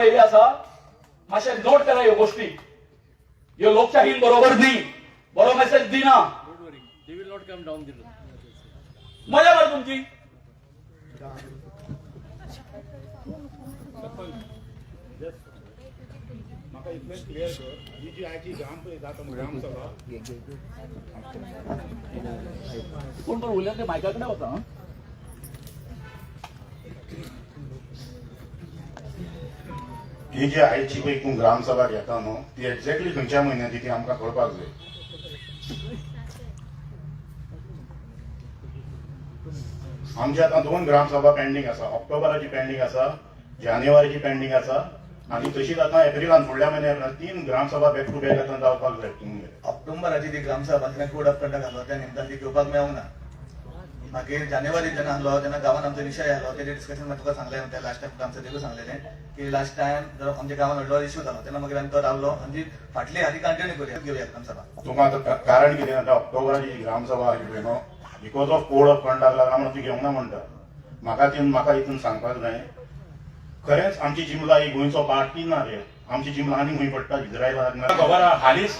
हे आसा, मातशें नोट करा ह्यो गोष्टी. ह्यो लोकशाहीन बरोबर न्ही, बरो मेसेज दिना. Don't worry, they will not come down the road. मजा मरे तुमची. सरपंच, म्हाका इतलें क्लियर कर, ही जी आयची ग्राम जाता ग्रामसभा. कोण पण उलयता ते मायका कडेन वता, आं. ही जी आयची पळय तूं ग्रामसभा घेता न्हू, ती एक्झॅक्टली खंयच्या म्हयन्याची ती आमकां कळपाक जाय. आमची आतां दोन ग्रामसभा पेंडींग आसा. ऑक्टोबराची पेंडींग आसा, जानेवारीची पेंडींग आसा आनी तशीच आतां एप्रिलान, फुडल्या म्हयन्याक तीन ग्रामसभा बॅक टू बॅक आतां जावपाक जाय तुमगेर. ऑक्टोबराची ती ग्रामसभा तेन्ना कोड ऑफ कंडक्ट आसलो, त्या निमतान ती घेवपाक मेळूंक ना. मागीर जानेवारी जेन्ना आसलो तेन्ना गांवान आमचो विशय आसलो, तेजेर डिस्कशन मागीर तुका सांगलें, त्या लास्ट टायम ग्रामसभेकूय सांगलेलें की लास्ट टायम जर आमच्या गांवान व्हडलो इश्यू जालो तेन्ना मागीर आमी तो रावलो आनी ती फाटली आहा ती कंटिन्यू करुया, घेवया ग्रामसभा. तुका आतां कारण कितें? आतां ऑक्टोबराची जी ग्रामसभा आसली पळय न्हू, because of code of conduct लागला म्हणून ती घेवंक ना म्हणटा. म्हाका ती म्हाका हितून सांगपाक जाय, खरेंच आमची जिमला ही गोंयचो पार्ट ती ना रे. आमची जिमला आनी खंय पडटा, इस्रायलाक खबर आहा. हालींच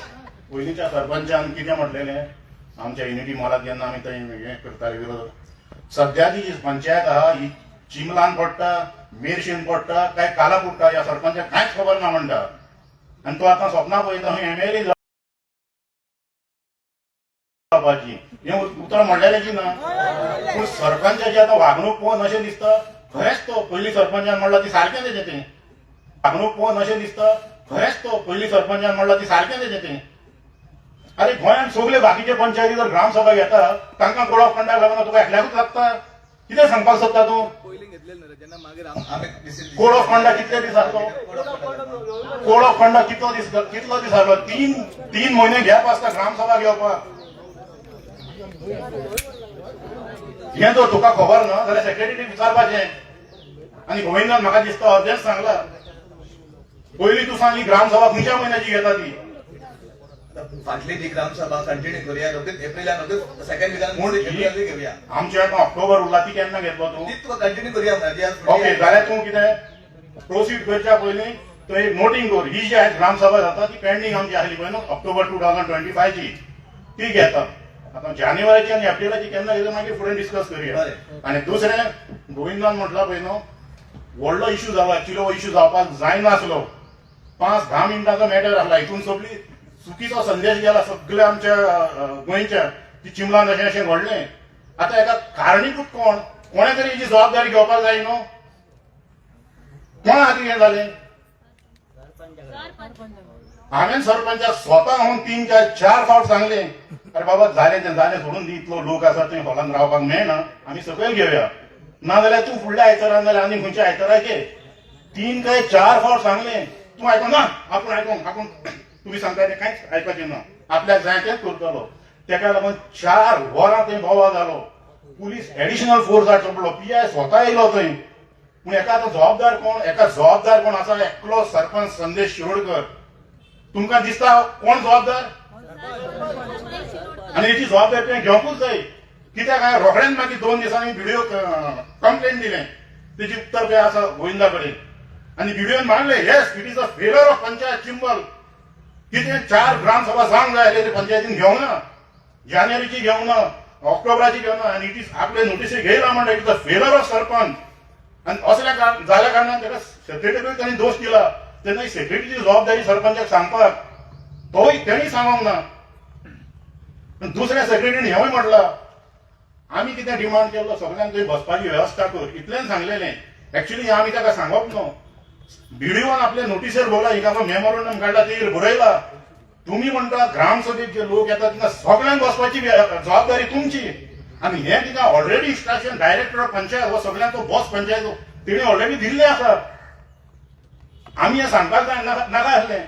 पयलींच्या सरपंचान कितें म्हटलेलें आमच्या युनिटी मॉलात जेन्ना आमी थंय हें करताले विरोध. सद्याची जी पंचायत आहा ही चिमलान पडटा, मेरशेन पडटा काय काला पडटा, ह्या सरपंचाक कांयच खबर ना म्हणटा. आनी तो आतां स्वप्नां पळयता खंय एमएलए जावपाची. हें उतर म्हणलेलें की ना, पूण सरपंचाची आतां वागणूक पळोवन अशें दिसता, खरेंच तो पयलीं सरपंचान म्हणलां ती सारकें तेजें तें. वागणूक पळोवन अशें दिसता, खरेंच तो पयलीं सरपंचान म्हणलां ती सारकें तेजें तें. अरे, गोंयांत सगळे बाकीचे पंचायती जर ग्रामसभा घेता, तांकां कोड ऑफ कंडक्ट लागना, तुका एकल्याकूच लागता? कितें सांगपाक सोदता तूं? पयलीं घेतलेलें न्हू रे, जेन्ना मागीर आमी कोड ऑफ कंडक्ट कितले दीस आसलो? कोड ऑफ कंडक्ट कितलो दीस आसलो? तीन तीन म्हयने गॅप आसता ग्रामसभा घेवपाक. हें जर तुका खबर ना जाल्यार सेक्रेटरीक विचारपाचें. आनी गोविंदान म्हाका दिसता अर्देंच सांगला. पयलीं तूं सांग, ही ग्रामसभा खंयच्या म्हयन्याची घेता ती. फाटली ती ग्रामसभा कंटिन्यू करुया, रोखडीच एप्रिलान, रोखडीच सेकंड विकान पूण एप्रिलान घेवया. आमचे आतां ऑक्टोबर उरला, ती केन्ना घेतलो तूं? ती तुका कंटिन्यू करुया म्हणल्यार. ओके, जाल्यार तूं कितें प्रोसीड करच्या पयलीं थंय एक नोटींग दवर. ही जी आयज ग्रामसभा जाता ती पेंडींग आमची आसली पळय न्हू, ऑक्टोबर 2025ची, ती घेता. आतां जानेवारीची आनी एप्रिलाची केन्ना घेता मागीर फुडें डिस्कस करुया. बरें. आनी दुसरें, गोविंदान म्हटलां पळय न्हू, व्हडलो इशू जालो. एक्चुली हो इशू जावपाक जायनासलो. 5-10 मिनटांचो मॅटर आसला. हितून सगळी चुकीचो संदेश गेला सगळ्या आमच्या गोंयच्या की चिमलान अशें अशें घडलें. आतां हेका कारणीभूत कोण? कोणें तरी हेची जबाबदारी घेवपाक जाय न्हू. कोणा खातीर हें जालें? हांवें सरपंचाक स्वता हांव तीन चार चार फावट सांगलें, अरे बाबा, जालें तें जालें, सोडून दी. इतलो लोक आसा थंय, हॉलान रावपाक मेळना, आमी सकयल घेवया, ना जाल्यार तूं फुडल्या आयतारा, जाल्यार आनी खंयच्या आयतारा घे. तीन काय चार फावट सांगलें, तूं आयको ना. आपूण आयकोंक, आपूण तुमी सांगता तें कांयच आयकपाचें ना, आपल्याक जाय तेंच करतलो. तेका लागून 4 वरां थंय बोवाळ जालो. पुलीस एडिशनल फोर्स हाडचो पडलो, पीआय स्वता येयलो थंय. पूण एका आतां जबाबदार कोण? एका जबाबदार कोण आसा? एकलो सरपंच संदेश शिरोडकर. तुमकां दिसता कोण जबाबदार? आनी हेची जबाबदारी तुवें घेवंकूच जाय. कित्याक हांवें रोखडेंच मागीर 2 दिसांनी बीडीओक कंप्लेन दिलें. तेजी उत्तर पळय आसा गोविंदा कडेन. आनी बीडीओन मागलें, yes, it is a failure of panchayat Chimbel. कितें चार ग्रामसभा जावंक जाय आसले ते पंचायतीन घेवंक ना. जानेवारीची घेवंक ना, ऑक्टोबराची घेवंक ना. आनी it is आपले नोटीसी घेयला म्हणटा, it is a failure of sarpanch. आनी असल्या जाल्या कारणान ताका सेक्रेटरीक तांणी दोश दिला. तेन्ना ही सेक्रेटरीची जबाबदारी सरपंचाक सांगपाक, तोय तेणी सांगोंक ना. आनी दुसऱ्या सेक्रेटरीन हेंवूय म्हटलां, आमी कितें डिमांड केल्लो, सगळ्यांक थंय बसपाची वेवस्था कर, इतलेंच सांगलेलें. एक्चुली हें आमी ताका सांगप न्हू. बीडीओन आपल्या नोटीसेर बरयला, हिका मेमोरंडम काडला, तेजेर बरयला, तुम्ही म्हणटा ग्रामसभेत जे लोक येतात तिका सगळ्यांक बसपाची जबाबदारी तुमची. आनी हें तिका already instruction director of panchayat हो सगळ्यांचो बॉस पंचायत, तेणी ऑलरेडी दिल्लें आसा. आमी हें सांगपाक जाय नाका आसलें.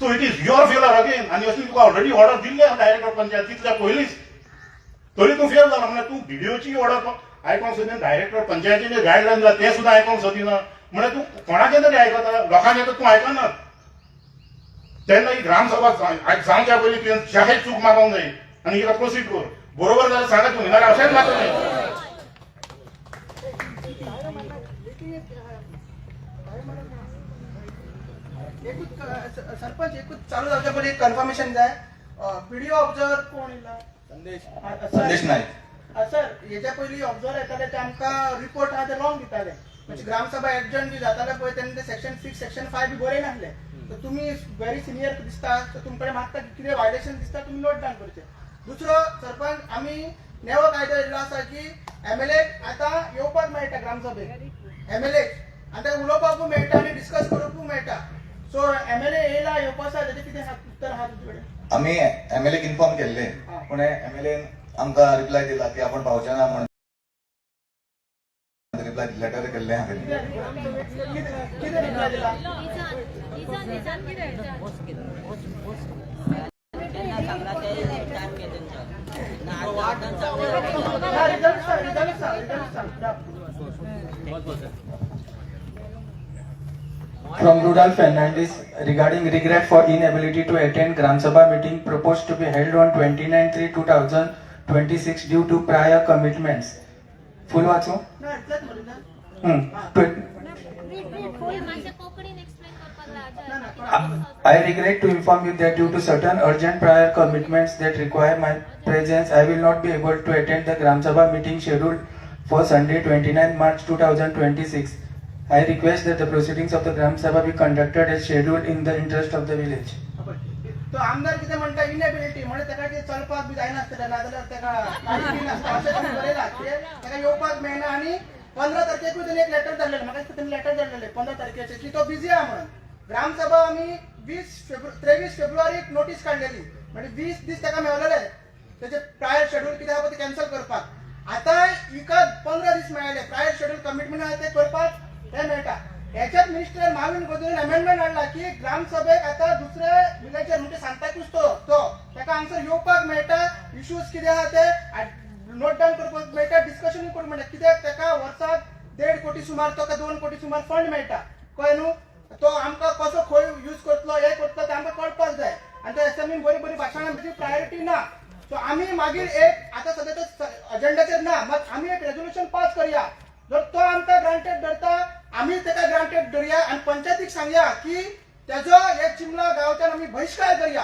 So it is your failure again. आनी असली तुका ऑलरेडी ऑर्डर दिल्ली आसा डायरेक्टर पंचायत तितल्या पयलींच, तरी तूं फेल जाला म्हणल्यार तूं बीडीओची ऑर्डर आयकोंक सोदिना, डायरेक्टर पंचायतीचे गायडलायन दिला ते सुद्दां आयकोंक सोदिना, म्हणल्यार तूं कोणाचें तरी आयकता, लोकांचें तर तूं आयकना. तेन्ना ही ग्रामसभा जावच्या पयलीं तुवें जाहीर चूक मागोवंक जाय आनी हिका प्रोसीड कर. बरोबर जाल्यार सांगा तुमी, नाल्यार अशेंच जातलें. एकूच सरपंच, एकूच चालू जावच्या पयलीं कन्फर्मेशन जाय. बीडीओ ऑब्जर्वर कोण येयला? संदेश. सर. संदेश नाईक. सर, हेच्या पयलीं ऑब्जर्वर येताले ते आमकां रिपोर्ट आहा ते रॉंग दिताले. म्हणजे ग्रामसभा एडजर्न बी जाताले पळय तेन्ना ते सेक्शन 6, सेक्शन 5 बी बरयनासले. तर तुमी व्हेरी सिनियर दिसता, सो तुमकडे मागता की कितें वायलेशन दिसता तुमी नोट डावन करचें. दुसरो सरपंच, आमी नवो कायदो येयल्लो आसा की एमएलए आतां येवपाक मेळटा ग्रामसभेक. एमएलए आतां उलोवपाकूय मेळटा आनी डिस्कस करूंकूय मेळटा. सो एमएलए येयला, येवपा आसा, तेजें कितें उत्तर आहा तुजे कडेन? आमी एमएलए इन्फॉर्म केल्ले, पूण एमएलए आमकां रिप्लाय दिला की आपण पावचे ना म्हणून. रिप्लाय लेटर केल्ले आहा तेणी. कितें कितें रिप्लाय दिला? रिझन कितें? त्यांना सांगला ते टाइम घे त्यांचा ना. आता सांगलं. ना, रिझल्ट सांग, रिझल्ट सांग, रिझल्ट सांग. From Rudolph Fernandez regarding regret for inability to attend Gram Sabha meeting proposed to be held on 29/3/2026 due to prior commitments. Full वाचू? ना, इतलेंच मरे ना. हम्म. मातशें कोंकणीन एक्सप्लेन करपाक ना, ना. लागला. I regret to inform you that due to certain urgent prior commitments that require my presence, I will not be able to attend the Gram Sabha meeting scheduled for Sunday, 29 March 2026. I request that the proceedings of the Gram Sabha be conducted as scheduled in the interest of the village. तो आमदार कितें म्हणटा, inability म्हणजे ताका कितें चलपाक बी जायनासतलें, नाजाल्यार ताका गाडी बी नासता अशें ताणें बरयलां. कितें ताका येवपाक मेळना. आनी 15 तारखेकूय ताणें एक लेटर धाडलेलें. म्हाका दिसता ताणें लेटर धाडलेलें 15 तारखेचें की तो बिजी आहा म्हणून. ग्रामसभा आमी 20 फेब्रु 23 फेब्रुवारीक नोटीस काडलेली, म्हणजे 20 दीस ताका मेवलेले तेजे प्रायर शेड्यूल कितें आहा पळय तें कॅन्सल करपाक. आतां हिका 15 दीस मेळ्ळे प्रायर शेड्यूल कमिटमेंट आहा तें करपाक तें मेळटा. हेच्यात मिनिस्टर माविन गोदीन अमेंडमेंट हाडला की ग्रामसभेक आतां दुसरे विलेजर म्हणजे सांताक्रूज तो तो ताका हांगसर येवपाक मेळटा. इश्यूज कितें आहा ते नोट डावन करपाक मेळटा, डिस्कशन करूंक मेळटा. कित्याक ताका वर्साक 1.5 कोटी सुमार तो 2 कोटी सुमार फंड मेळटा, कळ्ळें न्हू? तो आमकां कसो खंय यूज करतलो, हें करतलो तें आमकां कळपाक जाय. आनी तो एसएमईन बरी बरी भाशणां, प्रायोरिटी ना. सो आमी मागीर एक आतां सद्या तो अजेंडाचेर ना, मात आमी एक रेजोल्युशन पास करया. जर तो आमकां ग्रांटेड धरता, आमी ताका ग्रांटेड धरया आनी पंचायतीक सांगया की तेजो हे चिमला गांवच्यान आमी बहिश्कार करया.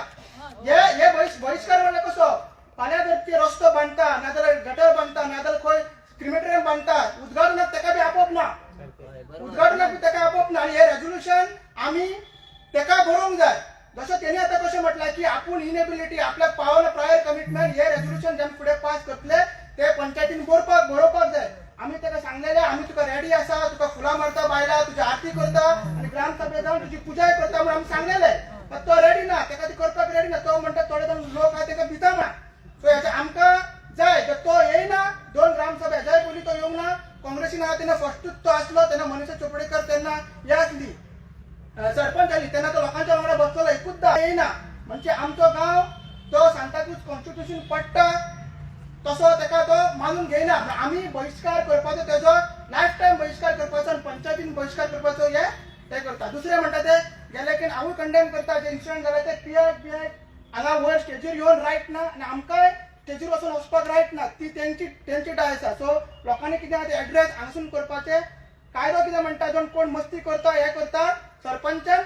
हे हे बहिश्कार म्हणल्यार कसो, फाल्यां जर ते रस्तो बांदता, नाजाल्यार गटर बांदता, नाजाल्यार खंय क्रिमेटोरियम बांदता, उद्घाटनाक ताका बी आपोवप ना. उद्घाटनाक बी ताका आपोवप ना. आनी हे रेजोल्युशन आमी ताका बरोवंक जाय. जसो तेणी आतां कशें म्हटलां की आपूण इनएबिलिटी, आपल्याक पावना, प्रायर कमिटमेंट, हे रेजोल्युशन जे आमी फुडें पास करतले ते पंचायतीन बरोवपाक बरोवपाक जाय. आमी ताका सांगलेले, आमी तुका रेडी आसा, तुका फुलां मारता बायलां, तुजी आरती करता आनी ग्रामसभेत जावन तुजी पुजाय करता म्हणून आमी सांगलेले. पण तो रेडी ना, ताका ती करपाक रेडी ना. तो म्हणटा थोडे जाण लोक आहा ताका भिता म्हणा. सो हेच्या आमकां जाय. जर तो येयना, दोन ग्रामसभा हेज्याय पयलीं तो येवंक ना. काँग्रेसीन आहा तेन्ना फर्स्टूच तो आसलो. तेन्ना मनीषा चोपडेकर तेन्ना हे आसली, सरपंच जाली तेन्ना तो लोकांच्या वांगडा बसलेलो. एकूचदा येयना म्हणजे आमचो गांव तो सांताक्रूज कॉन्स्टिट्युशन पडटा तसो ताका तो मानून घेयना. म्हण आमी बहिश्कार करपाचो, तेजो लायफ टायम बहिश्कार करपाचो आनी पंचायतीन बहिश्कार करपाचो हे ते करता. दुसरें म्हणटा ते गेले की हांवूय कंडेम करता जे इन्सिडंट जाले ते. पियाक बियाक हांगा वयर स्टेजीर येवन रायट ना आनी आमकांय स्टेजीर वचून वचपाक रायट ना. ती तेंची तेंची डाय आसा. सो लोकांनी कितें आहा ते एड्रेस हांगासून करपाचें. कायदो कितें म्हणटा, जण कोण मस्ती करता, हे करता, सरपंचान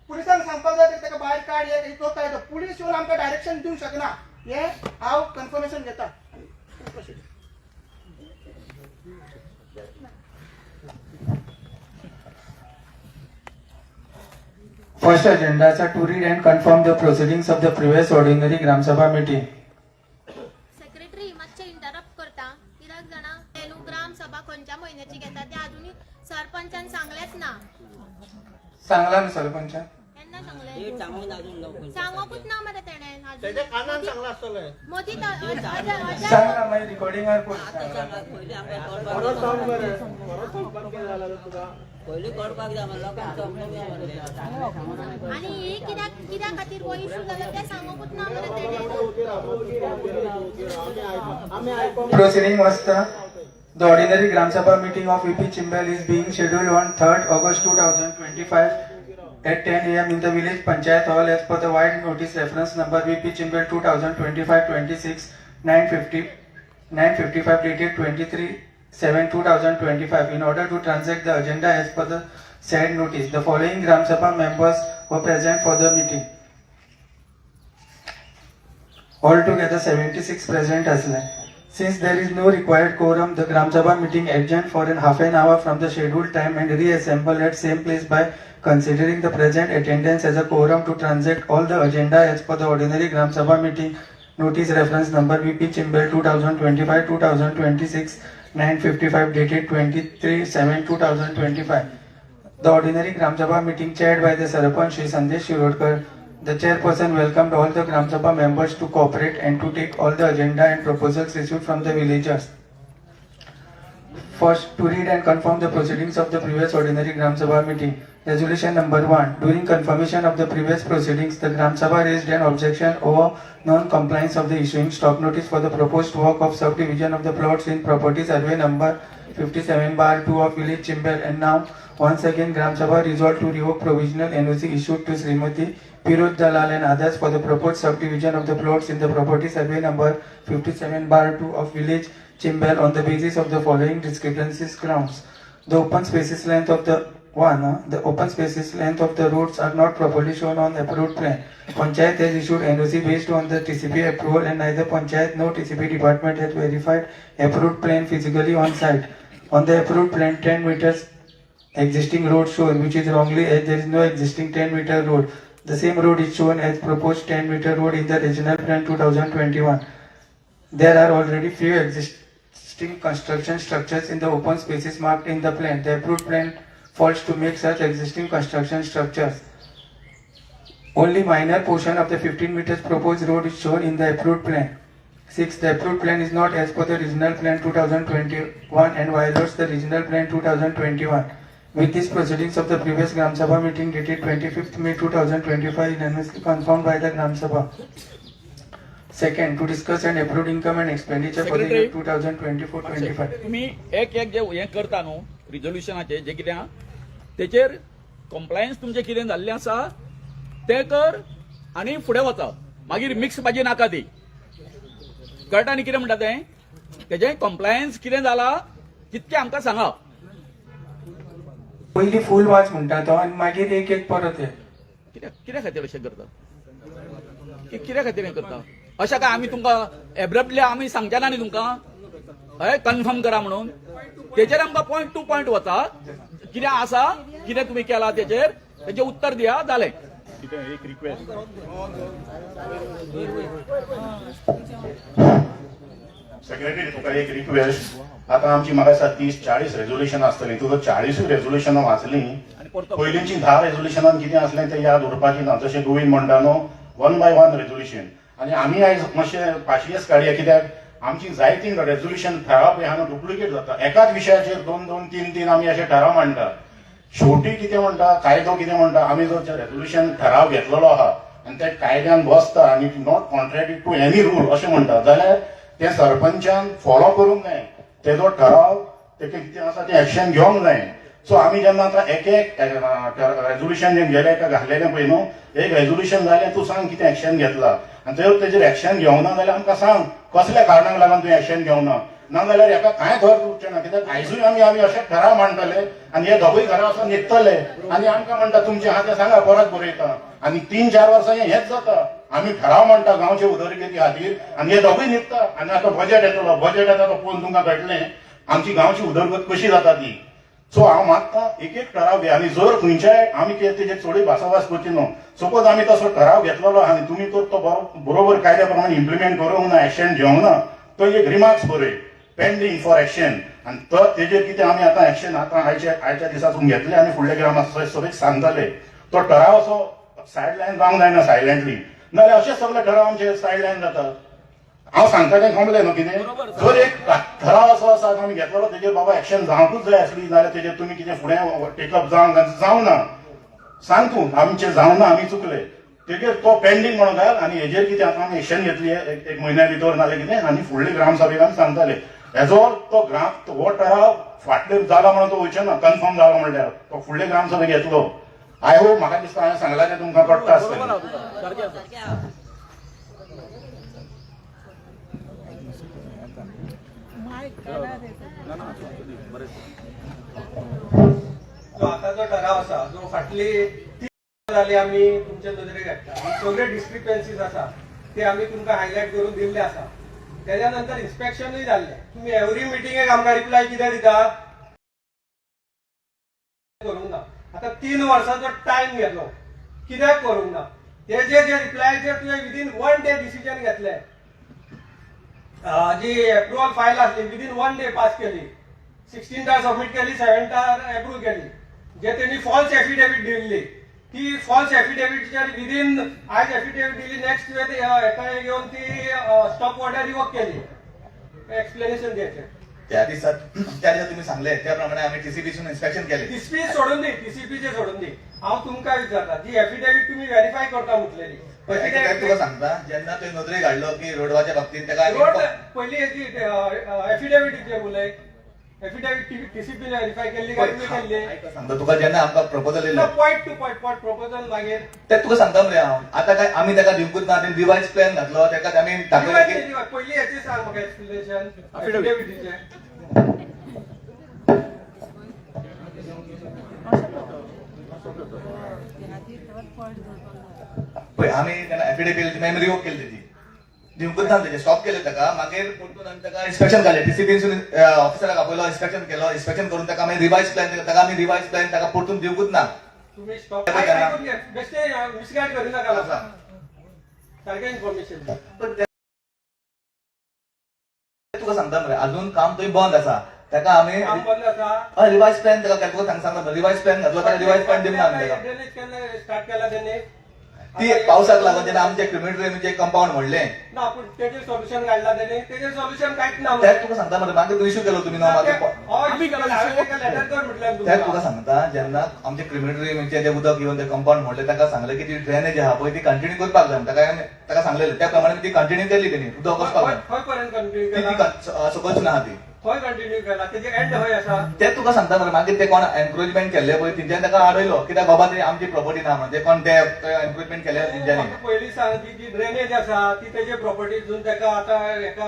पुलिसांक सांगपाक जाय ताका भायर काड. हे तो कायदो. पुलीस येवन आमकां डायरेक्शन दिवंक शकना हें हांव कन्फर्मेशन घेता. Proceed. First agenda आसा to read and confirm the proceedings of the previous ordinary Gram Sabha meeting. Secretary, मातशें इंटरप्ट करता. कित्याक जाणा, ते न्हू ग्राम सभा खंयच्या म्हयन्याची घेता ते अजुनूय सरपंचान सांगलेंच ना. सांगला न्हू सरपंचान? केन्ना सांगलें? डेट सांगून अजून लवकर. सांगोकूच ना मरे तेणें. तेज्या कानान सांगलां आसतलें. मदीं अजा- सांगला, मागीर रिकॉर्डिंगार पळय. आता सांगला. सांगा पयलीं आमकां कळपाक जाय. पयलीं कळपाक जाय मरे, लोकांक समजूंक जाय मरे. आनी ही कित्याक कित्या खातीर हो इशू जालो तें सांगोकूच ना मरे तेणें. Proceeding वाचता. The ordinary Gram Sabha meeting of VP Chimbel is being scheduled on 3rd August 2025 at 10 a.m. in the village Panchayat Hall as per the wide notice reference number VP Chimbel 2025-26 950 955 dated 23/7/2025 in order to transact the agenda as per the said notice. The following Gram Sabha members were present for the meeting. Altogether 76 present asle. Since there is no required quorum, the Gram Sabha meeting adjourned for an half an hour from the scheduled time and reassembled at same place by considering the present attendance as a quorum to transact all the agenda as per the ordinary Gram Sabha meeting notice reference number VP Chimbel 2025-2026 955 dated 23/7/2025. The ordinary Gram Sabha meeting chaired by the Sarpanch Shri Sandesh Shirodkar, the chairperson welcomed all the Gram Sabha members to cooperate and to take all the agenda and proposals received from the villagers. First, to read and confirm the proceedings of the previous ordinary Gram Sabha meeting. Resolution number 1. During confirmation of the previous proceedings, the Gram Sabha raised an objection over non-compliance of the issuing stop notice for the proposed work of subdivision of the plots in property survey number 57/2 of village Chimbel, and now once again Gram Sabha resolved to revoke provisional NOC issued to Srimati Piroj Dalal and others for the proposed subdivision of the plots in the property survey number 57/2 of village Chimbel on the basis of the following discrepancies grounds. The open spaces length of the the open spaces length of the roads are not properly shown on approved plan. Panchayat has issued NOC based on the TCP approval, and neither Panchayat nor TCP department has verified approved plan physically on site. On the approved plan, 10 meters existing road shown, which is wrongly as there is no existing 10-meter road. The same road is shown as proposed 10-meter road in the regional plan 2021. There are already few existing construction structures in the open spaces marked in the plan. The approved plan fails to make such existing construction structures. Only minor portion of the 15 meters proposed road is shown in the approved plan. 6. The approved plan is not as per the regional plan 2021 and violates the regional plan 2021. With these proceedings of the previous Gram Sabha meeting dated 25th May 2025 unanimously confirmed by the Gram Sabha. Second, to discuss and approve income and expenditure for the year 2024-25. तुम्ही एक एक जे हें करता न्हू रिजोल्युशनाचे जे कितें आहा तेचेर compliance तुमचें कितें जाल्लें आसा तें कर आनी फुडें वचा. मागीर मिक्स भाजी नाका ती. कळटा न्ही कितें म्हणटा तें? तेजें कंप्लायन्स कितें जाला तितकें आमकां सांगा. पयली फूल वाच म्हणटा तो आनी मागीर एक एक परत हे. कित्या कित्या खातीर अशें करता? कित्या खातीर हें करता अशें? काय आमी तुमकां एब्रप्टली आमी सांगचे ना न्ही तुमकां हय कन्फर्म करा म्हणून. तेचेर आमकां पॉयंट टू पॉयंट वता. कितें आसा, कितें तुमी केलां तेचेर तेजें उत्तर दिया, जालें. कितें एक रिक्वेस्ट सेक्रेटरी, तुका एक रिक्वेस्ट. आतां आमची म्हाका दिसता 30-40 रेजोल्युशनां आसतलीं. तुजो 40ूय रेजोल्युशनां वाचलीं. आनी परतो पयलींची 10 रेजोल्युशनान कितें आसलें तें याद उरपाचें ना. जशें गोविंद म्हणटा न्हू, वन बाय वन रेजोल्युशन. आनी आमी आयज मातशें पाशियेस काडया, कित्याक आमची जायतीं रेजोल्युशन ठराव पळय आहा डुप्लिकेट जाता. एकाच विशयाचेर दोन दोन तीन तीन आमी अशे ठराव मांडटा. शेवटी कितें म्हणटा कायदो, कितें म्हणटा, आमी जो रेजोल्युशन ठराव घेतलेलो आहा आनी त्या कायद्यान बसता आनी not contradict to any rule अशें म्हणटा जाल्यार तें सरपंचान फॉलो करूंक जाय. तेजो ठराव तेका कितें आसा तें एक्शन घेवंक जाय. सो आमी जेन्ना आतां एक एक रेजोल्युशन जें गेलें एका घातलेलें पळय न्हू, एक रेजोल्युशन जालें, तूं सांग कितें एक्शन घेतला आनी जर तेजेर एक्शन घेवना जाल्यार आमकां सांग कसल्या कारणाक लागून तुवें एक्शन घेवना. ना जाल्यार हेका कांयच अर्थ उरचें ना, कित्याक आयजूय आमी आमी अशे ठराव मांडटले आनी हे दोगूय घरा वचून न्हिदतले आनी आमकां म्हणटा तुमचें आहा तें सांगा, परत बरयता. आनी 3-4 वर्सां हें हेंच जाता. आमी ठराव मांडटा गांवचे उदरगती खातीर आनी हे दोगूय न्हिदता. आनी आतां बजेट येतलो, बजेट येता तो पळोवन तुमकां कळटलें आमची गांवची उदरगत कशी जाता ती. सो हांव मागता एक एक ठराव घे आनी जर खंयच्याय आमी कितें तेजेर चडूय भासाभास करची न्हू. सपोज आमी तसो ठराव घेतलेलो आहा आनी तुमी तर तो बरोबर कायद्या प्रमाणे इम्प्लिमेंट करूंक ना, एक्शन घेवंक ना, तो एक रिमार्क्स बरय पेंडींग फॉर एक्शन. आनी तो तेजेर कितें आमी आतां एक्शन आतां आयच्या आयच्या दिसासून घेतले आनी फुडल्या ग्रामसभेक सांगतले. तो ठराव असो सायड लायन जावंक जायना सायलंटली, नाजाल्यार अशे सगळे ठराव आमचे सायड लायन जाता. हांव सांगता तें खमलें न्हू कितें? जर एक ठराव असो आसा आमी घेतलेलो तेजेर बाबा एक्शन जावंकूच जाय आसली जाल्यार तेजेर तुमी कितें फुडें टेकअप जावंक जावना सांग तूं आमचें जावना, आमी चुकले, तेजेर तो पेंडींग म्हणून घाल आनी हेजेर कितें आतां आमी एक्शन घेतली एक म्हयन्या भितर नाल्यार कितें आनी फुडले ग्रामसभेक आमी सांगताले. हेजो तो ग्राम हो ठराव फाटले जाला म्हणून तो वयचो ना. कन्फर्म जाला म्हणल्यार तो फुडले ग्रामसभेक येतलो. I hope, म्हाका दिसता हांवें सांगलां तें तुमकां कळटा आसतलें. बरोबर आहा तुका, सारकें आसा. ना ना, बरें. जो आतांचो ठराव आसा, जो फाटली 3 जाली आमी तुमच्या नदरेक हाडटा आनी सगळे डिस्क्रिपन्सीज आसा ते आमी तुमकां हायलायट करून दिल्ले आसा. तेज्या नंतर इन्स्पेक्शनूय जाल्लें. तुमी एवरी मिटिंगेक आमकां रिप्लाय कितें दिता? करूंक ना. आतां 3 वर्सांचो टायम घेतलो, कित्याक करूंक ना? तेजे जे रिप्लायचेर तुवें विदीन वन डे डिसिजन घेतलें. जी एप्रुवल फायल आसली, विदीन वन डे पास केली, 16टार सबमीट केली, 7टार एप्रूव केली. जे तेणी फॉल्स एफिडेवीट दिल्ली, ती फॉल्स एफिडेवीटचेर विदीन आयज एफिडेवीट दिली, नेक्स्ट तुवें हेका येवन ती स्टॉप ऑर्डर रिवोक केली. एक्सप्लेनेशन द्यायचें. त्या दिसा तुम्ही सांगले त्या प्रमाणे आम्ही टीसीबीसून इन्स्पेक्शन केले. टीसीपी सोडून दी, टीसीपीचे सोडून दी. हांव तुमकां विचारता, जी एफिडेवीट तुमी व्हेरीफाय करता म्हटलेली. पळय, तुका तुका सांगता, जेन्ना तुवें नदरेक हाडलो की रोडवाच्या बाबतीत ताका रोड पयली हेजी एफिडेवीटीचेर उलय. एफिडेवीट टीसीपीन व्हेरीफाय केल्ली काय तुमी केल्ली? सांगता तुका, जेन्ना आमकां प्रपोजल येयलो. Point two point point proposal मागीर. ते तुका सांगता मरे हांव, आतां काय आमी ताका दिवंकूच ना. तेणी रिवायज प्लॅन घातलो, ताका आमी दाखयलें की पयली हेची सांग म्हाका एक्सप्लेनेशन. Affidavit. एफिडेवीटीचें. पळय, आमी तेन्ना एफिडेवीट आमी रिवोक केली, तेजी दिवंकूच ना, तेजे स्टॉप केले ताका. मागीर परतून आमी ताका इन्स्पेक्शन घालें. टीसीबीसून ऑफिसराक आपयलो, इन्स्पेक्शन केलो. इन्स्पेक्शन करून ताका आमी रिवायज प्लॅन ताका आमी रिवायज प्लॅन ताका परतून दिवंकूच ना. तुम्ही स्टॉप ऐकून घे, बेश्टे मिसगायड करिनाका लोकांक. सारकें इन्फॉर्मेशन. पण ते तुका सांगता मरे, अजून काम थंय बंद आसा. ताका आमी काम बंद आसा. रिवायज प्लॅन ताका तुका सांगता, रिवायज प्लॅन घातलो, ताका रिवायज प्लॅन दिवंक ना आमी ताका. ड्रेनेज केन्ना स्टार्ट केला तेणी? ती पावसाक लागून जेन्ना आमचे क्रिमिटरी कंपाऊंड म्हणलें. ना, पूण तेजेर सोल्युशन काडला तेणी? तेजेर सोल्युशन कांयच ना. तेच तुका सांगता मरे, मागीर इशू केलो तुमी न्हू मागीर. आमी केलो issue. लेटर कर म्हटलें तेच तुका तुमकां. सांगता, जेन्ना आमचे क्रिमिटरी जे उदक येवन ते कंपाऊंड म्हणलें, ताका सांगलें की ती ड्रेनेज आहा पळय, ती कंटिन्यू करपाक जाय. ताका हांवें ताका सांगलेलें, त्या प्रमाणे ती कंटिन्यू केली तेणी, उदक वचपाक जाय. खंय पर्यंत कंटिन्यू ती केला? ती सकलसून आहा ती. खंय कंटिन्यू केला? तेजे एंड खंय आसा? ते तुका सांगता मरे, मागीर ते कोण एन्क्रोचमेंट केल्ले पळय, तेंच्यांनी ताका आडयलो, कित्याक बाबा ते आमची प्रॉपर्टी ना म्हणून. ते कोण ते एन्क्रोचमेंट केले तेंच्यांनी. म्हाका पयलीं सांग, ती जी ड्रेनेज आसा ती तेजे प्रॉपर्टीसून ताका आतां हेका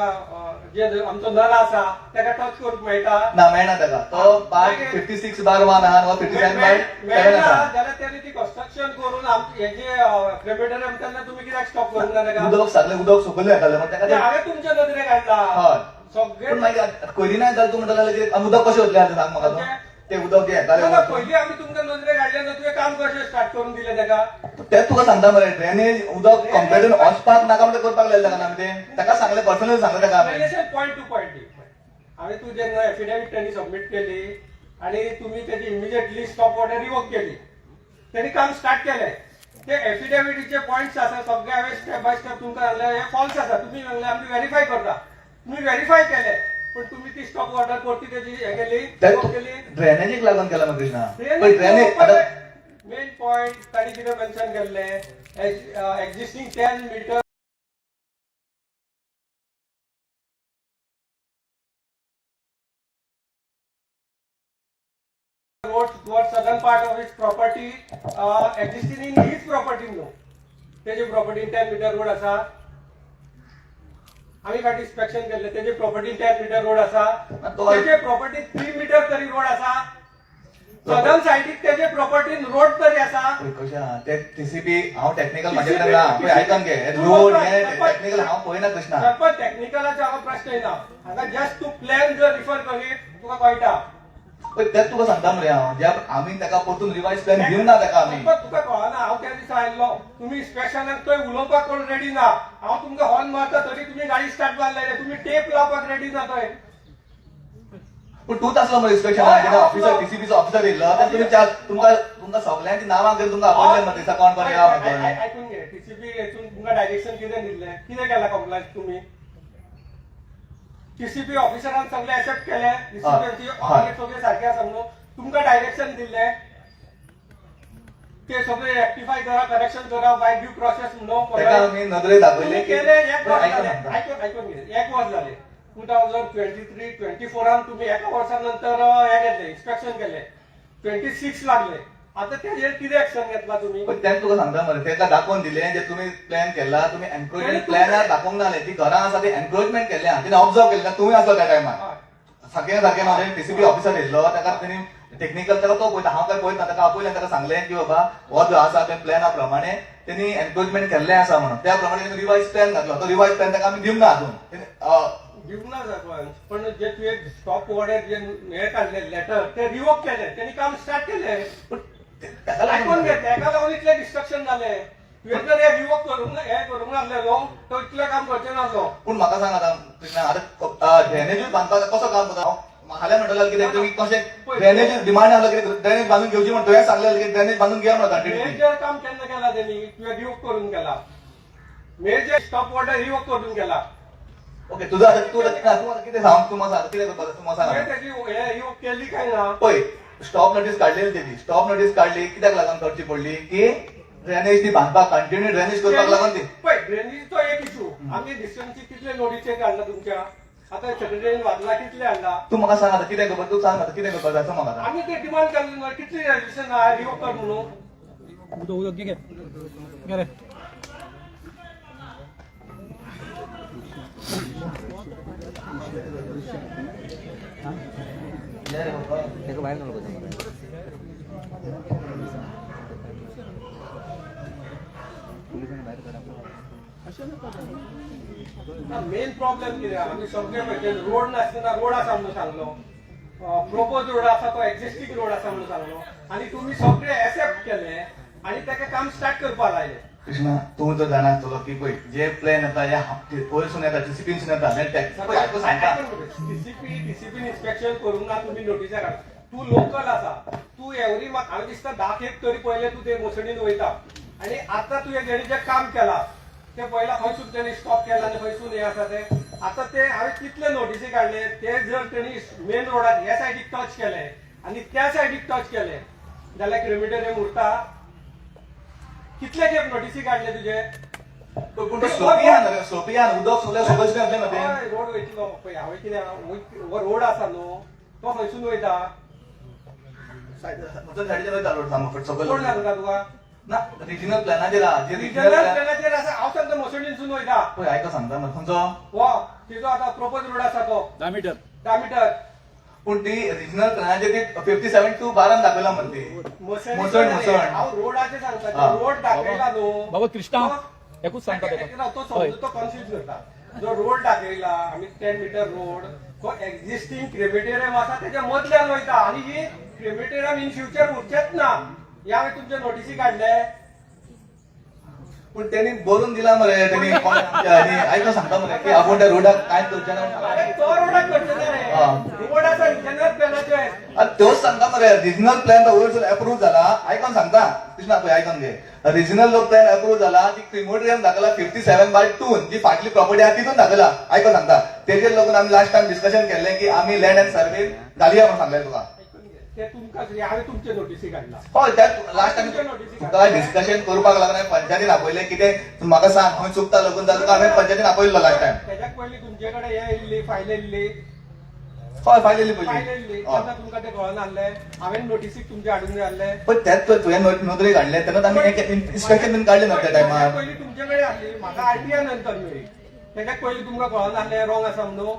जे आमचो नल आसा ताका टच करूंक मेळटा? ना, मेळना ताका. तो बार 56/1 आहा वा 57/7 मेळना आसा. जाल्यार तेणी ती कन्स्ट्रक्शन करून हेजे क्रेमेटोरियम तेन्ना तुमी कित्याक स्टॉप करूंक ना ताका? उदक सगळें उदक सकयल येतालें म्हण ताका ते ते हांवें तुमच्या नदरेक हाडला. हय. सगळे. पूण मागीर करिना जाल्यार तूं म्हणटा जाल्यार कितें, उदक कशें वतलें आतां सांग म्हाका तूं. ते उदक जे येतालें ना, ना, पयलीं आमी तुमकां नदरेक हाडलें ना? तुवें काम कशें स्टार्ट करून दिलें ताका? तें तुका सांगता मरे, ड्रेनेज उदक कंप्लेटून वचपाक नाका म्हणटा करपाक लायलें ताका आमी. तें ताका सांगलें, पर्सनली सांगलें ताका आमी. Explanation point to point. हांवें तूं जेन्ना एफिडेवीट तेणी सबमीट केली आणि तुम्ही त्याची इमिजिएटली स्टॉप ऑर्डर रिवोक केली, तेणी काम स्टार्ट केलें. ते एफिडेविटीचे पॉयंट्स आसा सगळे हांवें स्टेप बाय स्टेप तुमकां सांगले, हे फॉल्स आसा. तुमी सांगले आमी व्हेरीफाय करता, तुमी व्हेरीफाय केले, पण तुमी ती स्टॉप ऑर्डर परती तेजी हे केली, रिवोक केली. ड्रेनेजीक लागून केला मग कृष्णा, पण ड्रेनेज आता मेन पॉयंट ताणी कितें मेन्शन केल्लें, existing 10 meter road towards southern part of his property existing in his property. No, तेजे प्रॉपर्टी 10 मीटर रोड आसा. आमी फाटी इन्स्पेक्शन केल्ले, तेजे प्रॉपर्टी 10 मीटर रोड आसा. तेजे प्रॉपर्टी 3 मीटर तरी रोड आसा? सदर्न सायडीक तेजे प्रॉपर्टीन रोड तरी आसा? पळय कशें आहा ते टीसीपी, हांव टॅक्निकल म्हाजे कडेन ना. पळय, आयकन घे, रोड हे टॅक्निकल हांव पळयना कृष्णा. सरपंच, टॅक्निकलाचो हांगा प्रश्न येना. हांगा जस्ट तूं प्लॅन जर रिफर करीत तुका कळटा. पळय, तेच तुका सांगता मरे हांव, ज्या आमी ताका परतून रिवायज प्लॅन दिवंक ना ताका आमी. सरपंच, तुका कळना, हांव त्या दिसा आयल्लो, तुमी इन्स्पेक्शनाक थंय उलोवपाक कोण रेडी ना. हांव तुमकां हॉर्न मारता तरी तुमी गाडी स्टार्ट मारले, तुमी टेप लावपाक रेडी ना थंय. पूण तूंच आसलो मरे इन्स्पेक्शन. हय, जेन्ना हांव ऑफिसर आसलो. टीसीपीचो ऑफिसर येयल्लो तेन्ना तुमी चार तुमकां सगल्यांची नांवां घेवन तुमकां आपयलें मरे दिसा कोण कोण येया म्हणून. आयकून घे, टीसीपी हेतून तुमकां डायरेक्शन कितें दिल्लें? कितें केलां कंप्लायन्स तुमी? टीसीपी ऑफिसरान सगळे एक्सेप्ट केले, टीसीपी सगळे सारके आसा म्हणून तुमकां डायरेक्शन दिल्लें, ते सगळे रेक्टिफाय करा, करेक्शन करा बाय ड्यू प्रोसेस म्हणून. ताका आमी नदरे दाखयले तुम्ही की केले एक वर्स आयकून जालें. सांगता. आयकून आयकून घे, एक वर्स जालें. 2023 24आन तुम्ही एका वर्सा नंतर हे घेतले, इन्स्पेक्शन केले, 26 लागले. आता तेजेर कितें एक्शन घेतला तुम्ही? पण तें तुका सांगता मरे, ताका दाखोवन दिलें जे तुमी प्लॅन केला, तुमी एन्क्रोचमेंट प्लॅनार दाखोवंक नाले. ती घरां आसा ती एन्क्रोचमेंट केल्लें आहा, तिणें ऑब्जर्व केलें ना. तुमी आसलो त्या टायमार. हय. सारकें सारकें ना. टीसीपी ऑफिसर येयल्लो, ताका तेणी टेक्निकल ताका तो पळयता, हांव काय पळयता. ताका आपयलें, ताका सांगलें की बाबा हो जो आसा ते प्लॅना प्रमाणे तेणी एन्क्रोचमेंट केल्लें आसा म्हणून. त्या प्रमाणे तेणी रिवायज प्लॅन घातलो. तो रिवायज प्लॅन ताका आमी दिवंक ना अजून. दिवंक ना सरपंच, पण जे तुवें स्टॉप ऑर्डर जे हे काडले लेटर, ते रिवोक केले, त्यांनी काम स्टार्ट केले. पण ताका लागून आयकून घे, तेका लागून इतलें डिस्ट्रक्शन जालें. तुवें जर हे रिवोक करूंक ना, हे करूंक नासलें न्हू, तो इतलें काम करचें नासलो. पूण म्हाका सांग आतां कृष्णा, आतां ड्रेनेजूय बांदपाक कसो काम जाता? हाल्या म्हणटलो कितें तुमी, कशें ड्रेनेज डिमांड आसलो कितें ड्रेनेज बांदून घेवची म्हण तुवें सांगलें की ड्रेनेज बांदून घेया म्हणून कंटिन्यू. मेजर काम केन्ना केला तेणी? तुवें रिवोक करून केला. मेजर स्टॉप ऑर्डर रिवोक करून केला. ओके, तुझं आता तू तूं आतां कितें सांग, तूं म्हाका सांग कितें करपाक जाय, तूं म्हाका सांग तुवें आतां. तेजी हे रिवोक केली काय ना? पळय, स्टॉप नोटीस काडलेली तेजी. स्टॉप नोटीस काडली कित्याक लागून करची पडली की ड्रेनेज ती बांदपाक, कंटिन्यू ड्रेनेज करपाक लागून ती. पळय, ड्रेनेजचो एक इशू. आमी डिस्टन्सी कितले नोटीसे काडला तुमच्या? आता सेक्रेटरीन वाचला, कितले हाडला? तूं म्हाका सांग आतां कितें करपाक, तूं सांग आतां कितें करपाक जाय असो म्हाका आतां. आमी ते डिमांड केल्ले न्हय, कितली रेजोल्युशन आहा रिवोक कर म्हणून. उदक उदक घे घे रे. ताका भायर काडपाचो. मेन प्रॉब्लेम कितें आहा, आमी सगळे पळय, रोड नासतना रोड आसा म्हणून सांगलो, प्रोपोज रोड आसा, तो एक्झिस्टींग रोड आसा म्हणून सांगलो आनी तुमी सगळे एक्सेप्ट केले आनी ताका काम स्टार्ट करपाक लायले. कृष्णा, तूं जर जाणा आसतलो की पळय, जे प्लॅन येता हे वयरसून येता, टीसीपीसून येता. पळय, आयकून सांगता. टीसीपी टीसीपीन इन्स्पेक्शन करूंक ना, तुमी नोटिसा काड. तूं लोकल आसा, तूं एवरी, हांवें दिसता 10 खेप तरी पयलें तूं ते मोसणीन वयता आनी आतां तुवें जेणी जें काम केलां तें पयलां, खंयसून तेणी स्टॉप केलां आनी खंयसून हें आसा तें. आतां ते हांवें कितले नोटिसी काडले, ते जर तेणी मेन रोडाक ह्या सायडीक टच केले आनी त्या सायडीक टच केले जाल्यार क्रिमिटेरियम उरता? कितले खेप नोटिसी काडले तुजे? पूण तो स्लोपी आहा न्हू, स्लोपी आहा, उदक सगळें सोबत घातलें ना तें. हय, रोड वयतलो. पळय, हांवें कितें, हो रोड आसा न्हू, तो खंयसून वयता? सायडीच्यान वयता रोड सामको कोण सकयल. सांगता तुका? ना, रिजनल प्लॅनाचेर आहा जे रिजनल रिजनल प्लॅन. प्लॅनाचेर आसा, हांव सांगता, मोसणीनसून वयता. पळय, आयको सांगता न्हू, खंयचो? हो तिजो आतां प्रोपोज रोड आसा तो. 10 मिटर. 10 मिटर. पूण ती रिजनल प्लॅनाचेर ती 57(2) बारान दाखयला मरे ती. मोसण. मोसण मोसण. हांव रोडाचेर सांगता. हा. रोड दाखयला न्हू. बाबा कृष्णा, एकूच सांगता ना, तो ताका. हय. समजून तो कन्फ्यूज करता. जो रोड दाखयला आमी 10 मिटर रोड, तो एक्झिस्टींग क्रिमेटेरियम आसा तेच्या मदल्यान वयता आनी ही क्रिमेटेरियम इन फ्युचर उरचेच ना, हे हांवें तुमचे नोटीसी काडले. पूण त्यांनी बरोवन दिला मरे त्यांनी कोण आमच्या हांणी. आयको सांगता मरे की आपूण त्या रोडाक कांयच करचें ना म्हणून अरे, सांगता. तो रोडाक करचे ना रे. हा. रोड आसा रिजनल प्लॅनाचेर. आनी त्योच सांगता मरे, रिजनल प्लॅन तो वयरसून अप्रूव जाला. आयकोन सांगता कृष्णा, पळय, आयकोन घे. रिजनल जो प्लॅन अप्रूव जाला, ती क्रिमोटरियम दाखयला 57/2, जी फाटली प्रॉपर्टी आहा तितून दाखयला. आयकोन सांगता, तेजेर लागून आमी लास्ट टायम डिस्कशन केल्लें की आमी लँड अँड सर्वे घालया म्हणून सांगलें तुका. ते तुमकां, हांवें तुमचे नोटीसी काडला. हय, त्या लास्ट टायम तुका डिस्कशन करपाक लागना, पंचायतीन आपयलें. कितें तूं म्हाका सांग, खंय चुकता लागून जाल्यार तुका हांवें पंचायतीन आपयल्लो लास्ट टायम. तेज्याक पयलीं तुमचे कडेन हे येयल्ली, फायल येयल्ली. हय, फायल येयली फायल पयली. येयल्ली. हय. तेन्ना तुमकां तें कळनासलें? हांवें नोटीसीक तुमचे हाडून जाल्ले. पण त्यात तुवें नोंदणी काडले तेन्नाच आमी एक इन्स्पेक्शन बीन काडलें न्हू त्या टायमार. पयलीं तुमचे कडेन आसली, म्हाका आरटीआय नंतर मेळ्ळी. तेज्याक पयलीं तुमकां कळनासलें रॉंग आसा म्हणून?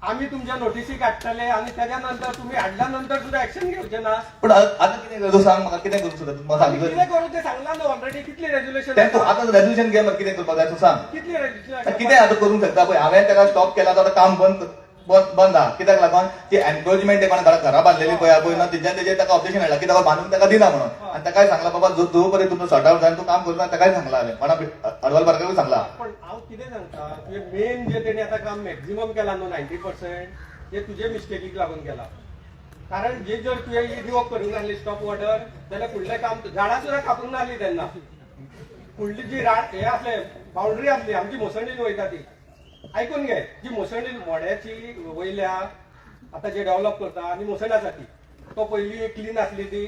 आमी तुमच्या नोटीसी काडटले आनी तेज्या नंतर तुमी हाडल्या नंतर सुद्दां एक्शन घेवचे ना. पण आतां कितें करूं सांग म्हाका, कितें करूं सुद्दां म्हाका आमी सांग. कितें करूं तें सांगलां न्हू ऑलरेडी, कितली रेज्युलेशन? तें तूं आतां रेजोल्युशन घे, म्हाका कितें करपाक जाय तूं सांग. कितली रेज्युलेशन? कितें आतां करूंक शकता? पळय, हांवें ताका स्टॉप केला, तो आतां काम बंद बंद बंद आहा. कित्याक लागून ती एनक्रोचमेंट कोणा घरा बांदलेली पळय पळय ना, तेज्यान तेजेर ताका ऑब्जेक्शन हाडला की ताका बांदूंक ताका दिना म्हणून. आनी ताकाय सांगला, बाबा जो जो पर्यंत तुमचो सॉर्ट आवट जायना तूं काम करूं ना. ताकाय सांगला हांवें, कोणा अडवाल पार्काकूय सांगला. पण हांव कितें सांगता, तुवें मेन जे तेणी आतां काम मॅक्झिमम केलां न्हू, 90% हे तुजे मिस्टेकीक लागून केलां. कारण जे जर तुवें रिवोक करूंक नासली स्टॉप ऑर्डर जाल्यार फुडलें काम, झाडां सुद्दां कापूंक नासली तेन्ना. फुडली जी रात हे आसले, बाउंड्री आसली आमची मोसंडीन वयता ती, आयकून घे, जी मोसंडीन मोड्याची वयल्या आतां जे डेव्हलप करता आनी मोसंड आसा ती, तो पयलीं क्लीन आसली ती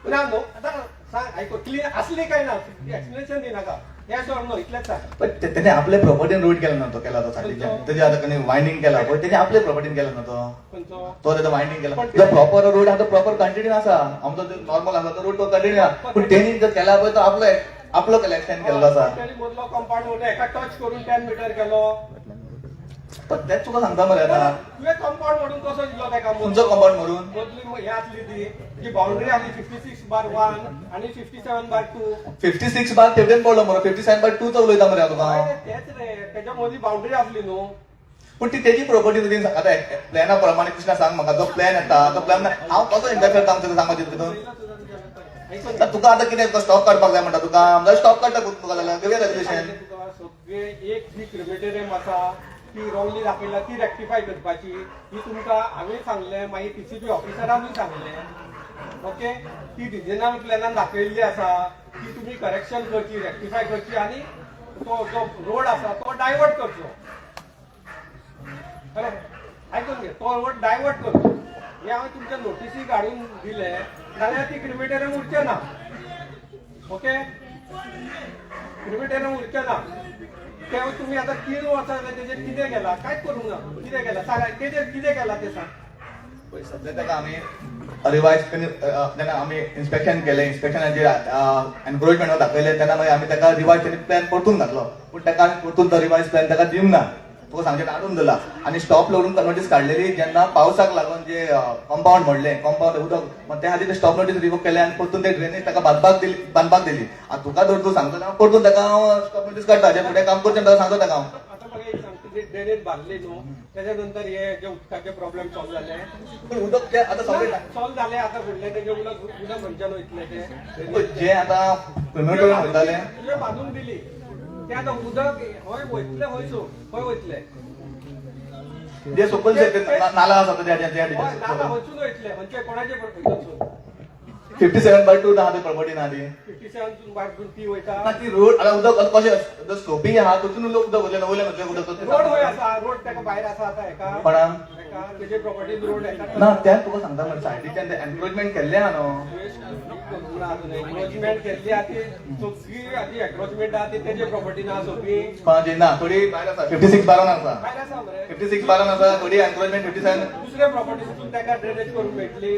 ना न्हू? आतां सांग, आयकून, क्लीन आसली काय ना? एक्सप्लेनेशन दिनाका, हें सोड न्हू, इतलेंच सांग. पण तेणे आपले प्रॉपर्टीन रोड केला नव्हतो केला तो सायडीच्यान. तेजे आतां कोणी वायंडींग केला पळय, तेणे आपले प्रॉपर्टीन केला नव्हतो. खंयचो? तो तेजो वायंडींग केला, जो प्रॉपर रोड आहा तो प्रॉपर कंटिन्यू आसा. आमचो जो नॉर्मल आसा तो रोड तो कंटिन्यू आहा, पूण तेणी जो केला पळय तो आपलो आपलो केला, एक्सटेंड केल्लो आसा. तेणी मदलो कंपाऊंड वयलो एका टच करून 10 मिटर केलो. पण तेच तुका सांगता मरे आतां. तुवें कंपाऊंड म्हणून कसो दिलो ताका? तुमचो कंपाऊंड म्हणून मदली हे आसली ती जी बाउंड्री आसली 56/1 आनी 57/2. 56 बार तेवटेन पडलो मरे, 57/2 चो उलयता मरे हांव तुका. तेच रे, तेच्या मदीं बाउंड्री आसली न्हू. पूण ती तेजी प्रॉपर्टी तुजी. आतां प्लॅना प्रमाणे, कृष्णा, सांग म्हाका, जो प्लॅन येता तो प्लॅन हांव कसो इंटरफेर करता सांग म्हाका तितून. आयकून. तुका आतां कितें स्टॉप काडपाक जाय म्हणटा तुका जाल्यार स्टॉप काडटा तुका, जाल्यार घेवया रेजोल्युशन. तुका सगळे एक जी क्रिमेटेरियम आसा ती रॉंगली दाखयला, ती रेक्टिफाय करपाची ही तुमकां हांवें सांगलें, मागीर टीसीपी ऑफिसरानूय सांगलें. ओके, ती रिजनल प्लॅनान दाखयल्ली आसा, ती तुमी करेक्शन करची, रेक्टिफाय करची आनी तो जो रोड आसा तो डायवर्ट करचो. हॅलो, आयकून घे, तो रोड डायवर्ट करचो हे हांवें तुमच्या नोटीसी काडून दिले जाल्यार ती क्रिमेटेरियम उरचें ना. ओके, क्रिमेटेरियम उरचें ना. ते तुमी आतां 3 वर्सां जालीं, तेजेर कितें केलां? कांयच करूंक ना. कितें केलां सांगा, तेजेर कितें केलां तें सांग. पळय, सध्या ताका आमी रिवायज जेन्ना आमी इन्स्पेक्शन केलें, इन्स्पेक्शनाचेर एनक्रोचमेंट दाखयलें, तेन्ना मागीर आमी ताका रिवायज तेणी प्लॅन परतून घातलो. पूण ताका आमी परतून तो रिवायज प्लॅन ताका दिवंक ना. तुका सांगचें, हाडून दिला आनी स्टॉप लोडून नोटीस काडलेली. जेन्ना पावसाक लागून जे कंपाऊंड मोडलें, कंपाऊंड उदक, मग त्या खातीर ते स्टॉप नोटीस रिवोक केलें आनी परतून ते ड्रेनेज ताका बांदपाक दिली, बांदपाक दिली. आतां तुका जर तूं सांगता जाल्यार हांव परतून ताका हांव स्टॉप नोटीस काडटा, जे फुडें काम करचें ताका सांगता ताका हांव. आतां म्हाका एक सांग, तुजी ड्रेनेज बांदली न्हू, तेच्या नंतर हे जे उदकाचे प्रॉब्लेम सॉल्व जाले? पूण उदक ते आतां सगळें सॉल्व जाले. आतां फुडले तेजे उदक उदक खंयच्यान वयतलें तें? पळय, जे आतां क्रिमेटोरियम वयताले तुवें बांदून दिली ते आतां उदक हय वयतलें, हय सो खंय वयतलें? जे सकयल जे ते नाला आसा ते हय, नाला खंयसून वयतलें, खंयचे कोणाचे खंयसून? 57/2 आहा ते प्रॉपर्टी ना ती. 57 बाय ती वयता. ना, ती रोड आतां उदक आतां कशें स्लोपी आहा, तितून उदक वयलें, वयलें न्हू उदक. रोड खंय आसा? रोड ताका भायर आसा आतां हेका. कोणाक? हेका, तेजे प्रॉपर्टीन रोड हेका. ना, तें तुका सांगता मरे, सायडीच्यान ते एनक्रोचमेंट केल्लें आहा न्हू. एन्क्रोचमेंट केल्ली आहा ती सगळी, आती एन्क्रोचमेंट आहा ती तेजे प्रॉपर्टीन आहा सगळी. कोणाची ना, थोडी भायर आसा, 56 बारान आसा. भायर आसा मरे. 56 बारान आसा थोडी एनक्रोचमेंट, 57. दुसऱ्या प्रॉपर्टीसून ताका ड्रेनेज करून मेळटली,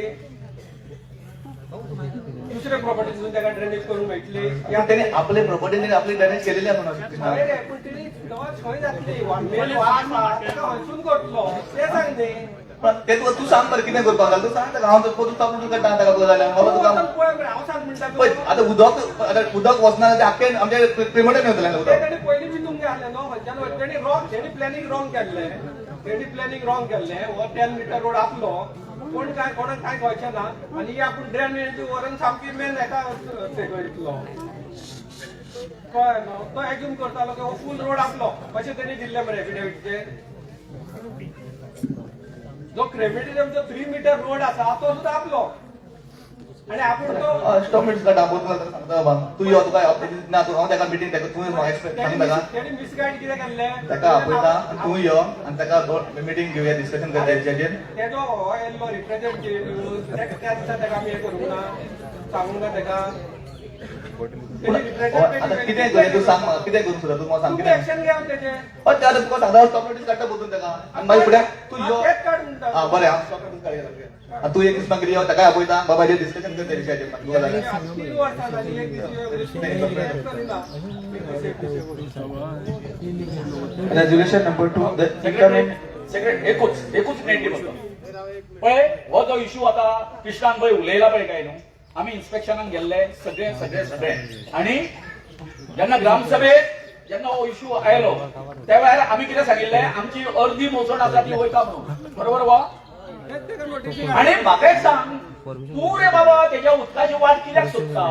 दुसऱ्या प्रॉपर्टीसून ताका ड्रेनेज करून मेळटली. पूण तेणी आपले प्रॉपर्टी तेणी आपली ड्रेनेज केलेली आसा न्हू कृष्णा. हय रे, पूण तेणी खंय जातली? मेन वाट आसा ताका खंयसून करतलो तें सांग न्ही. पण ते तुका, तूं सांग मरे कितें करपाक जाय, तूं सांग ताका. हांव तुका तूं काडटा ताका तुका जाल्यार बाबा तूं तुका वचून पळय मरे, हांव सांग म्हणटा. पळय, आतां उदक, आतां उदक वचना जाल्यार आख्खें आमच्या क्रिमेटोरियम येतलें ते उदक. तेणी पयलीं बी तुमगें आसलें न्हू, खंयच्यान वयता तेणी रॉंग, तेणी प्लॅनिंग रॉंग केल्लें, तेणी प्लॅनिंग रॉंग केल्लें. हो 10 मिटर रोड आपलो, कोण काय कोणाक काय कळचें ना आनी ही आपूण ड्रेनेज व्हरून सामकी मेन हेका ते वयतलो, कळ्ळें न्हू? तो एज्यूम करतालो की हो फूल रोड आपलो, अशें तेणी दिल्लें मरे एफिडेविटचेर. जो क्रेमेटेरियमचो 3 मिटर रोड आसा तो सुद्दां आपलो आनी आपूण तो स्टॉप मिट्स काडटा हांव ताका सांगता बाबा, तूं यो, तुका ना तूं हांव ताका मिटींग ताका, तूं म्हाका सांग ताका. तेणी मिसगायड कितें केल्लें? ताका आपयता आनी तूं यो आनी ताका मिटींग घेवया, डिस्कशन करता हेचेर. तेजो हो येयल्लो रिप्रेझेंटेटिव्ह, त्या दिसा ताका आमी हें करूंक ना, सांगूंक ना ताका. पूण आतां कितें करूं तूं सांग म्हाका, कितें करूं सुद्दां तूं म्हाका सांग. तुमी कितें एक्शन घेवन तेजें. हय, ते आतां तुका सांगता, स्टॉप नोटीस काडटा बसून ताका आनी मागीर फुडें तूं यो. तेच काड म्हणटा. आं बरें, हांव स्टॉप नोटीस काडया आनी तूं एक दीस मागीर यो, ताकाय आपयता बाबा, हेजेर डिस्कशन कर त्या विशयाचेर मागीर तुका जाल्यार. 3 वर्सां जालीं, एक दीस करिना. Resolution number 2, the secretary income secretary, एकूच एकूच मिनिट दी फक्त. पळय, हो जो इशू आतां कृष्णान पळय उलयला पळय काय न्हू, आमी इन्स्पेक्शनाक गेल्ले सगळे सगळे सगळे आनी जेन्ना ग्रामसभेत जेन्ना हो इशू आयलो त्या वेळार आमी कितें सांगिल्लें, आमची अर्दी मोजण आसा ती वयता म्हणून, बरोबर वा? आनी म्हाका एक सांग तूं रे बाबा, तेज्या उदकाची वाट कित्याक सोदता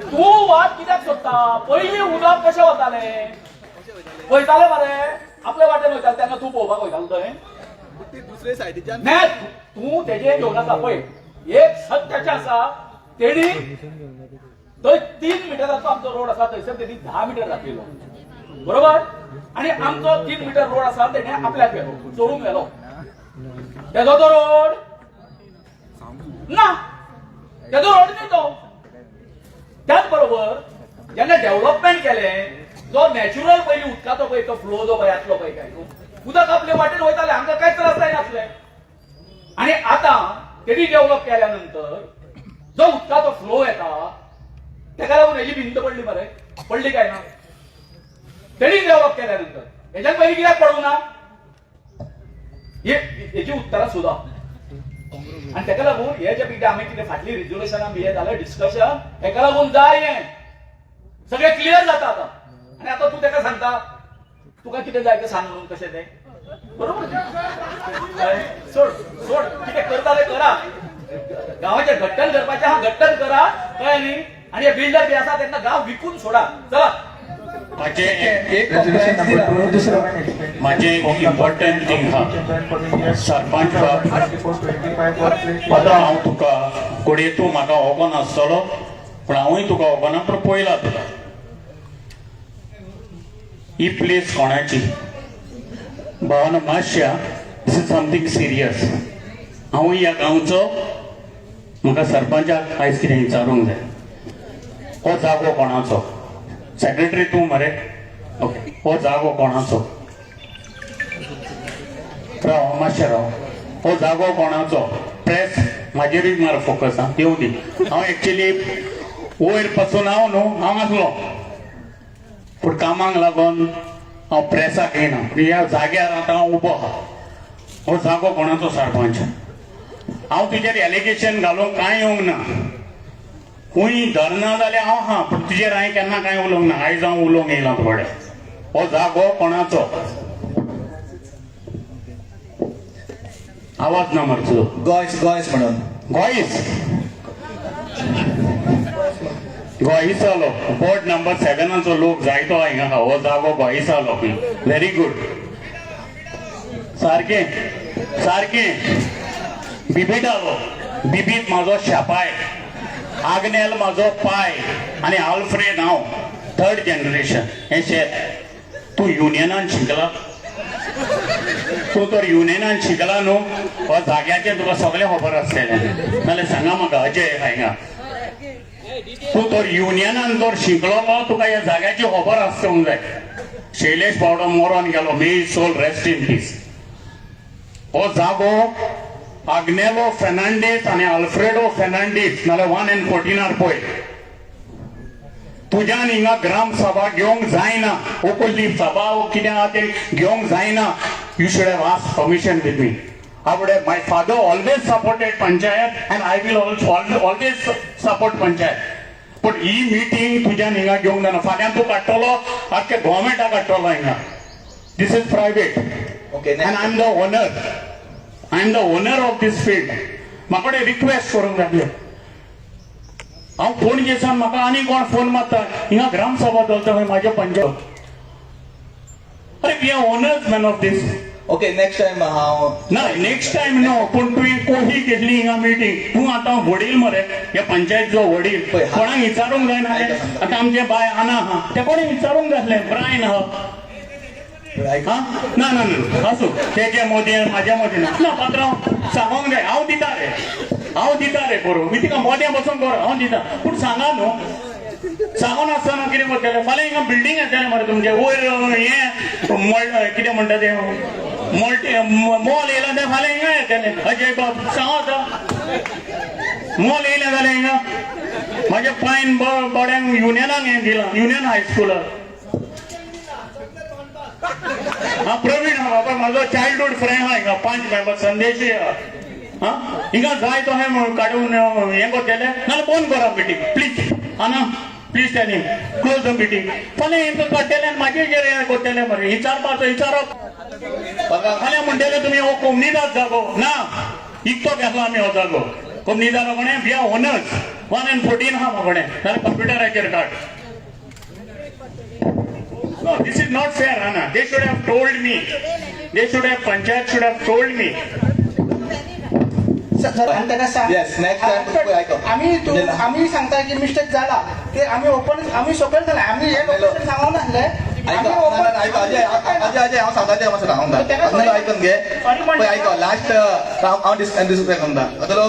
तूं? वाट कित्याक सोदता? पयलीं उदक कशें वतालें? वयताले मरे आपल्या वाटेन वयताले, तेन्ना तूं पळोवपाक वयतालो थंय? दुसरे सायडीच्यान. नाही, तूं तेजे घेवन आसा. पळय, एक सत्याचें आसा, तेणी थंय 3 मिटराचो आमचो रोड आसा, थंयसर तेणी 10 मिटर दाखयलो, बरोबर? आनी आमचो 3 मिटर रोड आसा, तेणे आपल्याक व्हेलो, चोरून व्हेलो तेजो तो रोड ना, तेजो रोड न्ही तो. त्याच बरोबर जेन्ना डेव्हलपमेंट केलें, जो नॅचरल पयलीं उदकाचो पळय तो फ्लो जो पळय आसलो पळय काय न्हू, उदक आपले वाटेन वयतालें, आमकां कांयच त्रास जायनासले. आनी आतां तेणी डेव्हलप केल्या नंतर जो उदकाचो फ्लो येता, तेका लागून हेजी भिंत पडली मरे, पडली काय ना? तेणी डेव्हलप केल्या नंतर. हेज्यान पयलीं कित्याक पडूंक ना? हे हेजी उत्तरां सोदा. आनी तेका लागून हे जे कितें आमी कितें फाटली रिजोल्युशनां बी हें जालें डिस्कशन, हेका लागून जाय हें सगळें क्लियर जाता आतां. आनी आतां तूं तेका सांगता तुका कितें जाय तें सांग म्हणून, कशें तें बरोबर? हय, सोड सोड, कितें करता तें करा. गांवाचें घट्टन करपाचें आहा, घट्टन करा, कळ्ळें न्ही? आनी हे बिल्डर बी आसा तेंका गांव विकून सोडा. चला. माझे एक Resolution compliance number दिला. 2, दुसरो माझे एक इम्पॉर्टंट थिंग आहा सरपंच बाब. 24, 25. आतां हांव तुका घडये तूं म्हाका वोगोन आसतलो, पूण हांवूय तुका वोगोना, पूण पळयला तुका. ही प्लेस कोणाची भावानो? मातशा, this is something serious. हांवूय ह्या गांवचो. म्हाका सरपंचाक आयज कितें विचारूंक जाय. हो जागो कोणाचो? सेक्रेटरी तूं मरे? ओके. हो जागो कोणाचो? राव, मातशें राव. हो जागो कोणाचो? प्रेस म्हाजेरूय मार फोकस. आं, येवं दी. हांव एक्चुली वयर पासून हांव न्हू, हांव आसलो, पूण कामाक लागून हांव प्रेसाक येयना. पूण ह्या जाग्यार आतां हांव उबो आहा. हो जागो कोणाचो सरपंच? हांव तुजेर एलिगेशन घालूंक कांय येवंक ना. खंय धरना जाल्यार हांव आहा, पूण तुजेर हांवें केन्ना कांय उलोवंक ना. आयज हांव उलोवंक येयलां थोडें. हो जागो कोणाचो? आवाज ना मरचो. गोयस गोयस म्हणून. गोईस गोईसालो बोर्ड नंबर 7आचो लोक जायतो हिंगा. हो जागो गोईसालो. Very good. सारकें सारकें. बिबिटालो, बिबीत म्हाजो शापाय, आग्नेल म्हाजो पाय आनी आल्फ्रेड हांव थर्ड जनरेशन. हें शेत तूं युनियनान शिकला? तूं तर युनियनान शिकला न्हू? हो जाग्याचें तुका सगळें खबर आसतलें. नाल्यार सांगा म्हाका. अजय हांगा, तूं तर युनियनान तर शिकलो, तुका ह्या जाग्याची खबर आसूंक जाय. शैलेश पावडो मरोन गेलो. May soul rest in peace. हो जागो आग्नेलो फेर्नांडीस आनी अल्फ्रेडो फेर्नांडीस, नाल्यार 1 एंड 14आर पळय. तुज्यान हिंगा ग्राम सभा घेवंक जायना. हो कसली सभा हो कितें आहा तें घेवंक जायना. You should have ask permission with me. I would have, my father always supported panchayat and I will also always support panchayat. पण ही मिटींग तुज्यान हिंगा घेवंक जायना. फाल्यां तूं काडटलो, आख्खे गोवमेंटाक काडटलो हिंगा. This is private. And I am the owner. I am the owner of this field. म्हाका रिक्वेस्ट करूंक लागले. हांव पणजेसान म्हाका आनी कोण फोन मारता, हिंगा ग्रामसभा चलता खंय म्हाज्या पंचायत. अरे, we are owners, man, of this. Okay, next time हांव ना, नेक्स्ट टायम नो, पूण तुवें कोही घेतली हिंगा मिटींग. तूं आतां वडील मरे ह्या पंचायतचो वडील. पळय, कोणाक विचारूंक जायना? आयका. आतां आमचे बाय आना आहा, ते कोणें विचारूंक जातलें? ब्रायन आहा. आयक. हा, ना ना ना, आसूं. तेजे मोदी म्हाज्या मोदी ना. ना पात्रांव, सांगोंक जाय. हांव दिता रे, हांव दिता रे करूं. मी तिका मोद्या बसून कर, हांव दिता, पूण सांगा न्हू. सांगून आसतना कितें करतले? फाल्यां हिंगा बिल्डींग येतलें मरे तुमचें वयर. हें कितें म्हणटा तें, मल्टी मॉल येयला तें फाल्यां हिंगा येतलें. अजय बाब, सांग आतां, मॉल येयलें जाल्यार हिंगा म्हाज्या पायन बोड्यांक युनियनाक हें दिलां, युनियन हायस्कुलाक. हा, प्रवीण हा बाबा, म्हाजो चायल्डहूड फ्रेंड हा. हिंगा पांच मेंबर संदेशूय आहा. हा, हिंगा जाय तो हें काडून हें करतले, नाल्यार बंद करा मिटींग प्लीज. आना, please tell him close the meeting. फाल्यां हेंकां काडटले आनी मागीर हें करतले मरे. विचारपाचो विचारप. फाल्यां म्हणटले तुमी हो कोमनिदाद जागो ना, इकतो घेतला आमी हो जागो कोमनिदारा कोणें. We are owners. 1 and 14 आहा म्हाकोडें, नाल्यार कंप्युटराचेर काड. No, this is not fair, Anna. They should have told me. They should have, panchayat should have told me. आनी ताका सांग. Yes, next time तूं पळय, आयक. आमी तूं आमी सांगता की मिस्टेक जाला ते आमी ओपन, आमी सकयल जालें, आमी हे लोकेशन सांगूंक नासले. आयक, ना ना, आयक अजय, अजय, अजय, हांव सांगता तें मातसो सांगता. आग्नेलो, आयकून घे. पळय, आयक, लास्ट हांव डिस्कस करता. जातलो,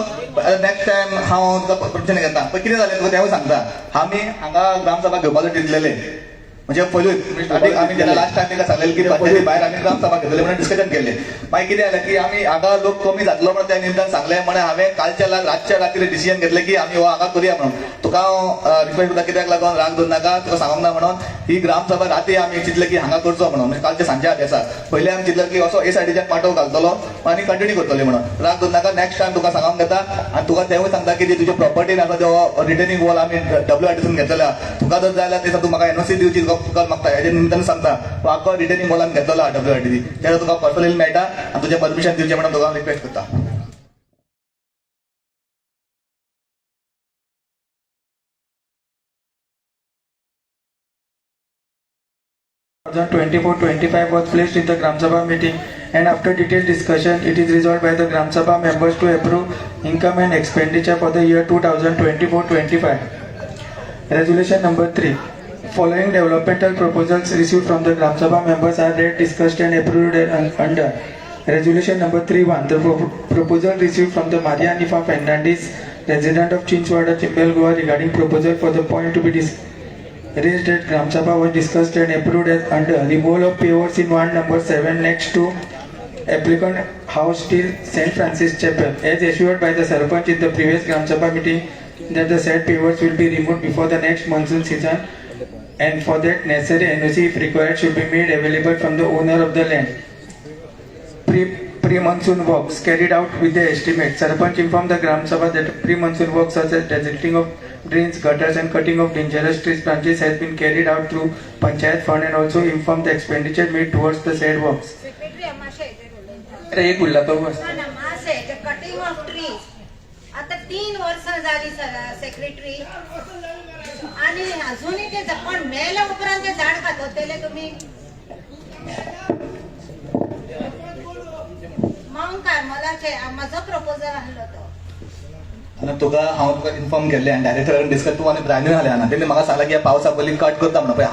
नेक्स्ट टायम हांव तुका परमिशन घेता. पळय, कितें जालें तुका तेंवूय सांगता. आमी हांगा ग्रामसभा घेवपाचो चिंतलेले. म्हणजे पयलू स्टार्टींग आमी जेन्ना लास्ट टायम ताका सांगलेलें की पंचायती भायर आमी ग्रामसभा घेतले म्हणून डिस्कशन केल्लें. मागीर कितें जालें की आमी हांगा लोक कमी जातलो म्हणून त्या निमतान सांगलें. म्हण हांवें कालच्या रातच्या रातीर डिसिजन घेतलें की आमी हो हांगा करुया म्हणून. तुका हांव रिक्वेस्ट करता, कित्याक लागून राग धरू नाका, तुका सांगूंक ना म्हणून. ही ग्रामसभा राती आमी चिंतलें की हांगा करचो म्हणून. म्हणजे कालच्या सांजच्या आदेसा पयलीं आमी चिंतलें की असो ए सायडीच्यान पाटो घालतलो आनी कंटिन्यू करतले म्हणून. राग धरू नाका, नेक्स्ट टायम तुका सांगूंक घेता. आनी तुका तेवूय सांगता की जी तुजी प्रॉपर्टी आसा तो रिटेनिंग वॉल आमी डब्ल्यू आर टीसून घेतलेला. तुका जर जाय जाल्यार ते तूं म्हाका एनओसी दिवची तुका मागता. हेजे निमतान सांगता, तो आख्खो रिटेनिंग वॉल आमी घेतलेलो डब्ल्यू आर टी, तेन्ना तुका पर्सनली मेळटा आनी तुजें परमिशन दिवचें म्हणून तुका रिक्वेस्ट करता. 2024-25 was placed in the Gram Sabha meeting, and after detailed discussion, it is resolved by the Gram Sabha members to approve income and expenditure for the year 2024-25. Resolution number 3. Following developmental proposals received from the Gram Sabha members are read, discussed and approved under Resolution number 3-1. The proposal received from the Maria Nifa Fernandez, resident of Chinchwada, Chimbel, Goa, regarding proposal for the point to be raised at Gram Sabha was discussed and approved as under removal of pavers in ward number 7 next to applicant house till St. Francis Chapel, as assured by the Sarpanch in the previous Gram Sabha meeting that the said pavers will be removed before the next monsoon season, and for that necessary NOC, if required, should be made available from the owner of the land. Pre-monsoon works carried out with the estimate. Sarpanch informed the Gram Sabha that pre-monsoon works such as desilting of drains, gutters and cutting of dangerous trees branches has been carried out through Panchayat fund, and also informed the expenditure made towards the said works. Secretary, मातशें हेजेर उलयता. अरे, एक उरला तो बस. ना ना, मातशें कटिंग ऑफ ट्रीज आता 3 वर्सां जाली सेक्रेटरी, आनी अजूनय ते कोण मेल्या उपरांत ते झाड कातरतले तुमी. माउंट कार्मलाचे म्हजो प्रपोजल आहलो तो. आनी तुका हांव तुका इन्फॉर्म केल्लें आनी डायरेक्टर डिस्कस तूं आनी ब्रायनूय जालें ना. तेणी म्हाका सांगलां की ह्या पावसा पयलीं कट करता म्हणून. पळय,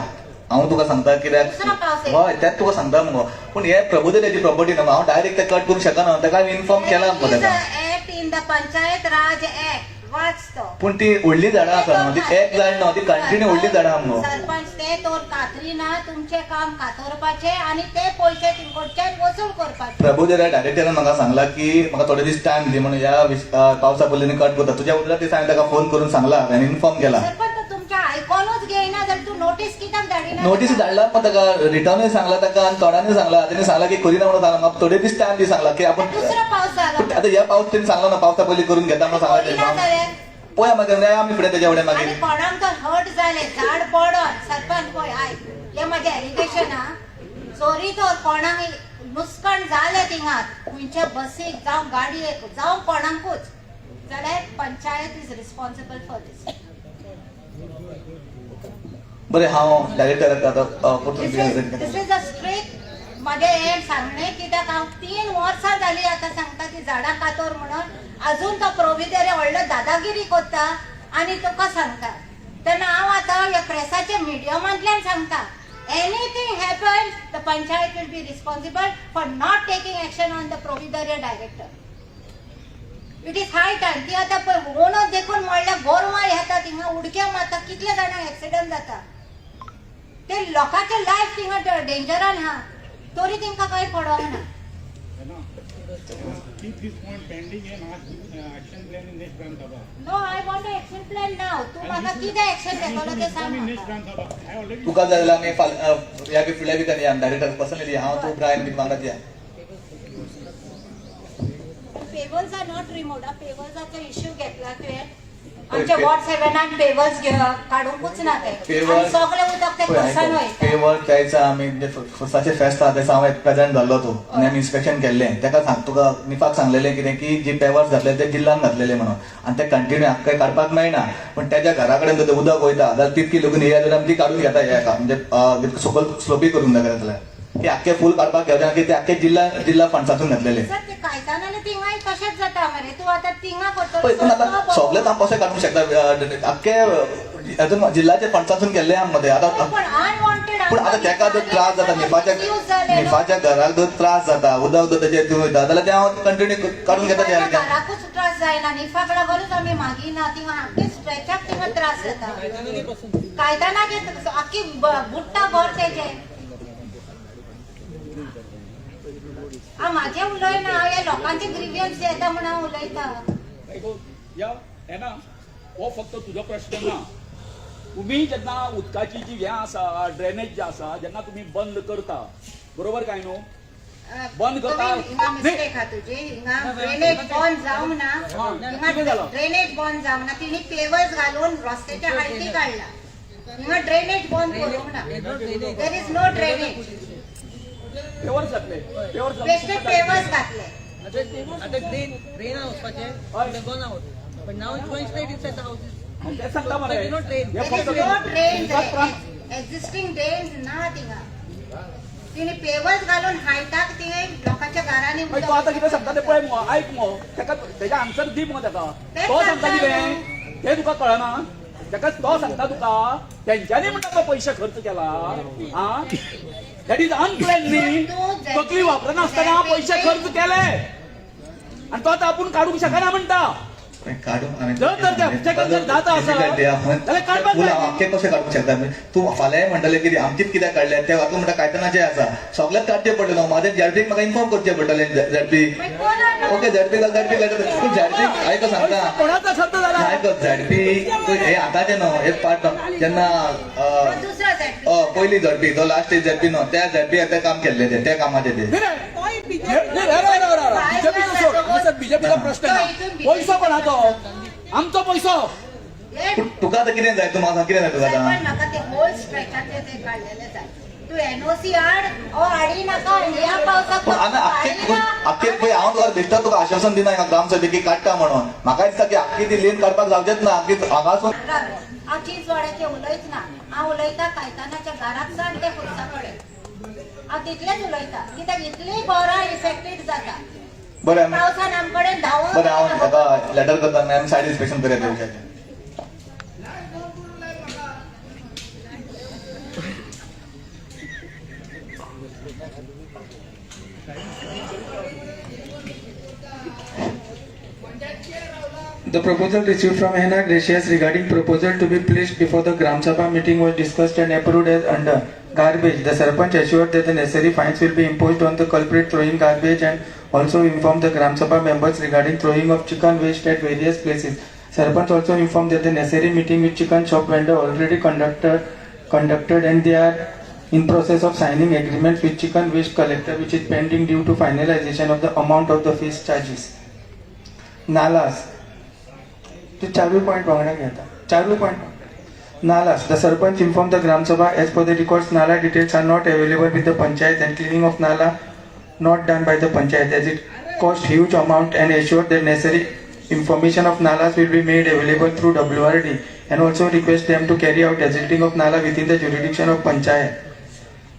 हांव तुका सांगता कित्याक दुसरो पावस येयला. हय, तेंच तुका सांगता मुगो. पूण हे प्रबुद्धतेची प्रॉपर्टी न्हू, हांव डायरेक्ट ते कट करूंक शकना. ताका हांवें इन्फॉर्म केला मुगो ताका. Act in the Panchayat Raj Act वाच तो. पूण ती व्हडली झाडां आसा न्हू, ती एक झाड न्हू, ती कंटिन्यू व्हडली झाडां आहा मुगो. सरपंच, ते तर कातरी ना, तुमचे काम कातरपाचे आनी ते पयशे तिकडच्यान वसूल करपाचे. प्रभुदेरा डायरेक्टरान म्हाका सांगला की म्हाका थोडे दीस टायम दी म्हणून, ह्या पावसा पयलीं कट करता. तुज्या उदरा दिसा हांवें ताका फोन करून सांगला आनी इन्फॉर्म केला. सरपंच, तुमच्या आयकोनूच घेयना जाल्यार तूं नोटीस कित्याक धाडिना? नोटीस धाडला, पण ताका रिटर्नूय सांगला ताका आनी तोंडानूय सांगला. तेणी सांगला की करिना म्हणून सांगला. म्हाका थोडे दीस टायम दी सांगला की आपण. दुसरो पावस जालो. पूण आतां ह्या पावस तेणी सांगला ना, पावसा पयलीं करून घेता म्हणून सांगला करिना तेणी. जाल्यार? पळया मागीर, मेळया आमी फुडें तेज्या फुडें मागीर. आनी कोणाक तर हर्ट जालें झाड पडोन, सरपंच, पळय आयक, हें म्हाजें एलिगेशन आ. सॉरी, तर कोणाक लुसकाण जालें थिंगा, खंयच्या बसीक जावं गाडयेक जावं कोणाकूच जाल्यार Panchayat is responsible for this. बरें, हांव डायरेक्टराक आतां परतून This is a strict म्हाजें हें सांगणें, कित्याक हांव 3 वर्सां जालीं आतां सांगता ती झाडां कातोर म्हणून. अजून तो प्रोविदेरे व्हडलो दादागिरी करता. आनी तुका सांगता तेन्ना हांव आतां ह्या प्रेसाच्या मिडियमांतल्यान सांगता, anything happen, the Panchayat will be responsible for not taking action on the Provedoria director. It is high time. ती आतां पळय वणत देखून म्हणल्यार गोरवां येता थिंगा, उडक्यो मारता, कितले जाणांक एक्सिडंट जाता. ते लोकांचे लायफ थिंगा डेंजरान आहा, तरी तेंकां कांय पडोंक ना. Keep this point pending and ask action plan in next Gram Sabha. No, I want action plan now. तूं म्हाका कितें एक्शन घेतलो तें सांग In next म्हाका. Gram Sabha. I already तुका जाय जाल्यार आमी ह्या बी फुडल्या विकान या, डायरेक्टर पर्सनली. हांव, तूं, ब्रायन बीन वांगडा या. Pavers are not removed. पेवर्साचो इश्यू घेतला तुवें. आमच्या वॉर्ड सेव्हनान पेवर्स काडूंकूच ना ते. आनी सगळें उदक ते खुर्सान वयता. पेवर त्यायचा आमी म्हणजे खुर्साचे फेस्त आहा तेसा हांव प्रेझेंट जाल्लो तूं आनी आमी इन्स्पेक्शन केल्लें. ताका सांग, तुका निफाक सांगलेलें कितें की जी पेवर्स घातले ते जिल्ल्यान घातलेले म्हणून आनी ते कंटिन्यू आख्खे काडपाक मेळना. पूण तेज्या घरा कडेन जर उदक वयता जाल्यार तितकी लोक येयला जाल्यार आमी ती काडून घेता. हे म्हणजे सकयल स्लोपी करूंक जाय जाल्यार की आख्खे फूल काडपाक घेवचे ना, की ते आख्खे जिल्ला जिल्ला फंड्सातून घातलेले. सर, ते कायतानाले थिंगाय तशेंच जाता मरे. तूं आतां थिंगा करतलो. पळय, पूण आतां सगळेच हांव कशें काडूंक शकता? आख्खे हातून जिल्ल्याचे फंड्सातून केल्ले आहा मरे आतां. पण अनवॉन्टेड. पूण आतां तेका जर त्रास जाता, निफाच्या निफाच्या घराक जर त्रास जाता, उदक जर तेजेर वयता जाल्यार तें हांव कंटिन्यू काडून घेता ते. घराकूच त्रास जायना, निफाक लागूनच आमी मागिना. थिंगा आमकेच स्ट्रेचाक थिंगा त्रास जाता. कायतानाचे आख्खी बुडटा घर तेजे. हांव म्हाजें उलयना, हांव ह्या लोकांचे ग्रिवियन्स येता म्हणून हांव उलयता. या येना, हो फक्त तुजो प्रश्न ना. तुम्ही जेन्ना उदकाची जी हें आसा, ड्रेनेज जे आसा, जेन्ना तुमी बंद करता, बरोबर काय न्हू? बंद करता. हिंगा मिस्टेक हा तुजी. हिंगा ड्रेनेज बंद जावंक ना. कितें हिंगा जालां? ड्रेनेज बंद जावंक ना. तिणी पेवर्स घालून रस्त्याच्या हायटी काडला. हिंगा ड्रेनेज बंद करूंक ना. There is no drainage. Pavers घातले, पेवर्स. बेश्टे पेवर्स घातले. आता ड्रेन वचपाचें gone out, but now it's going straight inside the houses. तें सांगता मरे. No drain. हे There फक्त is no drains. तुमकां त्रास. एक्झिस्टिंग ड्रेन्स ना थिंगा. तिणी पेवर्स घालून हायटाक तिणे लोकांच्या घरांनी. मागीर तो आतां कितें सांगता तें पळय मुगो, आयक मुगो ताका, तेजें आन्सर दी मुगो ताका. तेंच तो सांगता सांगता. कितें तें तुका कळना. ताका तो सांगता तुका, तेंच्यांनी म्हणटा तो पयशे खर्च केला. आ, that is unplanned न्ही? तकली वापरनासतना पयशे खर्च केले आनी तो आतां आपूण काडूंक शकना म्हणटा. काडूंक हांवें जर तर ते obstacle जर जाता आसा, जाल्यार काडपाक जाय. आख्खे कशें काडूंक शकता तूं? फाल्यांय म्हणटलें कितें, आमचीच कित्याक काडल्या ते? आतां म्हणटा कायतानाचें आसा, सगळ्याक काडचें पडलें न्हू. म्हाजें झेडपीक म्हाका इन्फॉर्म करचें पडटलें. झेडपी ओके, झेडपी झेडपी पूण झेडपी आयको सांगता. कोणाचा खर्च जाला? आयको, झेडपी हे आतांचें न्हू, हे पार्ट जेन्ना दुसरो झेडपी. पयली झडपी, तो लास्ट झेडपी न्हू, त्या झेडपी आतां काम केल्लें तें, त्या कामाचें तें. बीजेपीचो सोड, हांगासर बीजेपीचो प्रश्न ना. पयसो कोणाचो? आमचो पयसो. हे पूण तुका आतां कितें जाय? तूं म्हाका सांग, कितें जाय तुका आतां? सरपंच, म्हाका ते होल स्ट्रेचाचे ते काडलेले जाय. तूं एनओसी हाड ओ हाडी नाका. ह्या पावसाक पूण आमी आख्खे आख्खे पळय, हांव तुका बेश्टो तुका आश्वासन दिना ह्या ग्रामसभेक की काडटा म्हणून. म्हाका दिसता की आख्खी ती लेन काडपाक जावचेच ना आख्खी हांगासून. हांव चिंचवाड्याचें उलयच ना. हांव उलयता कायतानाच्या घराक सावन ते खुर्सा कडेन. हांव तितलेंच उलयता, कित्याक इतलीं घरां इफेक्टेड जाता बरें, आमी पावसान. आमकडेन धांवून. बरें, हांव ताका लेटर करता आनी आमी सायड इन्स्पेक्शन करया त्या विशयाचें. The proposal received from Hannah Gracious regarding proposal to be placed before the Gram Sabha meeting was discussed and approved as under. Garbage. The Sarpanch assured that the necessary fines will be imposed on the culprit throwing garbage and also informed the Gram Sabha members regarding throwing of chicken waste at various places. Sarpanch also informed that the necessary meeting with chicken shop vendor already conducted and they are in process of signing agreements with chicken waste collector, which is pending due to finalization of the amount of the fees charges. Nalas. ते चारूय point वांगडा घेता, चारूय point. Nalas. The sarpanch inform the Gram Sabha as per the records, nala details are not available with the panchayat and cleaning of nala not done by the panchayat as it cost huge amount, and assure that necessary information of nalas will be made available through WRD and also request them to carry out desilting of nala within the jurisdiction of panchayat.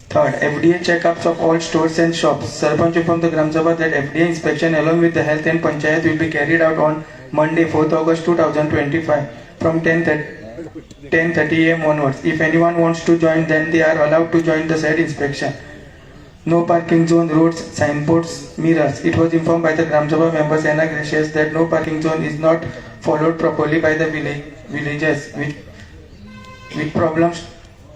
Third, FDA checkups of all stores and shops. Sarpanch informed the Gram Sabha that FDA inspection along with the health and panchayat will be carried out on Monday, 4th August 2025 from 10:30 a.m. onwards. If anyone wants to join, then they are allowed to join the said inspection. No parking zone, roads, signboards, mirrors. It was informed by the Gram Sabha members Anna Gracious that no parking zone is not followed properly by the villagers,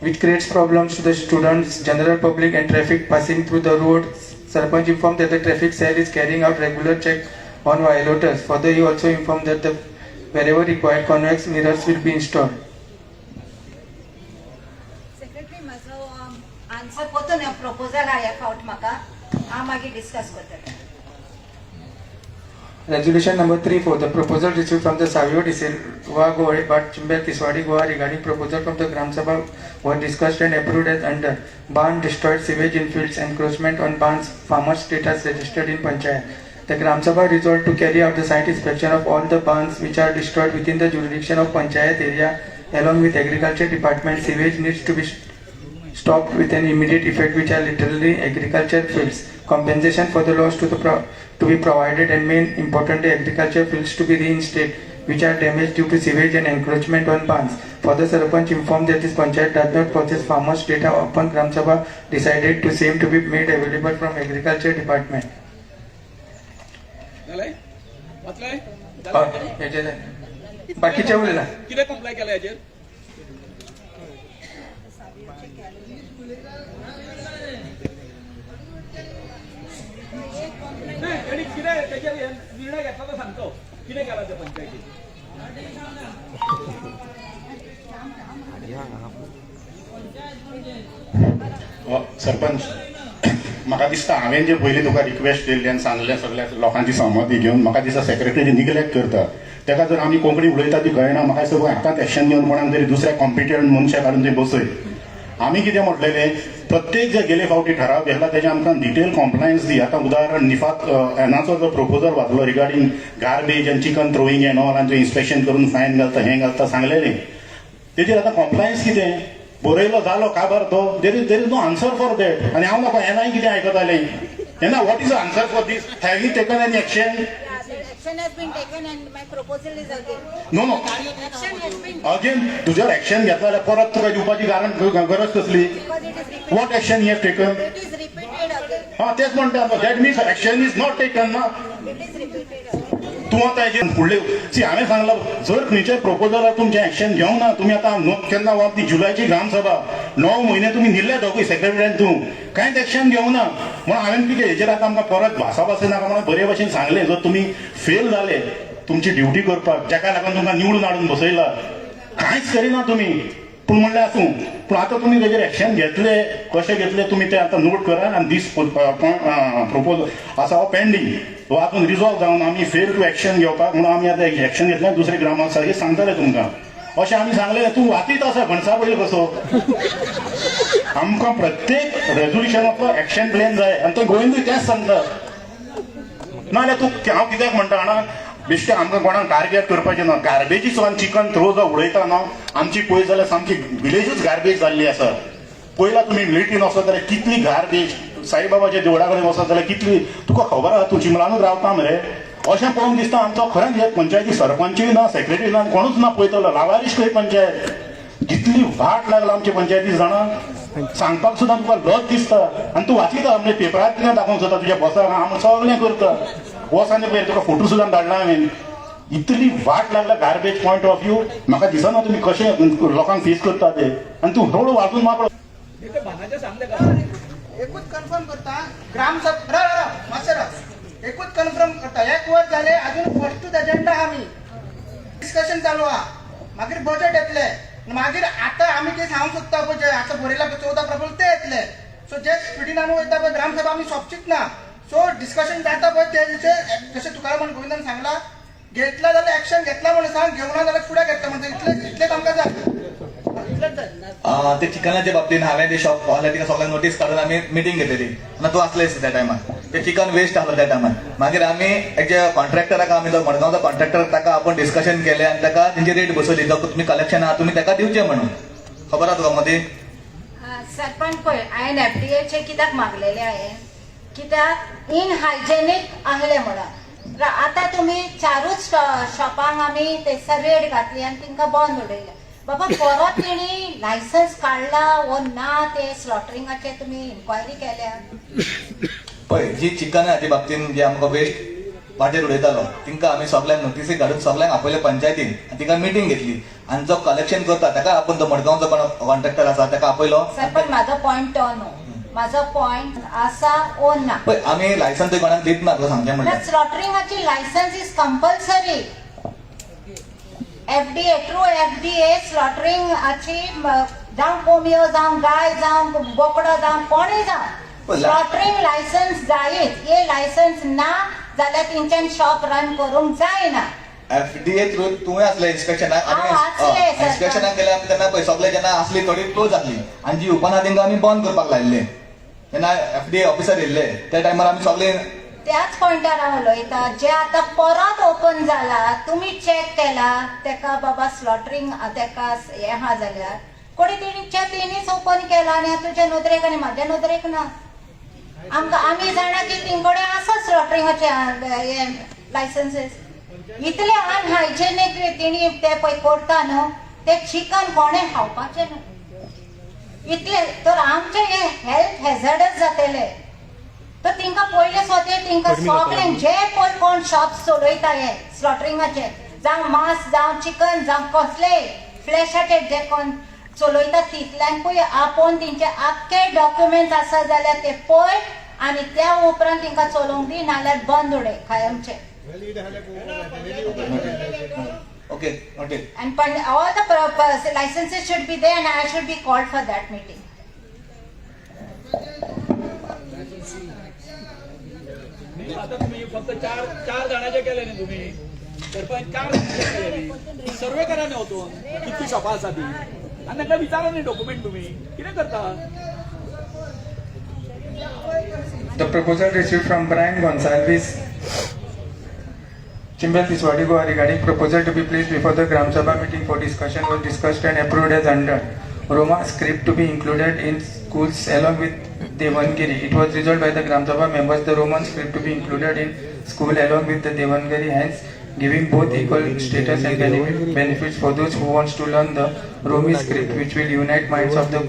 which creates problems to the students, general public and traffic passing through the road. Sarpanch informed that the traffic cell is carrying out regular check on violators. Further, he also informed that the wherever required, convex mirrors will be installed. Secretary, म्हाजो answer परतून proposal आहा ह्या फावट म्हाका. हांव मागीर discuss करतलें. Resolution number 3-4. The proposal received from the Savio de Silva Goa, Bhat Chimbel, Tiswadi, Goa regarding proposal from the Gram Sabha was discussed and approved as under. Barn destroyed, sewage in fields, encroachment on barns, farmers status registered in Panchayat. The Gram Sabha resolved to carry out the site inspection of all the barns which are destroyed within the jurisdiction of Panchayat area along with Agriculture Department. Sewage needs to be stopped with an immediate effect, which are literally agriculture fields. Compensation for the loss to be provided and main importantly agriculture fields to be reinstated which are damaged due to sewage and encroachment on barns. Further, Sarpanch informed that this panchayat does not possess farmers data. Upon Gram Sabha decided to same to be made available from Agriculture Department. जालें, वाचलें? हेजे. बाकीचे उरला. कितें comply केला हेजेर? नाही, तेणी कितें तेजेर हे निर्णय घेतला तो सांगतो कितें केला ते पंचायतीन. सरपंच, म्हाका दिसता हांवें जे पयलीं तुका रिक्वेस्ट केल्ली आनी सांगलें सगळ्या लोकांची सहमती घेवन, म्हाका दिसता सेक्रेटरी निग्लेक्ट करता. ताका जर आमी कोंकणी उलयता ती कळना. म्हाका दिसता तुका हातांत एक्शन घेवन कोणाक तरी दुसऱ्या कॉम्पिटंट मनशाक हाडून थंय बसय. आमी कितें म्हटलेलें, प्रत्येक जे गेले फावटी ठराव घेतला तेजे आमकां डिटेल कॉम्प्लायन्स दी. आतां उदाहरण, निफात एनाचो जो प्रपोजल घातलो regarding garbage and chicken throwing and all, आनी इन्स्पेक्शन करून फायन घालता, हें घालता सांगलेलें, तेजेर आतां कॉम्प्लायन्स कितें बरयलो जालो काबार तो. There is no answer for that. आनी हांव नाका एनाय कितें आयकतालें तेन्ना, what is answer for this? Have you taken any action? Action has been taken and my proposal is again. No. Action has been again तुजेर एक्शन घेतला जाल्यार परत तुका दिवपाची कारण गरज कसली? Because it is repeated. What action you have taken? It is repeated again. हा, तेच म्हणटा. That means action is not taken ना. It is repeated again. तूं आतां हेजेर फुडले सी हांवें सांगलां, जर खंयच्याय प्रपोजलार तुमचें एक्शन घेवना तुमी आतां केन्ना वा ती जुलयाची ग्रामसभा, 9 म्हयने तुमी न्हिल्ले दोगूय सेक्रेटरीन, तूं कांयच एक्शन घेवना. म्हणून हांवें कितें हेजेर आतां आमकां परत भासाभास नाका म्हणून बरे भशेन सांगलें. जर तुमी फेल जाले तुमची ड्युटी करपाक, जाका लागून तुमकां निवडून हाडून बसयला, कांयच करिना तुमी, पूण म्हणलें आसूं. पूण आतां तुमी तेजेर एक्शन घेतले, कशें घेतले तुमी ते आतां नोट करा. आनी दीस प्रपोज आसा हो पेंडींग, हो आजून रिजॉल्व जावन आमी फेल टू एक्शन घेवपाक म्हणून आमी आतां एक्शन घेतलें. दुसरे ग्रामसांक सांगतले तुमकां अशें आमी सांगलें. तूं वाचीत आसा घणसा बैल कसो. आमकां प्रत्येक रेजोल्युशनाचो एक्शन प्लॅन जाय आनी तो गोविंदूय तेंच सांगता. नाजाल्यार तूं हांव कित्याक म्हणटा जाणा, बेश्टें आमकां कोणाक टार्गेट करपाचें ना. गार्बेजीचो आनी चिकन थ्रो जो उडयता न्हू, आमची पळयत जाल्यार सामकी विलेजूच गार्बेज जाल्ली आसा. पयला तुमी मिलिटरीन वचत जाल्यार कितली गार्बेज, साईबाबाच्या देवळा कडेन वचत जाल्यार कितली, तुका खबर आसा, तूं चिंबलानूच रावता मरे. अशें पळोवंक दिसता आमचो खरेंच हे पंचायती सरपंचूय ना, सेक्रेटरी ना, कोणूच ना पळयतलो. लावारीश खंय पंचायत, कितली वाट लागला आमची पंचायती जाणा, सांगपाक सुद्दां तुका लज दिसता. आनी तूं वाचिता म्हणजे पेपरार कितें दाखोवंक सोदता तुज्या बॉसाक, हांव सगळें करता. वच आनी पळय, तुका फोटो सुद्दां धाडला हांवें. इतली वाट लागला गार्बेज पॉयंट ऑफ व्यू. म्हाका दिसना तुमी कशें लोकांक फेस करता ते. आनी तूं हळू वाचून माकडो. ते भानाचें सांग ताका. एकूच कन्फर्म करता, ग्रामसभा, राव राव मातशें राव. एकूच कन्फर्म करता, एक वर्स जालें, अजून फर्स्टूच एजेंडा आहा. आमी डिस्कशन चालू आहा, मागीर बजेट येतलें, मागीर आतां आमी कितें सांगूंक सोदता पळय, जे आतां बरयला पळय 14 प्रपोजल ते येतले. सो जे स्पिडीन आमी वयता पळय, ग्रामसभा आमी सोंपचीच ना. सो डिस्कशन जाता पळय तेजेर, जशें तुकारामान गोविंदान सांगला, घेतला जाल्यार एक्शन घेतला म्हणून सांग, घेवना जाल्यार फुडें घेतला म्हणून सांग. इतलें इतलेंच आमकां जाय, इतलेंच जाय. ते चिकनाच्या बाबतीन हांवें ते शॉप आहले तिका सगळ्यांक नोटीस काडून आमी मिटींग घेतलेली. आनी तूं आसलेस त्या टायमार. ते चिकन वेस्ट आहलो त्या टायमार. मागीर आमी एक कॉन्ट्रॅक्टराक, आमी जो मडगांवचो कॉन्ट्रॅक्टर, ताका आपोवन डिस्कशन केलें आनी ताका तेंची रेट बसयली, जो तुमी कलेक्शन आहा तुमी ताका दिवचें म्हणून. खबर आहा तुका मदीं? सरपंच, पळय, हांवें एफडीएचे कित्याक मागलेले? हांवें कित्याक इनहायजेनीक आहले म्हणून. आतां तुमी चारूच शॉपांक आमी थंयसर रेड घातली आनी तांकां बंद उडयलें. बाबा, परत तेणी लायसन्स काडला वो ना ते स्लॉटरिंगाचे तुमी इन्क्वायरी केल्या? पळय, जी चिकनाच्या बाबतीन जे आमकां वेस्ट वाटेर उडयतालो, तिंका आमी सगल्यांक नोटीसी काडून सगल्यांक आपयले पंचायतीन आनी तिका मिटींग घेतली आनी जो कलेक्शन करता ताका आपूण, तो मडगांवचो कोण कॉन्ट्रॅक्टर आसा ताका आपयलो. सरपंच, म्हाजो पॉयंट तो न्हू. म्हाजो पॉयंट आसा ओ ना. पळय, आमी लायसन्स थंय कोणाक दित ना, तुका सांगचें म्हणल्यार. स्लॉटरिंगाची licence is compulsory. FDA through FDA स्लॉटरिंगाची, जावं कोंबयो, जावं गाय, जावं बोकडो, जावं कोणूय जावं, स्लॉटरिंग लायसन्स जायच. हे लायसन्स ना जाल्यार तेंच्यान शॉप रन करूंक जायना. एफडीए थ्रू तुवें आसले इन्स्पेक्शनाक? हांव आसलें, सर. इन्स्पेक्शनाक गेले आमी तेन्ना पळय, सगळे जेन्ना आसली थोडी क्लोज आसली आनी जी ओपन आहा तेंकां आमी बंद करपाक लायिल्ले. तेन्ना एफडीए ऑफिसर येयल्ले, त्या टायमार आमी सगळे त्याच पॉयंटार हांव उलयता. जे आतां परत ओपन जाला, तुमी चॅक केला तेका बाबा स्लॉटरिंग तेका हें आहा जाल्यार कोणी तेणीच्या तेणीच ओपन केला आनी तुज्या नदरेक आनी म्हाज्या नदरेक ना. आमकां आमी जाणा की तेंकडे आसा स्लॉटरिंगाचे हे लायसन्सीस. इतले अनहायजेनीक तेणी ते पळय करता न्हू, ते चिकन कोणें खावपाचें न्हू. इतले तर आमचे हे हेल्थ हेझर्डस जातले. तर तिंका पयले स्वते तिंका सगळ्यांक, जे पळय कोण शॉप चलयता हे स्लॉटरिंगाचे जावं मांस जावं चिकन जावं कसलेय फ्लॅशाचे जे कोण चलयता तितल्यांकूय आपोवन तेंचे आख्खे डॉक्युमेंट्स आसा जाल्यार ते पळय आनी त्या उपरांत तेंकां चलोवंक दी, नाल्यार बंद उडय कायमचे. Okay, noted. And all the licenses should be there and I should be called for that meeting. आता तुम्ही फक्त चार चार जाणांचे केले न्ही तुम्ही सरपंच, चार जाणांचे केले न्ही. सर्वे करा न्ही वचून कितकी शॉपां आसा ती आनी तांकां विचारा न्ही डॉक्युमेंट. तुमी कितें करता? The proposal received from Brian Gonsalves, Chimbel Tiswadi, Goa regarding proposal to be placed before the Gram Sabha meeting for discussion was discussed and approved as under. Roma script to be included in schools along with Devangiri. It was resolved by the Gram Sabha members the Roman script to be included in school along with the Devangiri, hence giving both equal status and benefits for those who wants to learn the Romi script, which will unite minds of the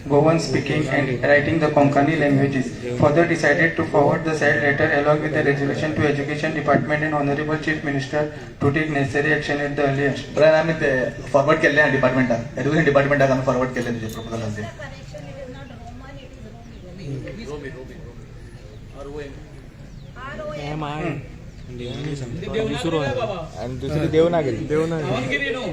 Goan speaking and writing the Konkani languages. Further decided to forward the said letter along with the resolution to Education Department and Honorable Chief Minister to take necessary action at the earliest. Brian, आमी ते forward केल्ले आहा डिपार्टमेंटाक, education डिपार्टमेंटाक आमी forward केल्ले तुजे प्रपोजलाचे. Correction, it is not Roman, it is Romi. Romi, Romi. R O M. Devanagari बाबा. आणि दुसरी देवनागरी. देवनागिरी न्हू.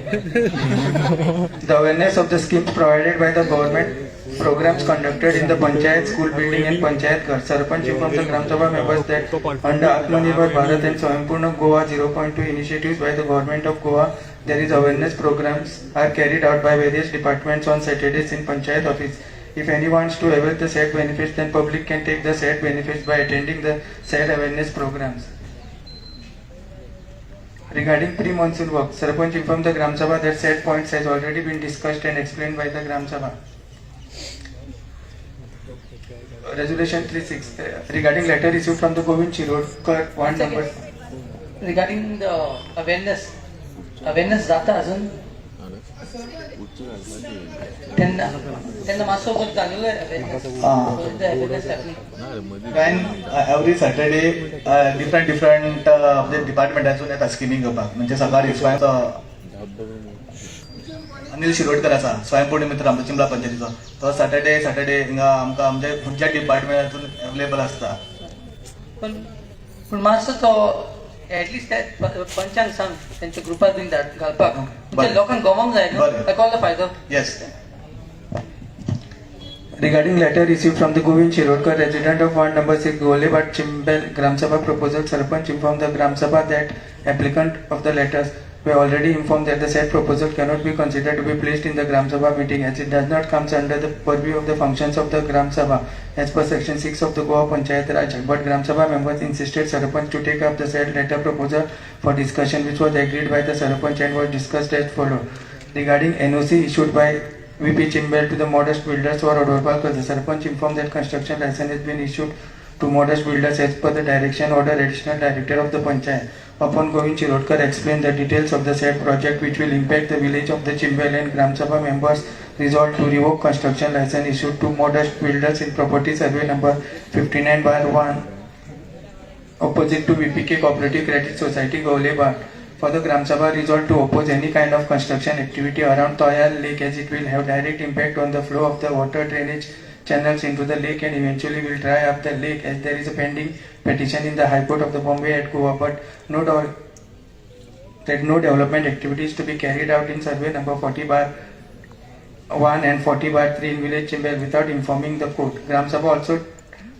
The awareness of the schemes provided by the government, programs conducted in the panchayat, school building and panchayat ghar. Sarpanch informed the Gram Sabha members that under Atmanirbhar Bharat and Swayampurna Goa 0.2 initiatives by the government of Goa, there is awareness programs are carried out by various departments on Saturdays in panchayat office. If anyone wants to avail the said benefits, then public can take the said benefits by attending the said awareness programs. Regarding pre-monsoon work, Sarpanch informed the Gram Sabha that said points has already been discussed and explained by the Gram Sabha. Resolution 36 regarding letter received from the Govind Shirodkar, one number. Regarding the awareness, awareness जाता अजून तेन्ना तेन्ना मातसो जालेलो awareness. Awareness happening. Brian, every Saturday different different म्हणजे डिपार्टमेंटासून येता स्किमी घेवपाक. म्हणजे सकाळी स्वयं अनिल शिरोडकर आसा, स्वयंपूर्ण मित्र आमचो चिंबला पंचायतीचो, तो सॅटर्डे सॅटर्डे हिंगा आमकां म्हणजे खंयच्या डिपार्टमेंटातून अवेलेबल आसता. पण पूण मातसो तो एटलिस्ट त्या पंचांक सांग तेंच्या ग्रुपार बीन धाड घालपाक, म्हणजे लोकांक गमोंक जाय न्हू. बरें. ताका कसलो फायदो. Yes. Regarding letter received from the Govind Shirodkar, resident of ward number 6, Golebat, Chimbel, Gram Sabha proposal, Sarpanch informed the Gram Sabha that applicant of the letters were already informed that the said proposal cannot be considered to be placed in the Gram Sabha meeting as it does not comes under the purview of the functions of the Gram Sabha as per section 6 of the Goa Panchayat Raj Act. But Gram Sabha members insisted Sarpanch to take up the said letter proposal for discussion, which was agreed by the Sarpanch and was discussed as follows. Regarding NOC issued by VP Chimbel to the Modest Builders for Odorpal, the Sarpanch informed that construction license has been issued to Modest Builders as per the direction order additional director of the Panchayat. Upon Govind Shirodkar explained the details of the said project, which will impact the village of the Chimbel, and Gram Sabha members resolved to revoke construction license issued to Modest Builders in property survey number 59/1 opposite to VPK Cooperative Credit Society, Gaulebhat. For the Gram Sabha resolved to oppose any kind of construction activity around Toyal Lake as it will have direct impact on the flow of the water drainage channels into the lake and eventually will dry up the lake, as there is a pending petition in the High Court of the Bombay at Goa, but no doubt that no development activities to be carried out in survey number 40/1 and 40/3 in village Chimbel without informing the court. Gram Sabha also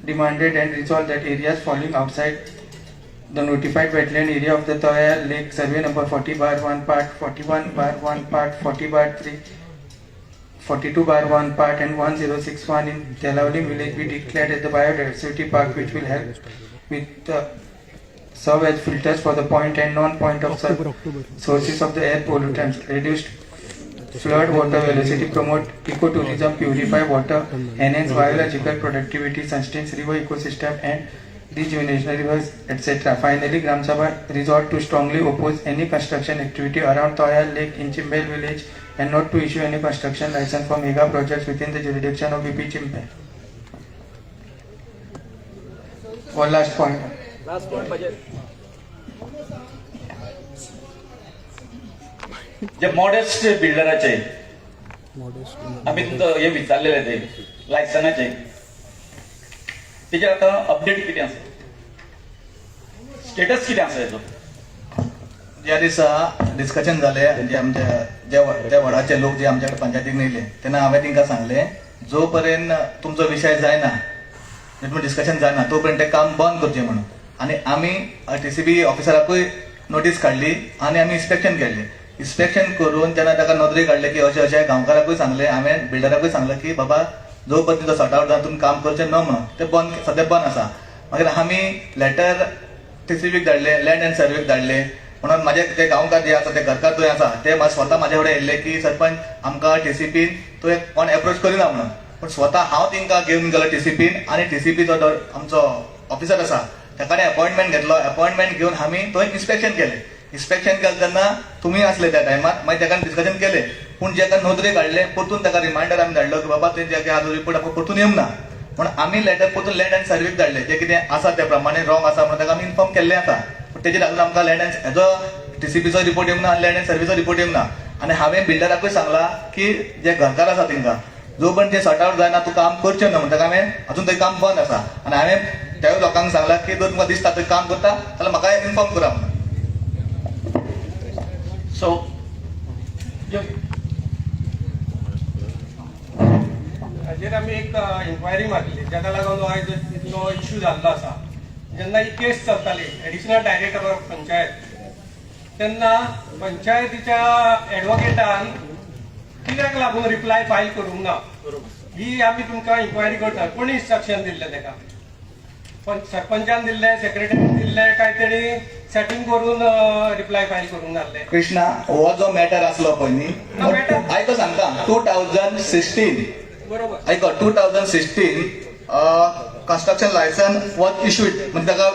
demanded and resolved that areas falling outside the notified wetland area of the Toyal Lake survey number 40/1 part, 41/1 part, 40/3, 42/1 part and 1061 in Telavli village be declared as the biodiversity park, which will help with the serve as filters for the point and non-point of sources of the air pollutants, reduced flood water velocity, promote ecotourism, purify water, enhance biological productivity, sustains river ecosystem and rejuvenation rivers, etc. Finally, Gram Sabha resolved to strongly oppose any construction activity around Toyal Lake in Chimbel village and not to issue any construction license for mega projects within the jurisdiction of VP Chimbel. One last point. Last point budget. J modest बिल्डराचे आमी तुमकां हे विचारलेले ते लायसनाचे, तेजेर आतां update कितें आसा, status कितें आसा हेजो? ज्या दिसा डिस्कशन जालें, जे आमच्या जे वडाचे लोक जे आमच्याकडे पंचायतीक येयले तेन्ना हांवें तांकां सांगलें, जो पर्यंत तुमचो विशय जायना, डिस्कशन जायना, तो पर्यंत तें काम बंद करचें म्हणून. आनी आमी टीसीबी ऑफिसराकूय नोटीस काडली आनी आमी इन्स्पेक्शन केल्लें. इन्स्पेक्शन करून जेन्ना ताका नदरेक हाडलें की अशें अशें, गांवकाराकूय सांगलें हांवें, बिल्डराकूय सांगलें की बाबा जो पर्यंत तुमचो सॉर्ट आवट जावन तुमी काम करचें न्हू म्हणून, तें बंद सद्या बंद आसा. मागीर आमी लेटर टीसीबीक धाडले, लँड अँड सर्वेक धाडले. म्हणून म्हाजे ते गांवकार जे आसा, ते घरकार थंय आसा, ते स्वता म्हाज्या फुडें येयल्ले की सरपंच आमकां टीसीपीन थंय कोण एप्रोच करिना म्हणून. पूण स्वता हांव तांकां घेवन गेलो टीसीपीन आनी टीसीपीचो जो आमचो ऑफिसर आसा ताका अपॉयंटमेंट घेतलो. अपॉयंटमेंट घेवन आमी थंय इन्स्पेक्शन केलें. इन्स्पेक्शन केलें तेन्ना तुमी आसले त्या टायमार, मागीर ताका डिस्कशन केलें. पूण जेका नदरेक हाडलें, परतून ताका रिमायंडर आमी धाडलो की बाबा तुवें जे आजून रिपोर्ट आमकां परतून येवंक ना म्हण. आमी लेटर परतून लँड अँड सर्वेक धाडले, जे कितें आसा ते प्रमाणे रॉंग आसा म्हणून ताका आमी इन्फॉर्म केल्लें आसा. पूण तेजेर अजून आमकां लँड अँड हेजो टीसीपीचो रिपोर्ट येवंक ना, लँड अँड सर्वेचो रिपोर्ट येवंक ना. आनी हांवें बिल्डराकूय सांगलां की जे घरकार आसा तांकां जो पण ते सॉर्ट आवट जायना तूं काम करचें न्हू म्हणटा. ताका हांवें अजून थंय काम बंद आसा आनी हांवें त्या लोकांक सांगलां की जर तुमकां दिसता थंय काम करता जाल्यार म्हाका इन्फॉर्म करा म्हणून. सो हाजेर आमी एक इन्क्वायरी मारली, जाका लागून आयज इतलो इश्यू जाल्लो आसा. जेन्ना ही केस चलताली एडिशनल डायरेक्टर ऑफ पंचायत, तेन्ना पंचायतीच्या एडवोकेटान कित्याक लागून रिप्लाय फायल करूंक ना ही आमी तुमकां इन्क्वायरी करतात. कोणी इन्स्ट्रक्शन दिल्लें ताका? सरपंचान दिल्लें, सेक्रेटरीन दिल्लें, काय तेणी सेटींग करून रिप्लाय फायल करूंक नासलें? कृष्णा, हो जो मॅटर आसलो पळय न्ही, ना, matter- आयको सांगता, 2016. बरोबर. आयको, 2016 construction licence was issued, म्हणजे ताका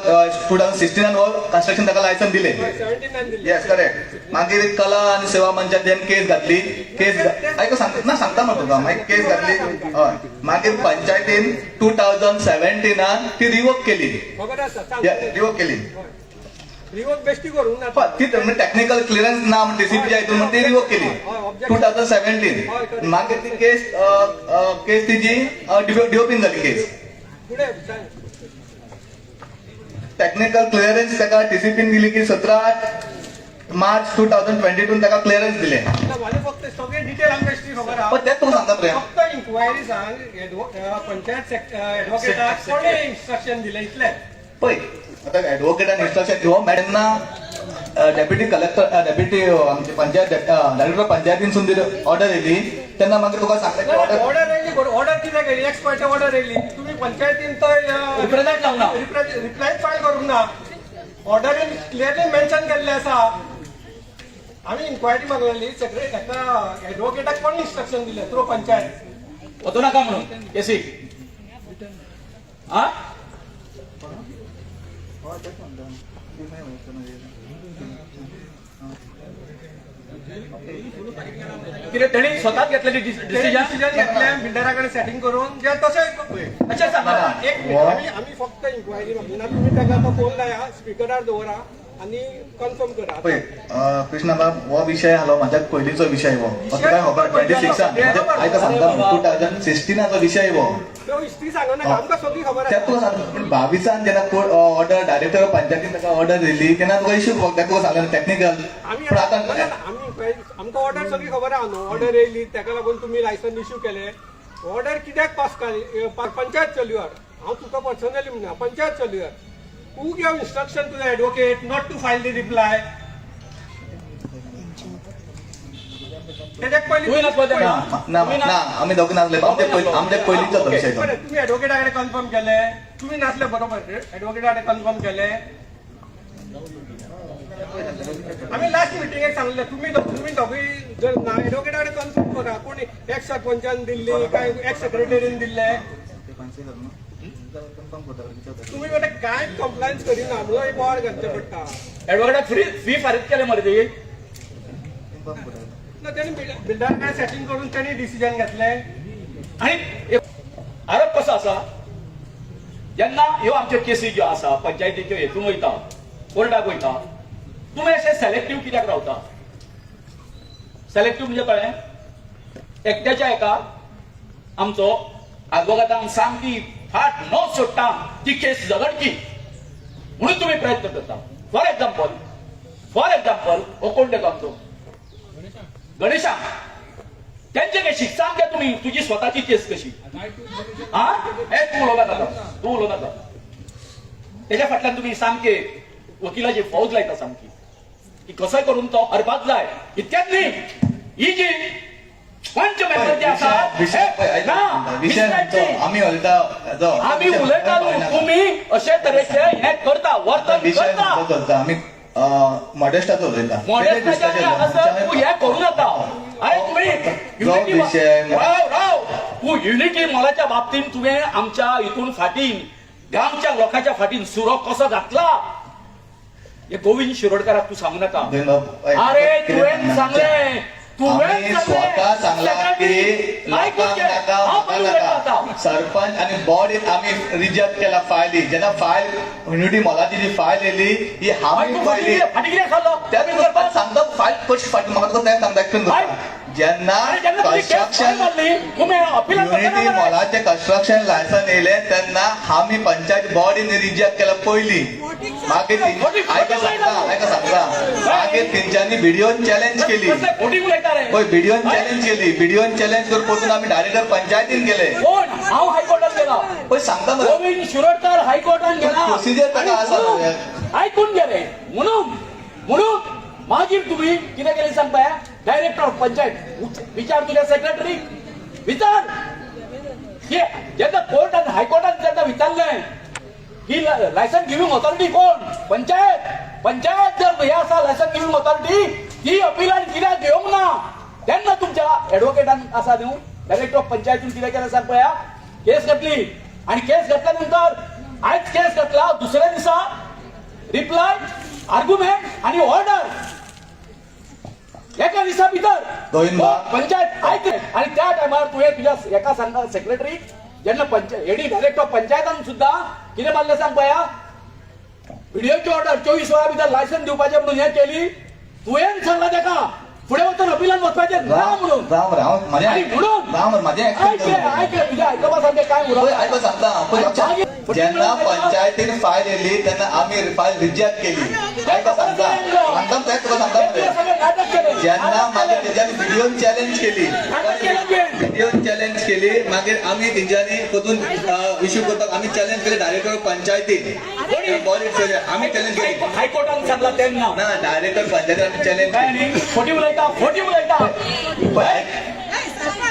2016 हो कन्स्ट्रक्शन ताका लायसन दिले. 79 दिल्लें. येस, करेक्ट. मागीर कला आनी सेवा मंचान तेणी केस घातली. केस आयको सांगता ना, सांगता मग तुका. मागीर केस घातली, हय. मागीर पंचायतीन 2017 ती रिवोक केली. खबर आसा, सांग. रिवोक केली. रिवोक बेश्टी करूंक ना. हय, ती टेक्निकल क्लियरन्स ना म्हण टीसीपीच्या हितून म्हण ती रिवोक केली 2017. मागीर ती केस केस तिजी डिओपीन जाली केस. फुडें सांग. टेक्निकल क्लियरन्स ताका टीसीपीन दिली की 17 मार्च 2022 ताका क्लियरन्स दिले. ना, म्हाजें फक्त सगळे डिटेल आमकां बेश्टी खबर आहा. पण तेच तुका सांगता प्रेम. फक्त इन्क्वायरी सांग, पंचायत एडवोकेटाक कोणे इन्स्ट्रक्शन दिलें इतलें. पळय, आता ऍडव्होकेटान इन्स्ट्रक्शन हो मॅडम ना, डेप्युटी कलेक्टर, डेप्युटी आमचे पंचायत डायरेक्टर पंचायतीनसून दिली ऑर्डर येयली तेन्ना मागीर तुका सांगलें की ऑर्डर ऑर्डर येयली, ऑर्डर कित्याक येयली? एक्स पार्टी ऑर्डर येयली, तुमी पंचायतीन तो रिप्रेझेंट लावना. रिप्लाय फायल करूंक ना. ऑर्डरीन क्लियरली मेन्शन केल्लें आसा. आमी इन्क्वायरी मागलेली सेक्रेटरी ताका, एडवोकेटाक कोण इन्स्ट्रक्शन दिलें थ्रू पंचायत? वचू नाका म्हणून केसीक हा. कितें तेणी स्वताच घेतलेली डिसिजन? डिसिजन घेतलें बिल्डरा कडेन सेटिंग करून जे तशें. अशें सांगा. एक मिनिट, आमी फक्त इन्क्वायरी मागली ना. तुमी ताका आतां फोन लाया, स्पिकरार दवरा आनी कन्फर्म करा. पळय कृष्णाबाब, हो विशय आलो म्हाज्या पयलींचो विशय हो, तुका खबर, 26 आयका सांगता, 2016चो विशय हो. तो हिस्ट्री सांगू नाका, आमकां सगळी खबर त्या आसा. तुका सांगता, पूण 22 जेन्ना ऑर्डर डायरेक्टर पंचायतीन ताका ऑर्डर दिली तेन्ना तुका इश्यू, ताका तुका सांगलें टेक्निकल. आमी पूण आतां ना, ना, आमी आमकां ऑर्डर सगळी खबर आहा न्हू. ऑर्डर येयली ताका लागून तुमी लायसन इश्यू केले. ऑर्डर कित्याक पास केली पंचायत चलयार? हांव तुका पर्सनली म्हणना, panchayat चलयार who give instruction to the advocate not to file the reply? तेज्याक पयलीं तुवें नासलो तेन्ना. ना ना, आमी दोगां नासले. आमचे पयलींचो तो विशय तो. बरें, तुमी एडवोकेटा कडेन कन्फर्म केले? तुमी नासले, बरोबर. एडवोकेटा कडेन कन्फर्म केले? आमी लास्ट मिटिंगेक सांगले, तुमी दोगूय जर ना एडवोकेटा कडेन कन्फर्म करा, कोणी एक्स सरपंचान दिल्ली काय एक्स सेक्रेटरीन दिल्ले. तुमी म्हणटा कांय कंप्लायन्स करिना म्हणून एक बोवाळ घालचें पडटा. एडवोकेटाक फ्री फी फारीक केले मरे ती. ना, तेणी बिल्डर काय सेटिंग करून तेणी डिसिजन घेतलें. आणि एक आरोप कसो आसा, जेन्ना ह्यो आमच्यो केसी ज्यो आसा पंचायतीच्यो हेतून वयता, कोर्टाक वयता, तुमी अशे सिलेक्टीव कित्याक रावता? सिलेक्टीव म्हणजे कळ्ळें, एकट्याच्या एका आमचो आदवोगादान सामकी फाट न सोडटा ती केस झगडची म्हणून तुम्ही प्रयत्न करता. फॉर एक्झाम्पल, हो कोण तेका आमचो गणेशा, त्यांचे केशी सामके तुम्ही तुजी स्वताची केस कशी हा ए, तूं उलोवं नाका, तूं उलोवं नाका. तेच्या फाटल्यान तुम्ही सामके वकिलाची फौज लायता सामकी की कसोय करून तो हरपाक जाय. इतक्यात न्ही, ही जी पंच मेंबर जे आसा विषय पळय, ना विषय मिसगायड आमी उलयता हेजो. आमी उलयता न्हू, तुमी अशे तरेचे हे करता वर्तन विषय करता. खंयचो चलता, आमी मॉडेस्टाचो उलयता. मॉडेस्टाच्या हांगासर तूं हे करू नाका. अरे, तुम्ही जो युनिटी विषय राव राव, तूं युनिटी मॉलाच्या बाबतीन तुवें आमच्या हितून फाटीन, गांवच्या लोकांच्या फाटीन सुरो कसो घातला हे गोविंद शिरोडकाराक तूं सांगू नाका. अरे, तुवें सांगलें, तुवें आम्ही स्वतः सांगला की ऐकून लोकांक घे. नाका, हांव म्हाका पयलीं उलयता नाका. आतां. सरपंच आणि बॉडीन आम्ही रिजेक्ट केला फायली. जेन्ना फायल युनिटी मॉलाची जी फायल येयली ही मागीर आम्ही तूं फाटीं पयली फाटीं कितें खाल्लो? त्या तुका सांगता, फायल कशी फाटी म्हाका तुका तें सांगता, एक्सप्लेन करता. जेन्ना अरे, जेन्ना तुजी केस फायल कन्स्ट्रक्शन मारली तुमी अपिलान युनिटी मॉलाचे कन्स्ट्रक्शन लायसन येयले तेन्ना आमी पंचायत बॉडीन रिजेक्ट केला पयली. मागीर आयका सांगता, आयका सांगता, मागीर तेंच्यांनी बिडिओन चॅलेंज केली. खोटी उलयता रे. पळय, बिडिओन चॅलेंज केली. बिडिओन चॅलेंज करून परतून आमी डायरेक्टर पंचायतीन गेले. कोण? हांव हायकोर्टात गेला. पळय, सांगता मरे. गोविंद शिरोडकर हायकोर्टात गेला. Procedure ताका आणि आसा ऐकून गेले म्हणून म्हणून मागीर तुम्ही कितें केलें सांग पळया. डायरेक्टर ऑफ पंचायत विचार, तुझ्या सेक्रेटरी विचार की जेन्ना कोर्टान, हायकोर्टान जेन्ना विचारलें की लायसन गिविंग ऑथॉरिटी कोण? पंचायत. पंचायत जर हे आसा लायसन गिविंग ऑथॉरिटी, ती अपिलान कित्याक घेवंक ना? तेन्ना तुमच्या एडवोकेटान आसा न्हू, डायरेक्टर ऑफ पंचायतीन कितें केलें सांग पळया. केस घातली आणि केस घातल्या नंतर, आयज केस घातला, दुसऱ्या दिसा रिप्लाय, आर्ग्युमेंट आणि ऑर्डर एका दिसा भितर. गोविंद बाब. पंचायत ऐक, आणि त्या टायमार तुवें तुज्या एका सांगा सेक्रेटरी, जेन्ना पंचायत हेडी डायरेक्टर ऑफ पंचायतान सुद्दां कितें मारलें सांग पळया. बिडिओची ऑर्डर 24 वरां भितर लायसन दिवपाचें म्हणून हें केली. तुवें सांगला तेका फुडें वचून अपिलान वचपाचें ना म्हणून. राव राव, आणि माझ्या म्हणून राव, माझ्या ऐक रे, ऐक रे, तुझ्या आयकपा सारकें काय पळय, उरप. आयको सांगता पळय, लक्षात. जेन्ना पंचायतीन फायल येयली तेन्ना आमी फायल रिजेक्ट केली. आयको सांगता, सांगता, तें तुका सांगता मरे. सगळें नाटक केलें. जेन्ना मागीर तेज्यांनी बिडिओन चॅलेंज केली, नाटक केलें तुवें. बिडिओन चॅलेंज केली, मागीर आमी तेंच्यांनी परतून इश्यू करपाक आमी चॅलेंज केली डायरेक्टर पंचायतीन बॉडी आमी चॅलेंज केली. हायकोर्टान सांगला तेन्ना. ना, डायरेक्टर पंचायतीन आमी चॅलेंज काय केली. न्ही, खोटी उलयता, खोटी उलयता. पळय,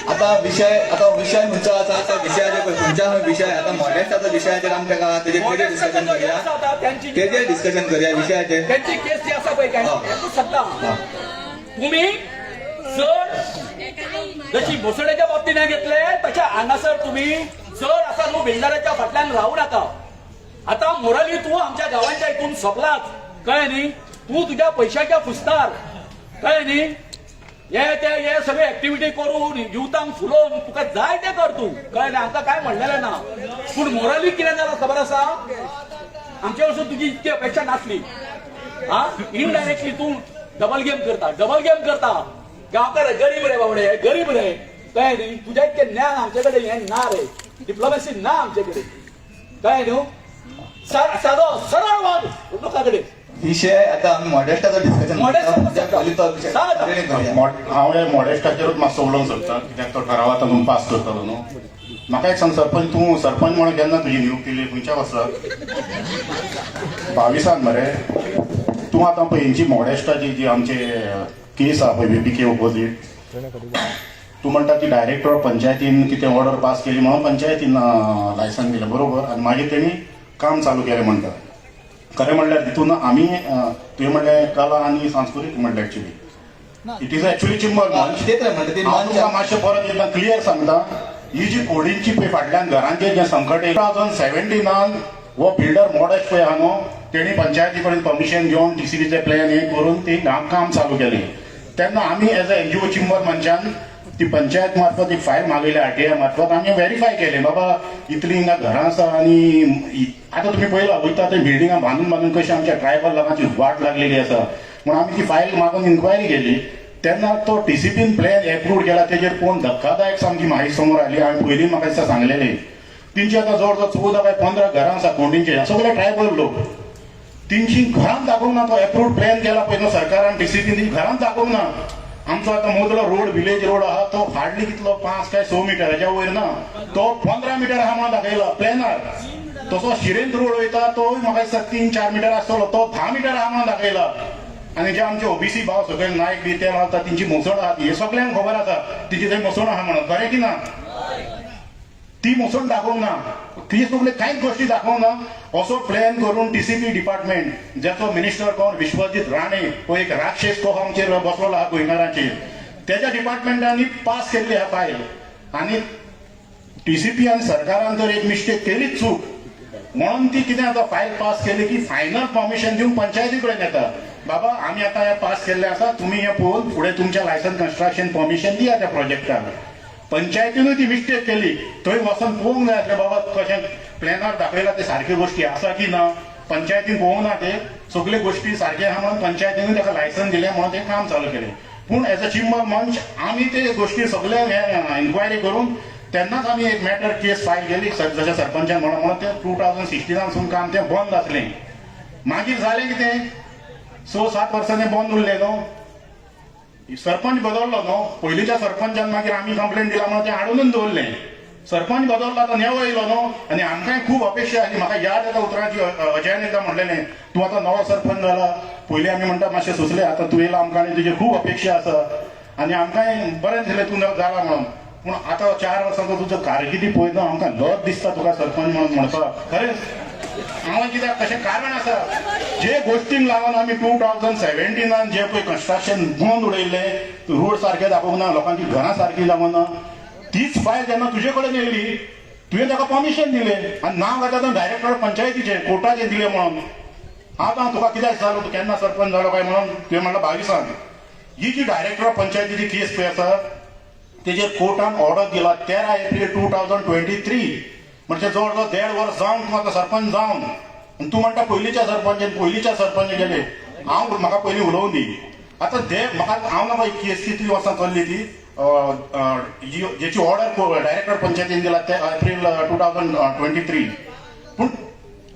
आता विषय खंयचो आसा त्या विशयाचेर, खंयच्या खंय विषय आता मॉडेस्टाचो विशयाचेर आमी ताका तेजेर डिस्कशन करूया. त्यांची तेजेर डिस्कशन करूया विशयाचेर. त्यांची केस जी आसा पळय, काय हेतूच सांगता. तुम्ही चड जशी भोसड्याच्या बाबतीत हे घेतले, तशें हांगासर तुम्ही चड आसा न्हू बिल्डराच्या फाटल्यान रावू नाका. आता मोरली तूं आमच्या गांवांच्या हितून सोंपलाच, कळ्ळें न्ही? तूं तुज्या पयशाच्या फुस्तार, कळ्ळें न्ही, हे ते हे सगळे ऍक्टिव्हिटी करून युथांक फुलोवन तुका जाय ते कर तूं, कळ्ळें न्ही? आमकां काय म्हणलेलें ना, पूण मोरली कितें जालां खबर आसा? आमच्या वरसून तुजी इतकी अपेक्षा नासली. हा, इनडायरेक्टली तूं डबल गेम करता, डबल गेम करता. गांवकार गरीब रे बाबडे, गरीब रे, कळ्ळें न्ही? तुज्या इतकें ज्ञान आमचे कडेन हें ना रे, डिप्लोमॅसी ना आमचे कडेन, कळ्ळें न्हू? सादो सरळ वाग लोकां कडेन. विषय आता आमी मॉडेस्टाचो डिस्कशन मॉडेस्टाचो. पयलीं तो विषय सांग आता. करूया. हांव हे मॉडेस्टाचेरूच मातसो उलोवंक सोदता, कित्याक तो ठराव आतां तुमी पास करतलो न्हू. म्हाका एक सांग सरपंच, तूं सरपंच म्हणून केन्ना तुजी नियुक्ती केली? खंयच्या वर्सा? 22 मरे. तूं आतां पळय, हेंची मॉडेस्टाची जी आमचे केस आहा पळय, बीबीके ओपोजीट, तूं म्हणटा ती डायरेक्टर पंचायतीन कितें ऑर्डर पास केली म्हणून पंचायतीन लायसन दिलें, बरोबर? आनी मागीर तेणी काम चालू केलें म्हणटा. खरें म्हणल्यार तितून आमी तुवें म्हणलें कला आनी सांस्कृतीक म्हणलें, actually it is actually Chimbel मंच. तेच रे म्हणटा ती हांव मंच. तुमकां मातशें परत एकदां क्लियर सांगता. ही जी कोडींची पळय फाटल्यान घरांचें जें संकट, 2017 हो बिल्डर मॉडेस्ट पळय आहा न्हू, तेणी पंचायती कडेन परमिशन घेवन टीसीबीचे प्लॅन हे करून ती काम चालू केलें. तेन्ना आमी एज अ एनजीओ चिंबल मंचान ती पंचायत मार्फत एक फायल मागयली, आरटीआय मार्फत आमी व्हेरीफाय केलें, बाबा इतलीं हिंगा घरां आसा आनी आतां तुमी पळयला वयता थंय बिल्डिंगां बांदून बांदून कशी आमच्या ट्रायबल लोकांची वाट लागलेली आसा. म्हणून आमी ती फायल मागून इन्क्वायरी केली. तेन्ना तो टीसीपीन प्लॅन एप्रूव केला तेजेर पळोवन धक्कादायक सामकी म्हाजी समोर आयली. हांवें पयलीं म्हाका दिसता सांगलेलें, तेंची आतां जवळ जवळ 14 काय 15 घरां आसा कोंडींचे, सगळे ट्रायबल लोक. तेंची घरांत दाखोवंक ना तो एप्रूव्ड प्लॅन केला पळय न्हू सरकारान टीसीपीन, तेंची घरांत दाखोवंक ना. आमचो आतां मदलो रोड, विलेज रोड आहा तो हार्डली कितलो 5 काय 6 मिटराच्या वयर ना, तो 15 मिटर आहा म्हणून दाखयला प्लॅनार. तसो शिरेंत रोड वयता तोय म्हाका दिसता 3-4 मिटर आसतलो, तो 10 मिटर आहा म्हणून दाखयला. आनी जे आमचे ओबीसी भाव सगळे नायक बी ते रावता तेंची मोसण आहा ती, हे सगळ्यांक खबर आसा तेंची थंय मोसण आहा म्हणून, खरें की ना? ती मोसण दाखोवंक ना, ती सगळे कांयच गोश्टी दाखोवंक ना. असो प्लॅन करून टीसीपी डिपार्टमेंट, ज्याचो मिनिस्टर कोण विश्वजीत राणे, हो एक राक्षस कसो आमचेर बसलेलो आहा गोंयकारांचेर, तेच्या डिपार्टमेंटांनी पास केल्ली आहा फायल. आनी टीसीपी आनी सरकारान जर एक मिस्टेक केली, चूक म्हणून ती कितें आतां फायल पास केली की फायनल परमिशन दिवन पंचायती कडेन येता, बाबा आमी आतां हें पास केल्लें आसा, तुमी हें पळोवन फुडें तुमचें लायसन्स कन्स्ट्रक्शन परमिशन दिया त्या प्रोजेक्टाक. पंचायतीनूय ती मिस्टेक केली, थंय वचोन पळोवंक जाय आसलें बाबा कशें प्लॅनार दाखयला ते सारक्यो गोश्टी आसा की ना. पंचायतीन पळोवंक ना, ते सगल्यो गोश्टी सारक्यो आहा म्हणून पंचायतीनूय ताका लायसन्स दिलें म्हणून तें काम चालू केलें. पूण एज अ चिंबल मंच आमी ते गोश्टी सगळे हे इन्क्वायरी करून तेन्नाच आमी एक मॅटर केस फायल केली, जशें सरपंचान म्हणून म्हणून तें 2016 सून काम तें बंद आसलें. मागीर जालें कितें, 6-7 वर्सांनी बंद उरलें न्हू, सरपंच बदललो न्हू. पयलींच्या सरपंचान मागीर आमी कंप्लेन दिला म्हणून तें हाडूनच दवरलें. सरपंच बदललो, आतां नेवो येयलो न्हू, आनी आमकांय खूब अपेक्षा आसली. म्हाका याद येता उतरांची, अजयान एकदां म्हणलेलें, तूं आतां नवो सरपंच जाला, पयलीं आमी म्हणटा मातशें सोंसलें, आतां तूं येयला आमकां आनी तुजी खूब अपेक्षा आसा आनी आमकांय बरें दिसलें तूं जाला म्हणून, पूण आतां 4 वर्सांचो तुजो कारकिर्दी पळयता आमकां लज दिसता तुका सरपंच म्हणून म्हणपाक. खरेंच हांव कित्याक तशें कारण आसा, जे गोश्टींक लागून आमी 2017 जे पळय कन्स्ट्रक्शन बंद उडयल्लें, रोड सारके दाखोवंक ना, लोकांची घरां सारकी जावंक ना, तीच फायल जेन्ना तुजे कडेन येयली तुवें ताका परमिशन दिलें आनी नांव घातलें डायरेक्टर पंचायतीचें कोर्टाचें दिलें म्हणून. आतां तुका कित्याक जालो, तूं केन्ना सरपंच जालो काय म्हणून तुवें म्हणलां 22 ही जी डायरेक्टर पंचायतीची केस पळय आसा तेजेर कोर्टान ऑर्डर दिला 13 एप्रील 2023, म्हणजे जवळ जवळ देड वर्स जावन तूं आतां सरपंच जावन आनी तूं म्हणटा पयलींच्या सरपंचान, पयलींच्या सरपंच गेले. हांव म्हाका पयलीं उलोवं दी. आतां ते म्हाका हांव ना केस कितली वर्सां चल्ली ती, अ, अ, जेची ऑर्डर डायरेक्टर पंचायतीन दिला ते एप्रील 2023. पूण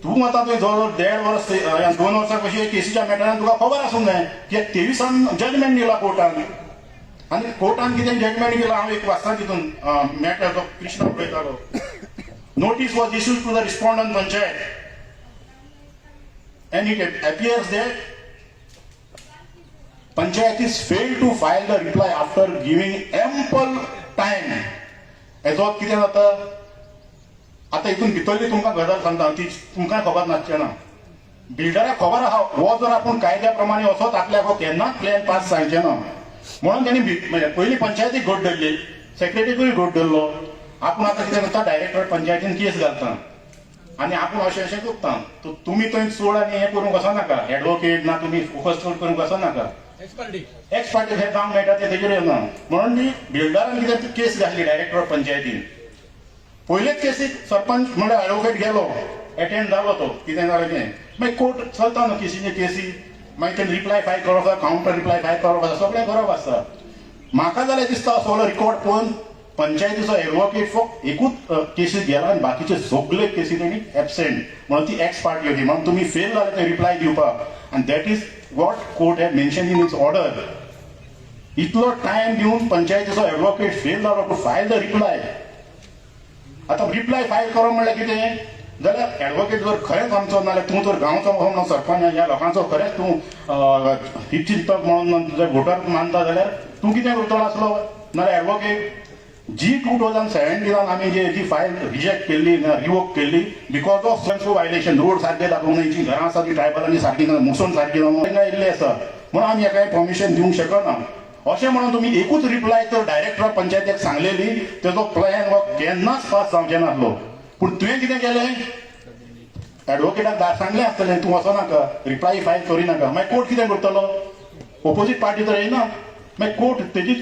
तूं आतां तुवें जवळ जवळ देड वर्स, 2 वर्सां कशी केसीच्या मॅटरान तुका खबर आसूंक जाय की 23 जजमेंट दिला कोर्टान. आनी कोर्टान कितें जजमेंट दिला हांव एक वाचता तितून मॅटर, तो कृष्णा उलयतालो. Notice was issued to the respondent panchayat and it appears that panchayat is failed to file the reply after giving ample time. हेजो कितें जाता आतां हितून भितरली तुमकां गजाल सांगता, ती तुमकां खबर नासचें ना. बिल्डराक खबर आहा, हो जर आपूण कायद्या प्रमाणे वचत आपल्याक हो केन्नाच प्लॅन पास जावचें ना म्हणून तेणी म्हणजे पयलीं पंचायतीक घट धरली, सेक्रेटरीकूय घट धरलो. आपूण आतां कितें करता, डायरेक्टर पंचायतीन केस घालता आनी आपूण अशें अशें करता. तुमी थंय चड आनी हें करूंक वचनाका, एडवोकेट ना तुमी फोकस चड करूंक वचनाका. X party. एक्स पार्टी हें जावंक मेळटा तें तेजेर येना म्हणून ती बिल्डरान कितें केस घातली डायरेक्टर पंचायतीन. पयलेच केसीक सरपंच म्हणल्यार एडवोकेट गेलो, एटेंड जालो तो, कितें जालें तें मागीर कोर्ट चलता न्हू केसीचे केसी. मागीर तेणी रिप्लाय फायल करप आसा, कावंटर रिप्लाय फायल करप आसा, सगळें करप आसता. म्हाका जाल्यार दिसता सगळो रिकॉर्ड पळोवन पंचायतीचो एडवोकेट फक्त एकूच केसीक गेला आनी बाकीचे सगळे केसी तेणी एबसेंट, म्हणून ती एक्स पार्टी होती, म्हणून तुमी फेल जाले ते रिप्लाय दिवपाक. आनी that is what court have mention in its order. इतलो टायम दिवन पंचायतीचो एडवोकेट फेल जालो टू फायल the reply. आतां रिप्लाय फायल करप म्हणल्यार कितें जाल्यार एडवोकेट जर खरेंच आमचो नाल्यार तूं जर गांवचो म्हणून सरपंच ह्या लोकांचो खरेंच तूं हितचिंतक म्हणून जर वोटर मानता जाल्यार तूं कितें करतलो आसलो? नाल्यार एडवोकेट जी 2017 आमी जी जी फायल रिजेक्ट केल्ली, रिवोक केल्ली because of sense violation, road सारके दाखोवंक ना, हिची घरां आसा ती ट्रायबलांनी सारकी ना, मुसण सारकी ना, हांगा येयल्ले आसा म्हणून आमी हेका परमिशन दिवंक शकना अशें म्हणून तुमी एकूच रिप्लाय तर डायरेक्टर पंचायतीक सांगलेली, तेजो प्लॅन हो केन्नाच पास जावचें नासलो. पूण तुवें कितें केलें, एडवोकेटाक सांगलें आसतलें तूं वचनाका, रिप्लाय फायल करिनाका. मागीर कोर्ट कितें करतलो? ओपोजीट पार्टी तर येयना. मागीर कोर्ट तेजी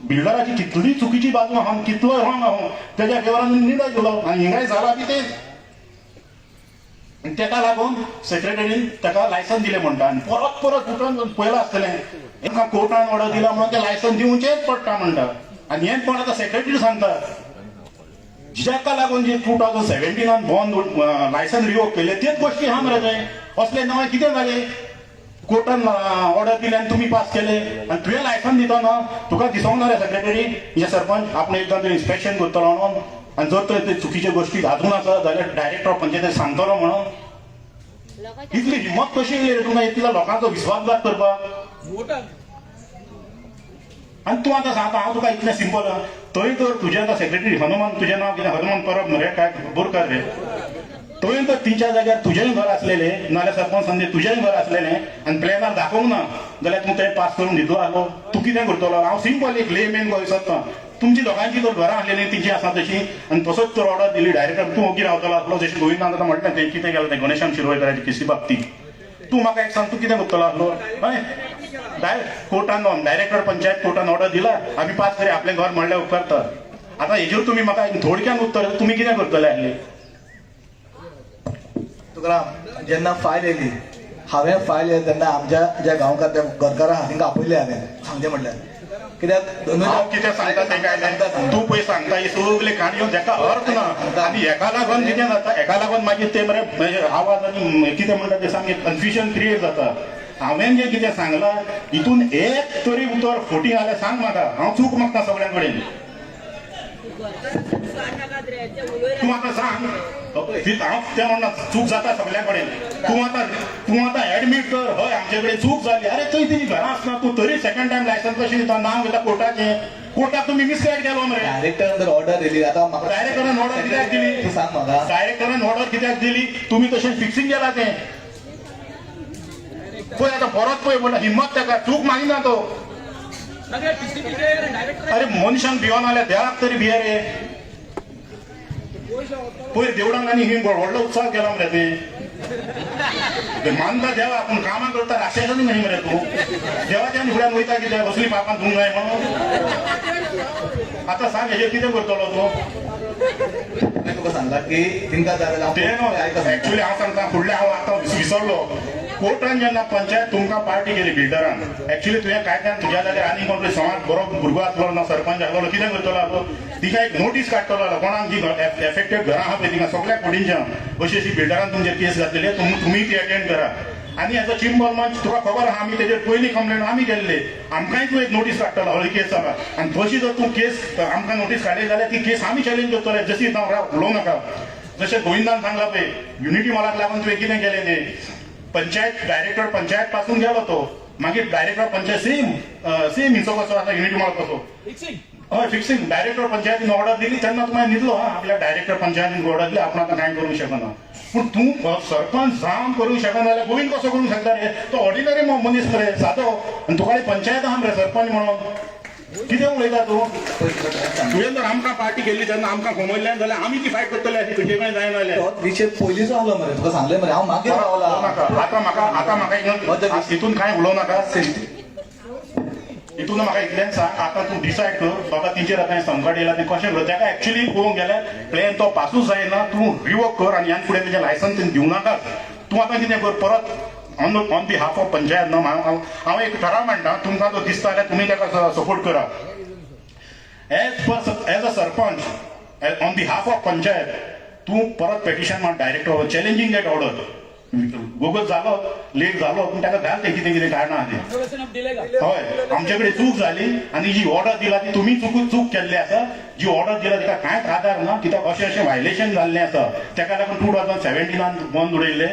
बिल्डराची कितली चुकीची बाजू आहा, कितलो रॉंग आहा, तेज्या फेवरान निर्णय दिलो आनी हिंगाय जाला बी तेच. आनी तेका लागून सेक्रेटरीन ताका लायसन्स दिलें म्हणटा. आनी परत परत उठून पळयलां आसतलें, एका कोर्टान ऑर्डर दिला म्हणून तें लायसन्स दिवचेंच पडटा म्हणटा. आनी हें कोण आतां सेक्रेटरी सांगता, जाका लागून जे 2017 बॉन्ड लायसन्स रिवोक केले तेच गोश्टी आहा मरे थंय. असले नवें कितें जालें? कोर्टान ऑर्डर दिली आनी तुमी पास केले आनी तुवें लायसन्स दितना तुका दिसोंक ना रे सेक्रेटरी हे सरपंच आपण एकदां तरी इन्स्पेक्शन करतलो म्हणून, आनी जर तर ते चुकीच्यो गोश्टी घालून आसा जाल्यार डायरेक्टर ऑफ पंचायत सांगतलो म्हणून. इतली हिम्मत कशी येयली रे तुमकां इतल्या लोकांचो विश्वासघात करपाक? आनी तूं आतां सांगता हांव तुका इतलें सिंपल. थंय तर तुजें आतां सेक्रेटरी हनुमान, तुजें नांव कितें, हनुमान परब मरे काय बोरकर रे, थंय तर तिच्या जाग्यार तुजेंय घर आसलेलें, नाल्यार सरपंच संदे तुजेंय घर आसलेलें आनी प्लॅनार दाखोवंक ना जाल्यार तूं थंय पास करून दितलो आसलो. तूं कितें करतलो? हांव सिंपल एक लेमेन गो विसरता. तुमची दोगांची तर घरां आसलेलीं तिची आसा तशी आनी तसोच तर ऑर्डर दिली डायरेक्टर, तूं ओगी रावतलो आसलो. जशें गोविंदान आतां म्हटलें तें कितें केलें तें गणेशान शिरवयकराची केसी बाबतींत, तूं म्हाका एक सांग, तूं कितें करतलो आसलो? हय, डायरेक्ट कोर्टान, डायरेक्टर पंचायत कोर्टान ऑर्डर दिला, आमी पास करी आपलें घर म्हणल्यार उपकारता. आतां हेजेर तुमी म्हाका थोडक्यान उत्तर, तुमी कितें करतले आसले? तुकाराम, जेन्ना फायल येयली, हांवें फायल येयली तेन्ना आमच्या ज्या गांवकार त्या घरकारां आहा तेंकां आपयले हांवें सांगचें म्हटल्यार कित्याक हांव कितें सांगता तें काय नाही, तूं पळय सांगता ही सगळी काणयो जेका अर्थ ना. आनी हेका लागून कितें जाता, हेका लागून मागीर ते मरे आवाज आनी कितें म्हणटा ते सामकें कन्फ्युजन क्रिएट जाता. हांवें जें कितें सांगलां हितून एक तरी उतर फोटी जाल्यार सांग म्हाका, हांव चूक मागता सगळ्यां कडेन. तूं आतां सांग, हांव तें म्हणना चूक जाता सगळ्यां कडेन. तूं आतां एडमीट कर, हय आमचे कडेन चूक जाली. अरे थंय तेजी घरां आसना, तूं तरी सेकंड टायम लायसन्स कशें दिता? नांव घेता कोर्टाचें, कोर्टाक तुमी मिसगायड केलो मरे. डायरेक्टरान जर ऑर्डर दिली आतां म्हाका, डायरेक्टरान ऑर्डर कित्याक दिली? तूं सांग म्हाका. डायरेक्टरान ऑर्डर कित्याक दिली? तुमी तशें फिक्सिंग केला तें. पळय आतां परत पळय म्हणटा हिम्मत ताका, चूक मागिना तो. अरे मनशांक भिवन जाल्यार देवाक तरी भिये रे. पयर देवळांक आनी ही व्हडलो उत्सव केला मरे ते मानता देवा, पूण कामां करता राक्षसांनी न्ही मरे तूं. देवाच्या आनी फुड्यान वयता कित्याक? असली पापां धुवंक जाय म्हणून. आतां सांग हेजेर कितें करतलो तूं? हांवें तुका सांगलां की तिंका जाय जाल्यार तें न्हू, एक्चुअली हांव सांगता, फुडलें हांव आतां विसरलो. कोर्टान जेन्ना पंचायत तुमकां पार्टी केली बिल्डरान, एक्चुअली तुवें कायद्यान तुज्या जाग्यार आनी कोण तरी समाज बरो भुरगो आसलो ना सरपंच आसलो, कितें करतलो आसलो? तिका एक नोटीस काडटलो आसलो, कोणाक जी एफेक्टेड घरां आहा पळय तिका सगळ्या कोडींच्या अशी अशी बिल्डरान तुमचेर केस घातलेली, तुमी ती अटेंड करा. आनी हेजो चिंबल मंच तुका खबर आहा, आमी तेजेर पयलीं कंप्लेन आमी केल्ले, आमकांय तूं एक नोटीस काडटलो हय केस जाला. आनी तशी जर तूं केस आमकां नोटीस काडली जाल्यार ती केस आमी चॅलेंज करतले. जशी हांव राव उलोवं नाका, जशें गोविंदान सांगलां पळय युनिटी मॉलाक लागून तुवें कितें केलें तें, पंचायत डायरेक्टर पंचायत पासून गेलो तो, मागीर डायरेक्टर पंचायत सेम सेम हिचो कसो आसा युनिटी मॉल कसो, हय फिक्सिंग डायरेक्टर पंचायतीन ऑर्डर दिली तेन्ना तूं मागीर न्हिदलो. हा आपल्या डायरेक्टर पंचायतीन ऑर्डर दिली, आपण आतां कांय करूंक शकना. पूण तूं सरपंच जावन करूंक शकना जाल्यार गोविंद कसो करूंक शकता रे? तो ऑर्डिनरी मनीस मरे, सादो. आनी तुका पंचायत आहा मरे सरपंच म्हणून कितें उलयता तूं? तुवें जर आमकां पार्टी केल्ली तेन्ना आमकां समजलें जाल्यार आमी ती फायट करतले आसली, तुजे कडेन जायना जाल्यार. तोच विशय पयलींचो आहलो मरे, तुका सांगलें मरे हांव मागीर पावला. आतां म्हाका, आतां म्हाका हितून कांय उलोवं नाका, हितून म्हाका इतल्यान सांग. आतां तूं डिसायड कर बाबा तिचेर आतां हें संकट येयलां तें कशें कर. ताका एक्चुअली पळोवंक गेल्यार प्लॅन तो पासूच जायना, तूं रिवोक कर आनी ह्यान फुडें तेजें लायसन्स तें दिवं नाका. तूं आतां कितें कर, परत on behalf of panchayat न्हू हांव एक ठराव मांडटा, तुमकां जो दिसता जाल्यार तुमी ताका सपोर्ट करा. As a sarpanch on behalf of panchayat तूं परत पेटिशन मार डायरेक्टर चॅलेंजींग that order. गोगत जालो, लेट जालो, पूण ताका घाल तें कितें कितें कारणां आहा तीं. हय आमचे कडेन चूक जाली आनी जी ऑर्डर दिला ती तुमी चूक केल्ली आसा. जी ऑर्डर दिला तिका कांयच आदार ना, कित्याक अशें अशें व्हायलेशन जाल्लें आसा, ताका लागून 2017 बंद उडयल्ले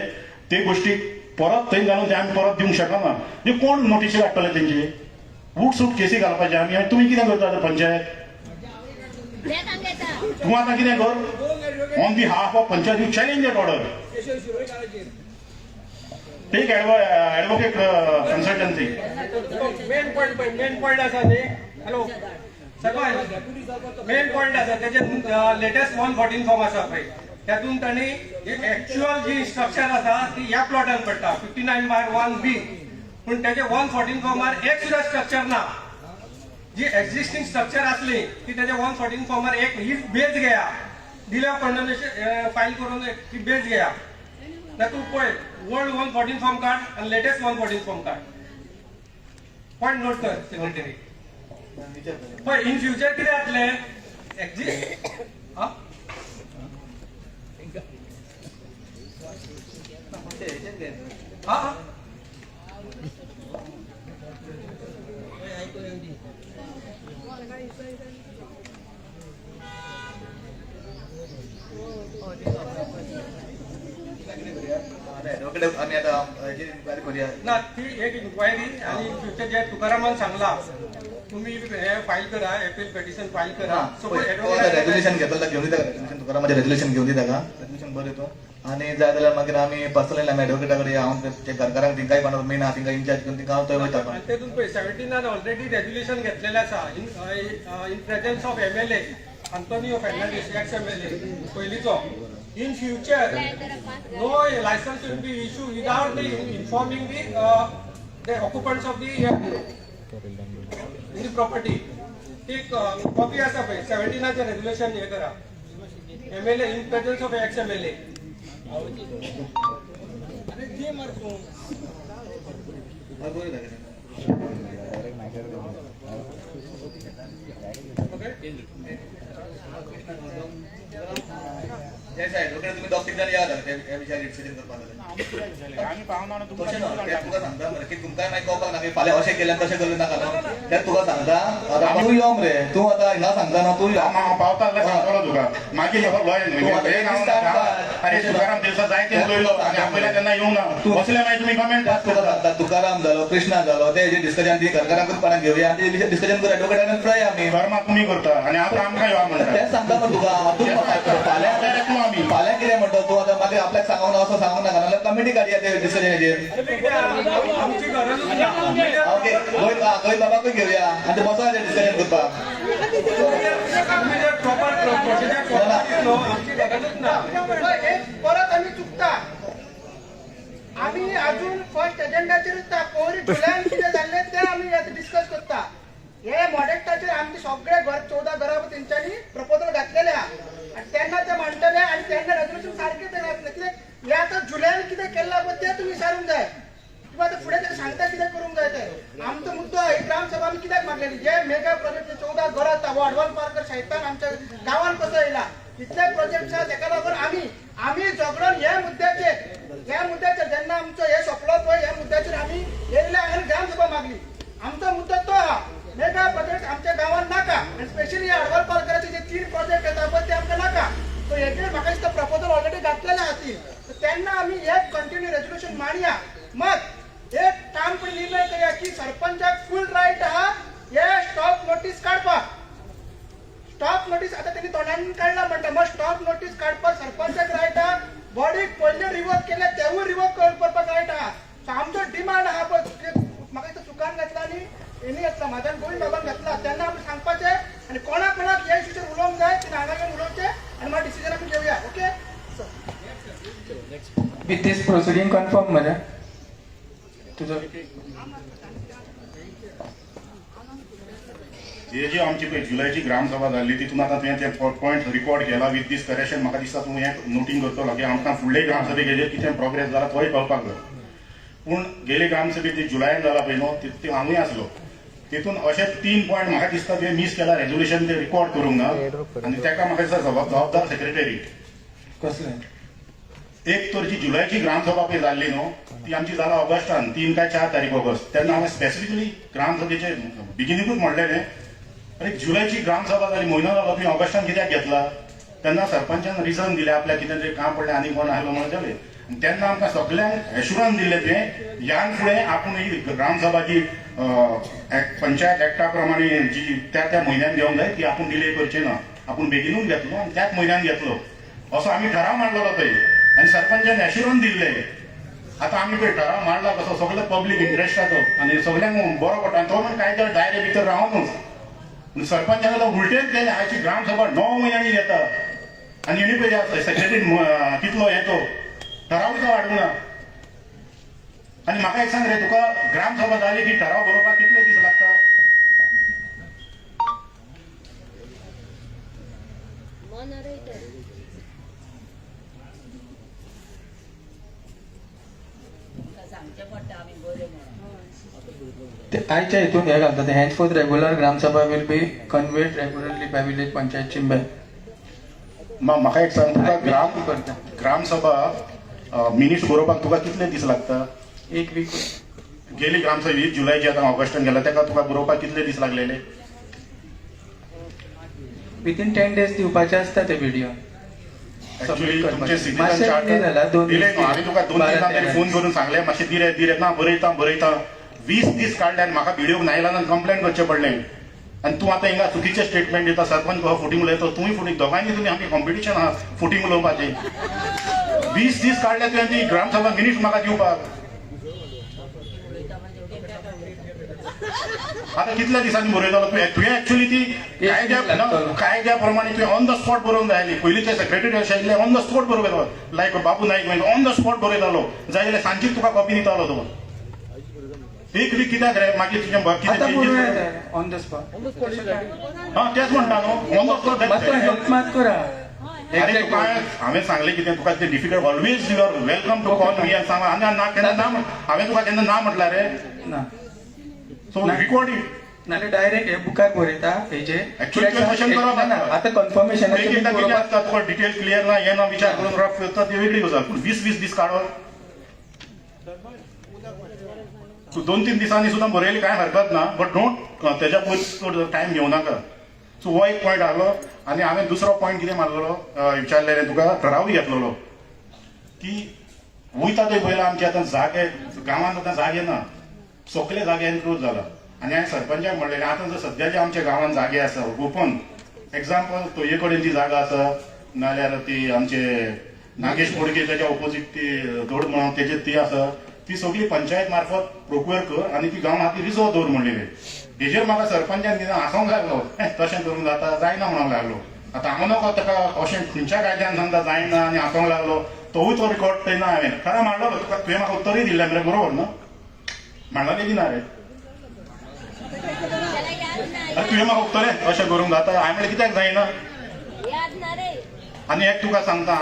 ते गोश्टी परत थंय घालून ते आमी परत दिवंक शकना. म्हणजे कोण नोटिशी काडटले तेंची? वूट सूट केसी घालपाचे आमी. आनी तुमी कितें करता पंचायत? तूं आतां कितें कर, on behalf of panchayat you challenge that order, take advocate consultancy. Main point पळय, मेन पॉयंट आसा न्ही. हॅलो सरपंच, मेन पॉयंट आसा तेजे लेटेस्ट 114 फॉर्म आसा पळय, त्यातून तांणी एक्च्युअल जी स्ट्रक्चर आसा ती ह्या प्लॉटान पडटा 59/1B, पूण तेजे 114 फॉर्मार एक सुद्दां स्ट्रक्चर ना. जी एक्झिस्टिंग स्ट्रक्चर आसली ती तेजे 114 फॉर्मार एक ही बेज घेया, डिले ऑफ कंडोनेशन फायल करून ती बेज घेया. ना तूं पळय, ओल्ड 114 फॉर्म काड आनी लेटेस्ट 114 फॉर्म काड. पॉयंट नोट कर सेक्रेटरी. पळय, इन फ्युचर कितें जातलें एक्झिस्ट. हा, हा हा. एडवोकेट, आमी आतां हेजी इन्क्वायरी करुया. ना, ती एक इन्क्वायरी आणि इन फ्युचर जे तुकारामान सांगला, तुम्ही हे फायल करा, अपील पेटिशन फायल करा. सो रेजोल्युशन घेतलो जाल्यार घेवन दिता. रेजोल्युशन, तुकारामाचें रेजोल्युशन घेवन दिता का? रेजोल्युशन बरयतो आनी जाय जाल्यार मागीर आमी पर्सनली आमी एडवोकेटा कडेन, हांव ते घरकारांक तिंकाय कोणाक मेन आहा तिंका इन्चार्ज घेवन तिंका हांव थंय वयता. आणि तेतून पळय, 17नान ऑलरेडी रेजोल्युशन घेतलेलें आसा in presence of MLA Antonio Fernandes, ex MLA पयलींचो. In future no license will be issue without the informing the occupants of the in the property. ती कॉपी आसा पळय, 17नाचें रेजोल्युशन हे करा, MLA, in presence of ex MLA. हय, बरयता. Okay. हे advocate, तुमी दोग तीग जाण या ह्या विशयार डिसिजन करपाक जाल्यार. आमी पावना. तशें न्हू, तें तुका सांगता मरे की तुमकां मागीर कळपाक ना की फाल्यां अशें केलें, तशें केलें नाका न्हू. तें तुका सांगता, आतां तूं यो मरे, तूं आतां हिंगा सांगता न्हू तूं यो. हांव पावता जाल्यार सांगतलो तुका. मागीर हो लॉय. अरे, तुकाराम दिवसा जायते उलयलो आनी आपयल्या तेन्ना येवना. बसले, मागीर तुमी कमेंट पास तुका करता. सांगता, तुकाराम जालो, कृष्णा जालो, ते हेजेर डिस्कशन ती घरकारांकूच कोणाक घेवया आनी डिस्कशन करून एडवोकेटान पळय आमी. कर्मा तुमी करता आनी आतां आमकां यो म्हणटा. तेंच सांगता मरे तुका. तूं फाल्यां तूं आमी फाल्यां कितें म्हणटा तूं आतां? मागीर आपल्याक सांगूंक ना, असो सांगूंक नाका, नाल्यार कमिटी काडया ते डिस्कशनाचेर. आमची गरजूच ना. ओके, गोंय गोंय बाबाकूय घेवया आनी ते बसोया डिस्कशन करपाक. आमी जर प्रॉपर प्रोसिजर प्रॉपर न्हू, आमची गरजूच ना. एक परत आमी चुकता. आमी अजून फर्स्ट एजेंडाचेर उरता. पयर जुलयान कितें जाल्लें तें आमी आतां डिस्कस करता. हे मॉडेक्टाचेर आमचे सगळे घर, 14 घरां तेंच्यांनी प्रपोजल घातलेले आहा आनी तेन्ना ते मांडटले आनी तेन्ना रेजोल्युशन सारकें ते घातलें. कित्याक हे आतां जुलयान कितें केल्लां पळय तें तुमी विचारूंक जाय किंवा आतां फुडें तें सांगता कितें करूंक जाय तें. आमचो मुद्दो, ही ग्रामसभा आमी कित्याक मागलेली? जे मेगा प्रोजेक्ट 14 घरां आसा, वाडवल पार्कर शैतान आमच्या गांवान कसो येयला, इतले प्रोजेक्ट आसा. तेका लागून आमी आमी झगडोन ह्या मुद्द्याचेर जेन्ना आमचो हे सोंपलो पळय, ह्या मुद्द्याचेर आमी येयले आनी ग्रामसभा मागली. आमचो मुद्दो तो आहा, मेगा प्रोजेक्ट आमच्या गांवान नाका आनी स्पेशली हडवल पार्कराचे जे तीन प्रोजेक्ट येता पळय ते आमकां नाका. सो हेजेर म्हाका दिसता प्रपोजल ऑलरेडी घातलेले आहा तीन. तेन्ना आमी एक कंटिन्यू रेजोल्युशन मांडया. मत एक काम पण निर्णय करूया की सरपंचाक फूल रायट आहा हे स्टॉप नोटीस काडपाक. स्टॉप नोटीस आता त्यांनी तोंडान काडला म्हणटा, मग स्टॉप नोटीस काडपाक सरपंचाक रायट आहा. बॉडीक पयले रिवोक केले तेवूय रिवोक करपाक रायट आहा. सो आमचो डिमांड आहा पळय, म्हाका दिसता सुखान घातला आनी हेणी घातला, म्हाज्यान गोविंद बाबान घातला. तेन्ना आमी सांगपाचें आनी कोणा कोणाक ह्या इशूचेर उलोवंक जाय ते हांगा येवन उलोवचें आनी मागीर डिसिजन आमी घेवया. Okay. With this proceeding confirm मरे तुझं. ही जी आमची पळय जुलयची ग्रामसभा जाल्ली, तितून आतां तुवें ते पॉयंट रिकॉर्ड केला विथ दीस करेक्शन. म्हाका दिसता तूं हें नोटींग करतलो की आमकां फुडले ग्रामसभेक हेजेर कितें प्रोग्रेस जाला तोय कळपाक जाय. पूण गेले ग्रामसभेत जी जुलयान जाला पळय न्हू, तितून हांवूय आसलो. तितून अशे तीन पॉयंट म्हाका दिसता तुवें मीस केला, रेजोल्युशन ते रिकॉर्ड करूंक ना आनी ताका म्हाका दिसता जबाबदार सेक्रेटरी. कसलें? एक तर जी जुलयची ग्रामसभा पळय जाल्ली न्हू, ती आमची जाला ऑगस्टान, 3 काय 4 तारीख ऑगस्ट. तेन्ना हांवें स्पेसिफिकली ग्रामसभेचे बिगिनींगूच म्हणलेलें, अरे, जुलयची ग्रामसभा जाली, म्हयनो जालो, तुवें ऑगस्टान कित्याक घेतला? तेन्ना सरपंचान रिजन दिलें, आपल्याक कितें तरी काम पडलें आनी कोण आयलो म्हणून जालें. आनी तेन्ना आमकां सगल्यांक एश्युरन्स दिल्लें तुवें, ह्यान फुडें आपूण ही ग्रामसभा जी पंचायत एक्टा प्रमाणे जी त्या त्या म्हयन्यान घेवंक जाय ती आपूण डिले करचे ना, आपूण बेगिनूच घेतलो आनी त्याच म्हयन्यान घेतलो, असो आमी ठराव मांडलेलो थंय आनी सरपंचान एश्युरन्स दिल्लें. आतां आमी पळय ठराव मांडला कसो, सगळे पब्लीक इंट्रस्टाचो आनी सगल्यांक बरो पडटा आनी तो म्हण कांय दायरे भितर रावनूच. पूण सरपंचान आतां उलटेच केलें. आयची ग्रामसभा 9 म्हयन्यांनी घेता आनी हेणी पळय सेक्रेटरी कितलो येतो ठराव तो हाडूंक ना. आनी म्हाका एक सांग रे, तुका ग्रामसभा जाली की ठराव बरोवपाक कितले दीस लागता? ते आयच्या हितून हे घालता ते, henceforth regular Gram Sabha will be convened regularly by village panchayat Chimbel. म्हाका एक सांग, तुका ग्राम करता. ग्रामसभा मिनिट्स बरोवपाक तुका कितले दीस लागता? एक वीक. गेली ग्रामसभा 20 जुलयची, आतां ऑगस्टान गेला, ताका तुका बरोवपाक कितले दीस लागलेले? विथीन 10 डेज दिवपाचे आसता ते व्हिडिओ. ऍक्च्युली तुमचे सिटीजन मातशें delay जाला, चार्टर दोन दिले दीस. न्हू. हांवें तुका 2 12 दिसां तरी 13. फोन करून सांगलें, मातशें दिरे दिरे ना, बरयता बरयता. 20 दीस काडले आनी म्हाका बिडिओक नायलाजान कंप्लेन करचें पडलें. आनी तूं आतां हिंगा चुकीचें स्टेटमेंट दिता. सरपंच कसो फटींग उलयता, तूंय फटींग, दोगांयनी तुमी आमची कॉम्पिटिशन आहा फटींग उलोवपाचें. 20 दीस काडले तुवें ती ग्रामसभा मिनिट्स म्हाका दिवपाक. आतां कितल्या दिसांनी बरयतलो तुवें? तुवें एक्चुअली ती कायद्या एक दीस लागतलो. कायद्या प्रमाणे तुवें ऑन the spot बरोवंक जाय आसली. पयलींचे सेक्रेटरी अशें आशिल्ले, ऑन the spot बरोवयतालो, लायक बाबू नायक ऑन the spot बरयतालो. जाय जाल्यार सांजचीच तुका कॉपी दितालो तो. एक वीक कित्याक रे? मागीर तुजें कितें आतां changes बरोवया ऑन the spot. हा, तेच म्हणटा न्हू, ऑन the spot. मातसो हेल्प मात करा. अरे, तुका हांवें सांगलें कितें? तुका तें difficult, always you are welcome to call me आनी सांग. आनी ना केन्ना ना हांवें तुका केन्ना ना म्हटल्यार रे? ना. So record it. नाल्यार डायरेक्ट हे बुकार बरयता हेजे. Actually तुवें तशें करप ना, ना, आसता. आतां कन्फर्मेशन एक एकदां कितें आसता, तुका डिटेल क्लियर ना, हें ना, विचार करून रफ करता, ती वेगळी गजाल. पूण 20 20 दीस काडप? तूं 2-3 दिसांनी सुद्दां बरयली कांय हरकत ना, बट don't तेज्या पयर चड टायम घेवं नाका. सो हो एक पॉयंट आहलो. आनी हांवें दुसरो पॉयंट कितें मारलेलो, विचारलेलें तुका, ठरावूय घेतलेलो की वयता थंय पयला आमचे आतां जागे, गांवांत आतां जागे ना, सगळे जागे एनक्रोच जाला. आनी हांवें सरपंचाक म्हणलेलें, आतां जर सद्या जे आमच्या गांवांत जागे आसा ओपन, एग्जाम्पल तोये कडेन जी जागा आसा, नाल्यार ती आमचे नागेश बोडके तेच्या ओपोजीट ती दोड म्हणून तेजे ती आसा, ती सगळी पंचायत मार्फत प्रोक्युअर कर आनी ती गांव खातीर रिजर्व दवर म्हणलेली. हेजेर म्हाका सरपंचान कितें हांसोंक लागलो, "हे, तशें करूंक जाता, जायना" म्हणूंक लागलो. आतां हांव नको ताका अशें खंयच्या कायद्यान सांगता जायना, आनी हांसोंक लागलो. तोवूय तो रिकॉर्ड थंय ना. हांवें खरें मांडलो तुका, तुवें म्हाका उत्तरूय दिल्लें मरे, बरोबर न्हू? मांडलें की ना रे? आरे, तुवें म्हाका उत्तर अशें करूंक जाता? हांवें म्हणलें, कित्याक जायना? आनी एक तुका सांगता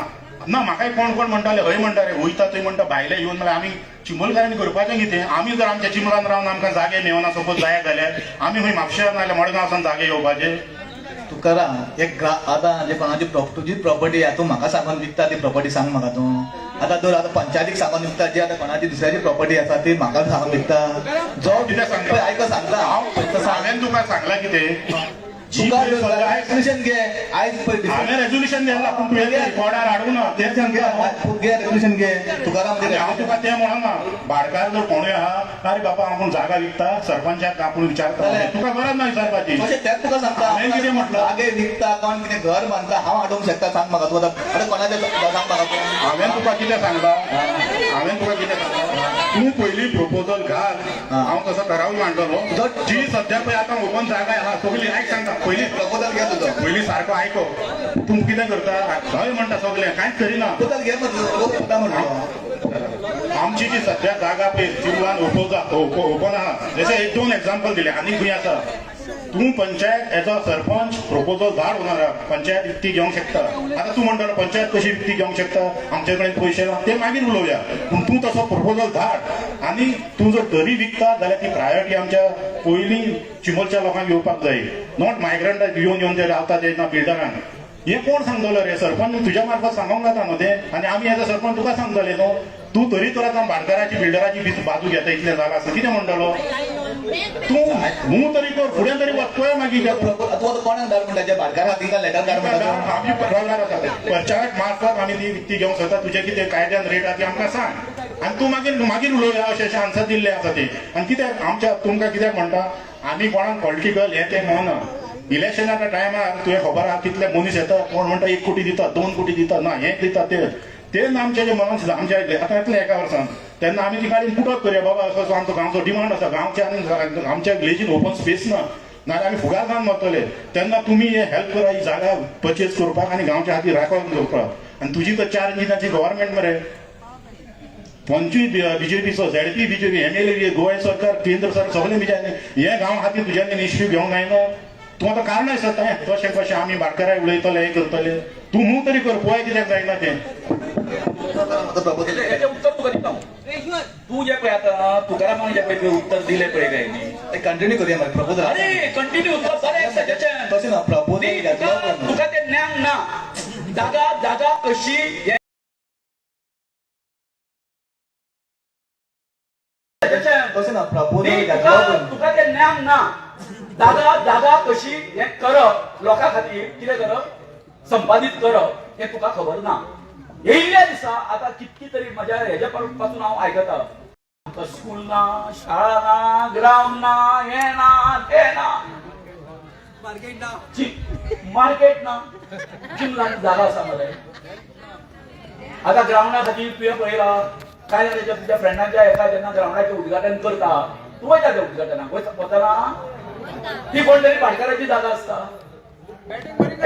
ना, म्हाकाय कोण कोण म्हणटाले, हय म्हणटा रे, वयता थंय म्हणटा भायले येवन. म्हणल्यार आमी चिंबलकारांनी करपाचें कितें? आमी जर आमच्या चिंबलान रावन आमकां जागे मेळना सपोज जाय जाल्यार आमी खंय म्हापश्या नाल्यार मडगांव सावन जागे येवपाचे? तुकाराम, एक आतां जे कोणाची तुजी प्रॉपर्टी आहा, तूं म्हाका सांगून विकता ती प्रॉपर्टी? सांग म्हाका तूं आतां. दर आतां पंचायतीक सांगून विकता? जी आतां कोणाची दुसऱ्याची प्रॉपर्टी आसा ती म्हाका सांगून विकता जो कितें सांगता? पळय, आयको सांगता. हांव हांवें तुका सांगलां कितें? जी तुका पळय सद्या रेजोल्युशन घे आयज पळय. हांवें रेजोल्युशन दिलां, पूण तुवें रिकॉर्डार हाडूंक ना, तें सांगता. तूं घे, रेजोल्युशन घे तुकाराम. आनी हांव तुका तें म्हणना, भाटकार जर कोणूय आहा, अरे बाबा, आपूण जागा विकता, सरपंचाक आपूण विचारता, तुका गरज ना विचारपाची. अशें तेंच तुका सांगता. हांवें कितें म्हटलं? जागे विकता कोण, कितें घर बांदता, हांव हाडूंक शकता? सांग म्हाका तूं आतां. आतां कोणाचें सांग म्हाका तूं. हांवें तुका कितें सांगलां? हांवें तुका कितें सांगलां? तूं पयलीं प्रपोजल घाल. हांव तसो ठराव मांडटलो. जी सद्या पळय आतां ओपन जागा आहा सगळी, आयक सांगता पयलीं. प्रपोजल घे तुजो. पयलीं सारको आयको. तूं कितें करता? हय म्हणटा सगळें, कांयच करिना. प्रपोजल घे म्हटलं म्हटलं. आमची जी सद्या जागा पळय चिंबलान ओपन आहा, जशें एक दोन एग्जाम्पल दिले, आनी खंय आसा, तूं panchayat as a sarpanch proposal धाड ओनराक, पंचायत विकती घेवंक शकता. आतां तूं म्हणटलो, पंचायत कशी विकती घेवंक शकता, आमचे कडेन पयशे ना, ते मागीर उलोवया. पूण तूं तसो प्रपोजल धाड आनी तूं जर तरी विकता जाल्यार ती प्रायोरिटी आमच्या पयलीं चिंबलच्या लोकांक येवपाक जाय, not मायग्रंटाक येवन येवन ते रावता ते ना बिल्डरांक. हे कोण सांगतलो रे? सरपंच तुज्या मार्फत सांगोंक जाता न्हू तें. आनी आमी एज अ सरपंच तुका सांगतले न्हू. तूं तरी तर आतां भाटकाराची बिल्डराची बी बाजू घेता, इतलें जालां आसता, कितें म्हणटलो तूं? मूव तरी कर, फुडें तरी वच, पळय मागीर. तूं आतां कोणाक धाड म्हणटा? जे भाटकार आहा तिंका लेटर धाड म्हणटा तूं? आमी पत्रकार आसा, पंचायत मार्फत आमी ती विकती घेवंक शकता. तुजें कितें कायद्यान रेट आहा ती आमकां सांग आनी तूं मागीर मागीर उलोवया. अशें अशें आन्सर दिल्लें आसा ती. आनी कित्याक आमच्या तुमकां कित्याक म्हणटा, आमी कोणाक पॉलिटिकल हें तें म्हणना. इलेक्शनाच्या टायमार तुवें खबर आहा कितले मनीस येता, कोण म्हणटा 1 कोटी दिता, 2 कोटी दिता, ना हें दिता, ते ते ना. आमचे जे मनान आमच्या आतां येतलें एका वर्सान, तेन्ना आमी ती गाडी पुटअप करया. बाबा, असो असो आमचो गांवचो डिमांड आसा, गांवच्या आनी आमच्या विलेजीन ओपन स्पेस ना, नाल्यार आमी फुगार जावन मरतले. तेन्ना तुमी हे हेल्प करा ही जागा परचेज करपाक आनी गांवच्या खातीर राखून दवरपाक. आनी तुजी तर चार इंजिनाची गव्हर्मेंट मरे, 25 बीजेपीचो, झेडपी बीजेपी, एमएलए, गोवा सरकार, केंद्र सरकार, सगळे बीजेपी. हे गांव खातीर तुज्यानी इश्यू घेवंक जायना. तूं आतां कारणां आसता, कशें कशें आमी भाटकाराक उलयतले, हें करतले. तूं मूव तरी कर, पळय कित्याक जायना तें. प्रपोजल हेचें उत्तर तुका दिता हांव. तूं जें पळय आतां तुकारामान जें पळय तुवें उत्तर दिलें पळय काय न्ही, ते कंटिन्यू करूया मागीर प्रपोजल. अरे कंटिन्यू तुका बरें सजेशन. तशें ना, प्रपोजल घेतलो. तुका तें ज्ञान ना, जागा जागा कशी हें सजेशन. तशें ना, प्रपोजल न्ही, घेतलो. तुका तें ज्ञान ना, जागा जागा कशी हें करप, लोकां खातीर कितें करप, संपादीत करप हें तुका खबर ना. येयल्ल्या दिसा आतां कितकी तरी म्हज्या हेज्या पासून हांव आयकता, आमकां स्कूल ना, शाळा ना, ग्रावंड ना, हें ना, तें ना, मार्केट ना. चिमलान जागा आसा मरे. आतां ग्रावंडा खातीर तुवें पळयला काय जालें, तुज्या फ्रेंडांच्या हेका जेन्ना ग्रावंडाचें उद्घाटन करता, तूं वयता त्या उद्घाटनाक, वतना ती कोण तरी भाटकाराची जागा आसता.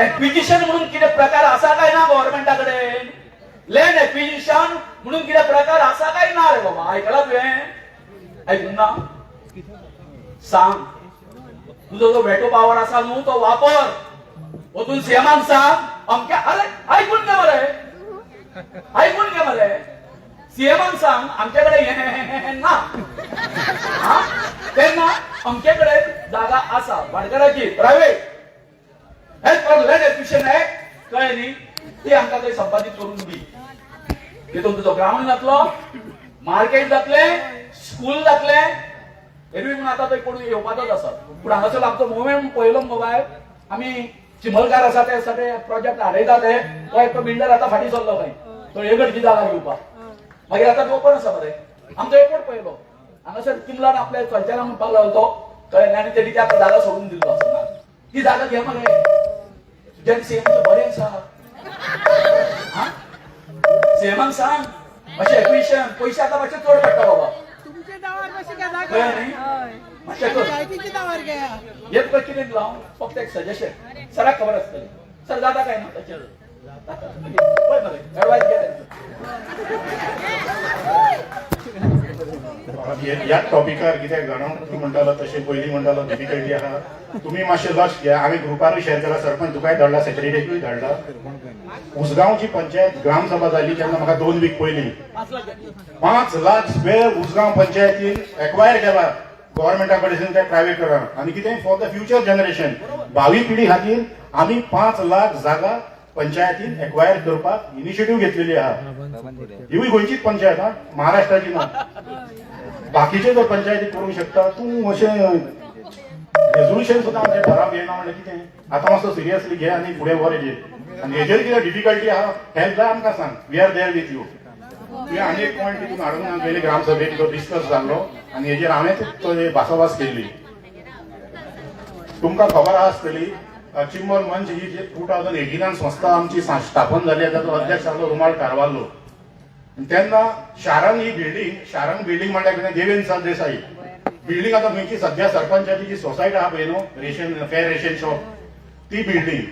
एक्विजिशन म्हणून कितें प्रकार आसा काय ना गव्हर्मेंटा कडेन? लँड एक्विजिशन म्हणून कितें प्रकार आसा काय ना रे बाबा? आयकला तुवें? आयकूंक ना? सांग, तुजो जो वेटो पावर आसा न्हू तो वापर, वचून सीएमाक सांग अमक्या. अरे आयकून घे मरे, आयकून घे मरे. सीएमाक सांग आमचे कडेन हें हें ना, हा? तेन्ना अमके कडेन जागा आसा भाटकाराची private, as per land acquisition act, कळ्ळें न्ही, ती आमकां थंय संपादीत करून दी. तितून तुजो ग्रावंड जातलो, मार्केट जातलें, स्कूल जातलें. एरवी म्हणून आतां थंय कोण येवपाचोच आसा. पूण हांगासर आमचो मुवमेंट पळयलो मगो बाय, आमी चिंबलकार आसा ते सगळे प्रोजेक्ट हाडयता ते, तो एकटो बिल्डर आतां फाटीं सरलो खंय तो हे कडची जागा घेवपाक. मागीर आतां ओपन आसा मरे. आमचो एयरपोर्ट पळयलो हांगासर चिंबलान आपल्या चलचेना म्हणपाक लागलो तो, कळ्ळें? आनी तेणी त्या जागा सोडून दिल्लो आसा. ती जागा घे मरे, तुज्यान सीएम बरें आसा. सीएमाक सांग मातशें एक्विशन पयशे आतां मातशे चड पडटा बाबा, कळ्ळें न्ही? मातशें कर. हे तुका कितें दिलां हांव फक्त एक सजेशन. सराक खबर आसतलें, सर जाता काय ना ताचेर पळय मरे, एडवायस घे तेंचो. ह्या टॉपिकार कित्याक जाणा, तूं म्हणटालो तशें पयलीं म्हणटालो डिफिकल्टी आहा, तुमी मातशें लक्ष घ्या. हांवें ग्रुपारूय शेअर केला, सरपंच तुकाय धाडला, सेक्रेटरीकूय धाडला. उसगांवची पंचायत ग्रामसभा जाली तेन्ना म्हाका 2 वीक पयलीं 5 लाख 5 लाख स्क्वेअर उसगांव पंचायतीन एक्वायर केला गव्हर्मेंटा कडसून ते प्रायव्हेट करा. आनी कितें फॉर the future generation, भावी पिढी खातीर आमी 5 लाख जागा पंचायतीन एक्वायर करपाक इनिशिएटीव घेतलेली आहा. हिवूय गोंयचीच पंचायत हा, महाराष्ट्राची ना. बाकीचे जर पंचायती करूंक शकता, तूं अशें रेझोल्युशन सुद्दां आमचें ठराव घेयना म्हणल्यार कितें? आतां मातसो सिरियसली घे आनी फुडें व्हर हेजेर. आनी हेजेर कितें डिफिकल्टी आहा, हेल्प जाय आमकां सांग, we are there with you. तुवें आनी एक पॉयंट तितून हाडूंक ना. पयली ग्रामसभेत तो डिस्कस जाल्लो आनी हेजेर हांवें तो भासाभास केल्ली. तुमकां खबर आहा आसतली, चिंबल मंच ही जी 2018 संस्था आमची स्थापन जाली, ताचो अध्यक्ष आसलो रुमाल कारवाल्लो. तेन्ना शारान ही बिल्डींग, शारान बिल्डींग म्हणल्यार कितें, देवेंद्र सरदेसाई बिल्डींग. आतां खंयची सद्या सरपंचाची जी सोसायटी आहा पळय न्हू, रेशन फेर रेशन शॉप, ती बिल्डींग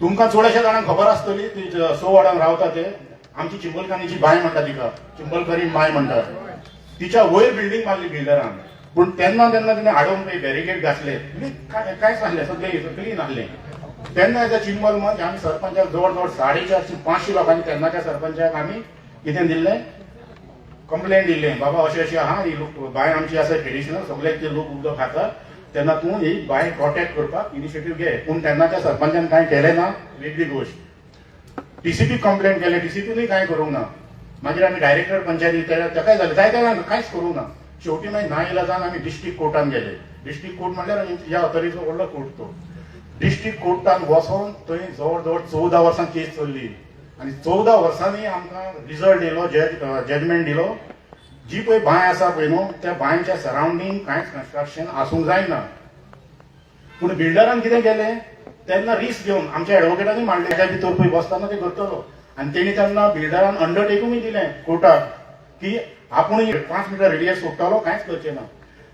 तुमकां चडशा जाणांक खबर आसतली. ती स वॉर्डान रावता ते, आमची चिंबलकान्नीची बांय म्हणटा तिका, चिंबलकरी बांय म्हणटा. तिच्या वयर बिल्डींग मारली बिल्डरान. पूण तेन्ना तेन्ना तिणें हाडून पळय बॅरिकेड घातले, कांयच नासलें, सगळें क्लीन आहलें. तेन्ना एज अ चिंबल मंच आमी सरपंचाक जवळ जवळ 450-500 लोकांनी तेन्नाच्या सरपंचाक आमी कितें दिल्लें, कंप्लेन दिल्लें, बाबा अशें अशें आहा, ही लोक बांय आमची आसा ट्रेडिशनल, सगळे ते लोक उदक खाता, तेन्ना तूं ही बांय प्रोटेक्ट करपाक इनिशिएटीव घे. पूण तेन्नाच्या सरपंचान कांय केलें ना, वेगळी गोश्ट. टीसीपी कंप्लेन केलें, टीसीपीनूय कांय करूंक ना. मागीर आमी डायरेक्टर पंचायती तेकाय जालें, जायते जाणां कांयच करूंक ना. शेवटी मागीर ना इलाजान आमी डिस्ट्रिक्ट कोर्टान गेले. डिस्ट्रिक्ट कोर्ट म्हणल्यार ह्या ऑथॉरिटीचो व्हडलो कोर्ट. तो डिस्ट्रिक्ट कोर्टान वचोन थंय जवळ जवळ 14 वर्सां केस चल्ली आनी 14 वर्सांनी आमकां रिजल्ट येयलो, जजमेंट दिलो. जी पळय बांय आसा पळय न्हू, त्या बांयच्या सरावंडींग कांयच कन्स्ट्रक्शन आसूंक जायना. पूण बिल्डरान कितें केलें तेन्ना, रिस्क घेवन आमच्या एडवोकेटांनी मांडलें, त्या भितर पळय बसतना ते करतलो. आनी तेणी तेन्ना बिल्डरान अंडरटेकूय दिलें कोर्टाक की आपूण 5 मिटर रेडियस सोडटलो, कांयच करचें ना.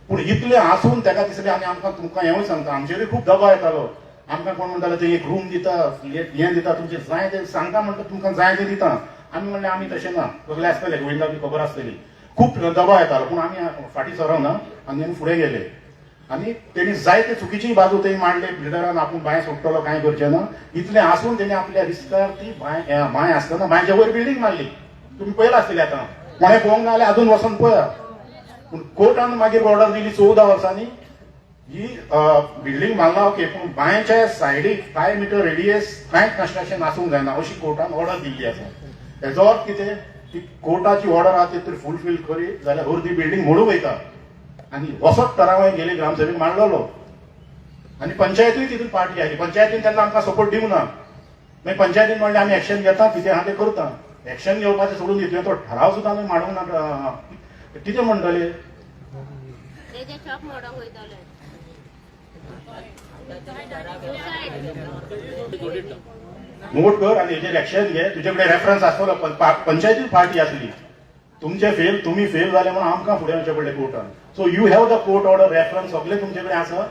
पूण इतलें आसून ताका दिसलें. आनी आमकां तुमकां हेंवूय सांगता, आमचेरूय खूब दबाव येतालो. आमकां कोण म्हणटालो, ते एक रूम दिता, हें दिता, तुमचें जाय तें सांगता म्हणटा, तुमकां जाय तें दिता. आमी म्हणलें आमी तशें ना, सगळें आसतलें, गोविंदा बी खबर आसतली. खूब दबाव येतालो, पूण आमी फाटीं सरना आनी आमी फुडें गेले. आनी तेणी जायते चुकीची बाजू तेणी मांडले. बिल्डरान आपूण बांय सोडटलो, कांय करचें ना, इतलें आसून तेणी आपल्या रिस्कार ती बांय बांय आसतना बांयच्या वयर बिल्डींग मारली. तुमी पळयला आसतली, आतां कोणें पळोवंक ना जाल्यार अजून वचोन पळया. पूण कोर्टान मागीर ऑर्डर दिली 14 वर्सांनी, ही बिल्डींग मारला ओके, पूण बांयच्या सायडीक 5 मिटर रेडियस कांय कन्स्ट्रक्शन आसूंक जायना, अशी कोर्टान ऑर्डर दिल्ली आसा. हेजो अर्थ कितें? ती कोर्टाची ऑर्डर आहा ती तर फुलफील करीत जाल्यार अर्दी बिल्डींग मोडूंक वयता. आनी असोच ठराव हांवें गेली ग्रामसभेक मांडलेलो आनी पंचायतूय तितून पार्टी आयली. पंचायतीन तेन्ना आमकां सपोर्ट दिवंक ना. मागीर पंचायतीन म्हणलें, आमी एक्शन घेता, कितें आहा तें करता. एक्शन घेवपाचें सोडून दी, तुवें तो ठराव सुद्दां आमी मांडूंक ना, कितें म्हणटले? तेजे शॉप मोडोंक वयतले. नोट कर आनी हेजेर एक्शन घे. तुजे कडेन रेफरन्स आसतलो. पंचायती पार्टी आसली, तुमचे फेल, तुमी फेल जाले म्हणून आमकां फुडें वचचें पडलें कोर्टान. So you have the court order reference, सगळे तुमचे कडेन आसा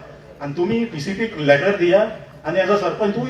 आनी तुमी टीसीपीक लेटर दिया आनी एज अ सरपंच तूं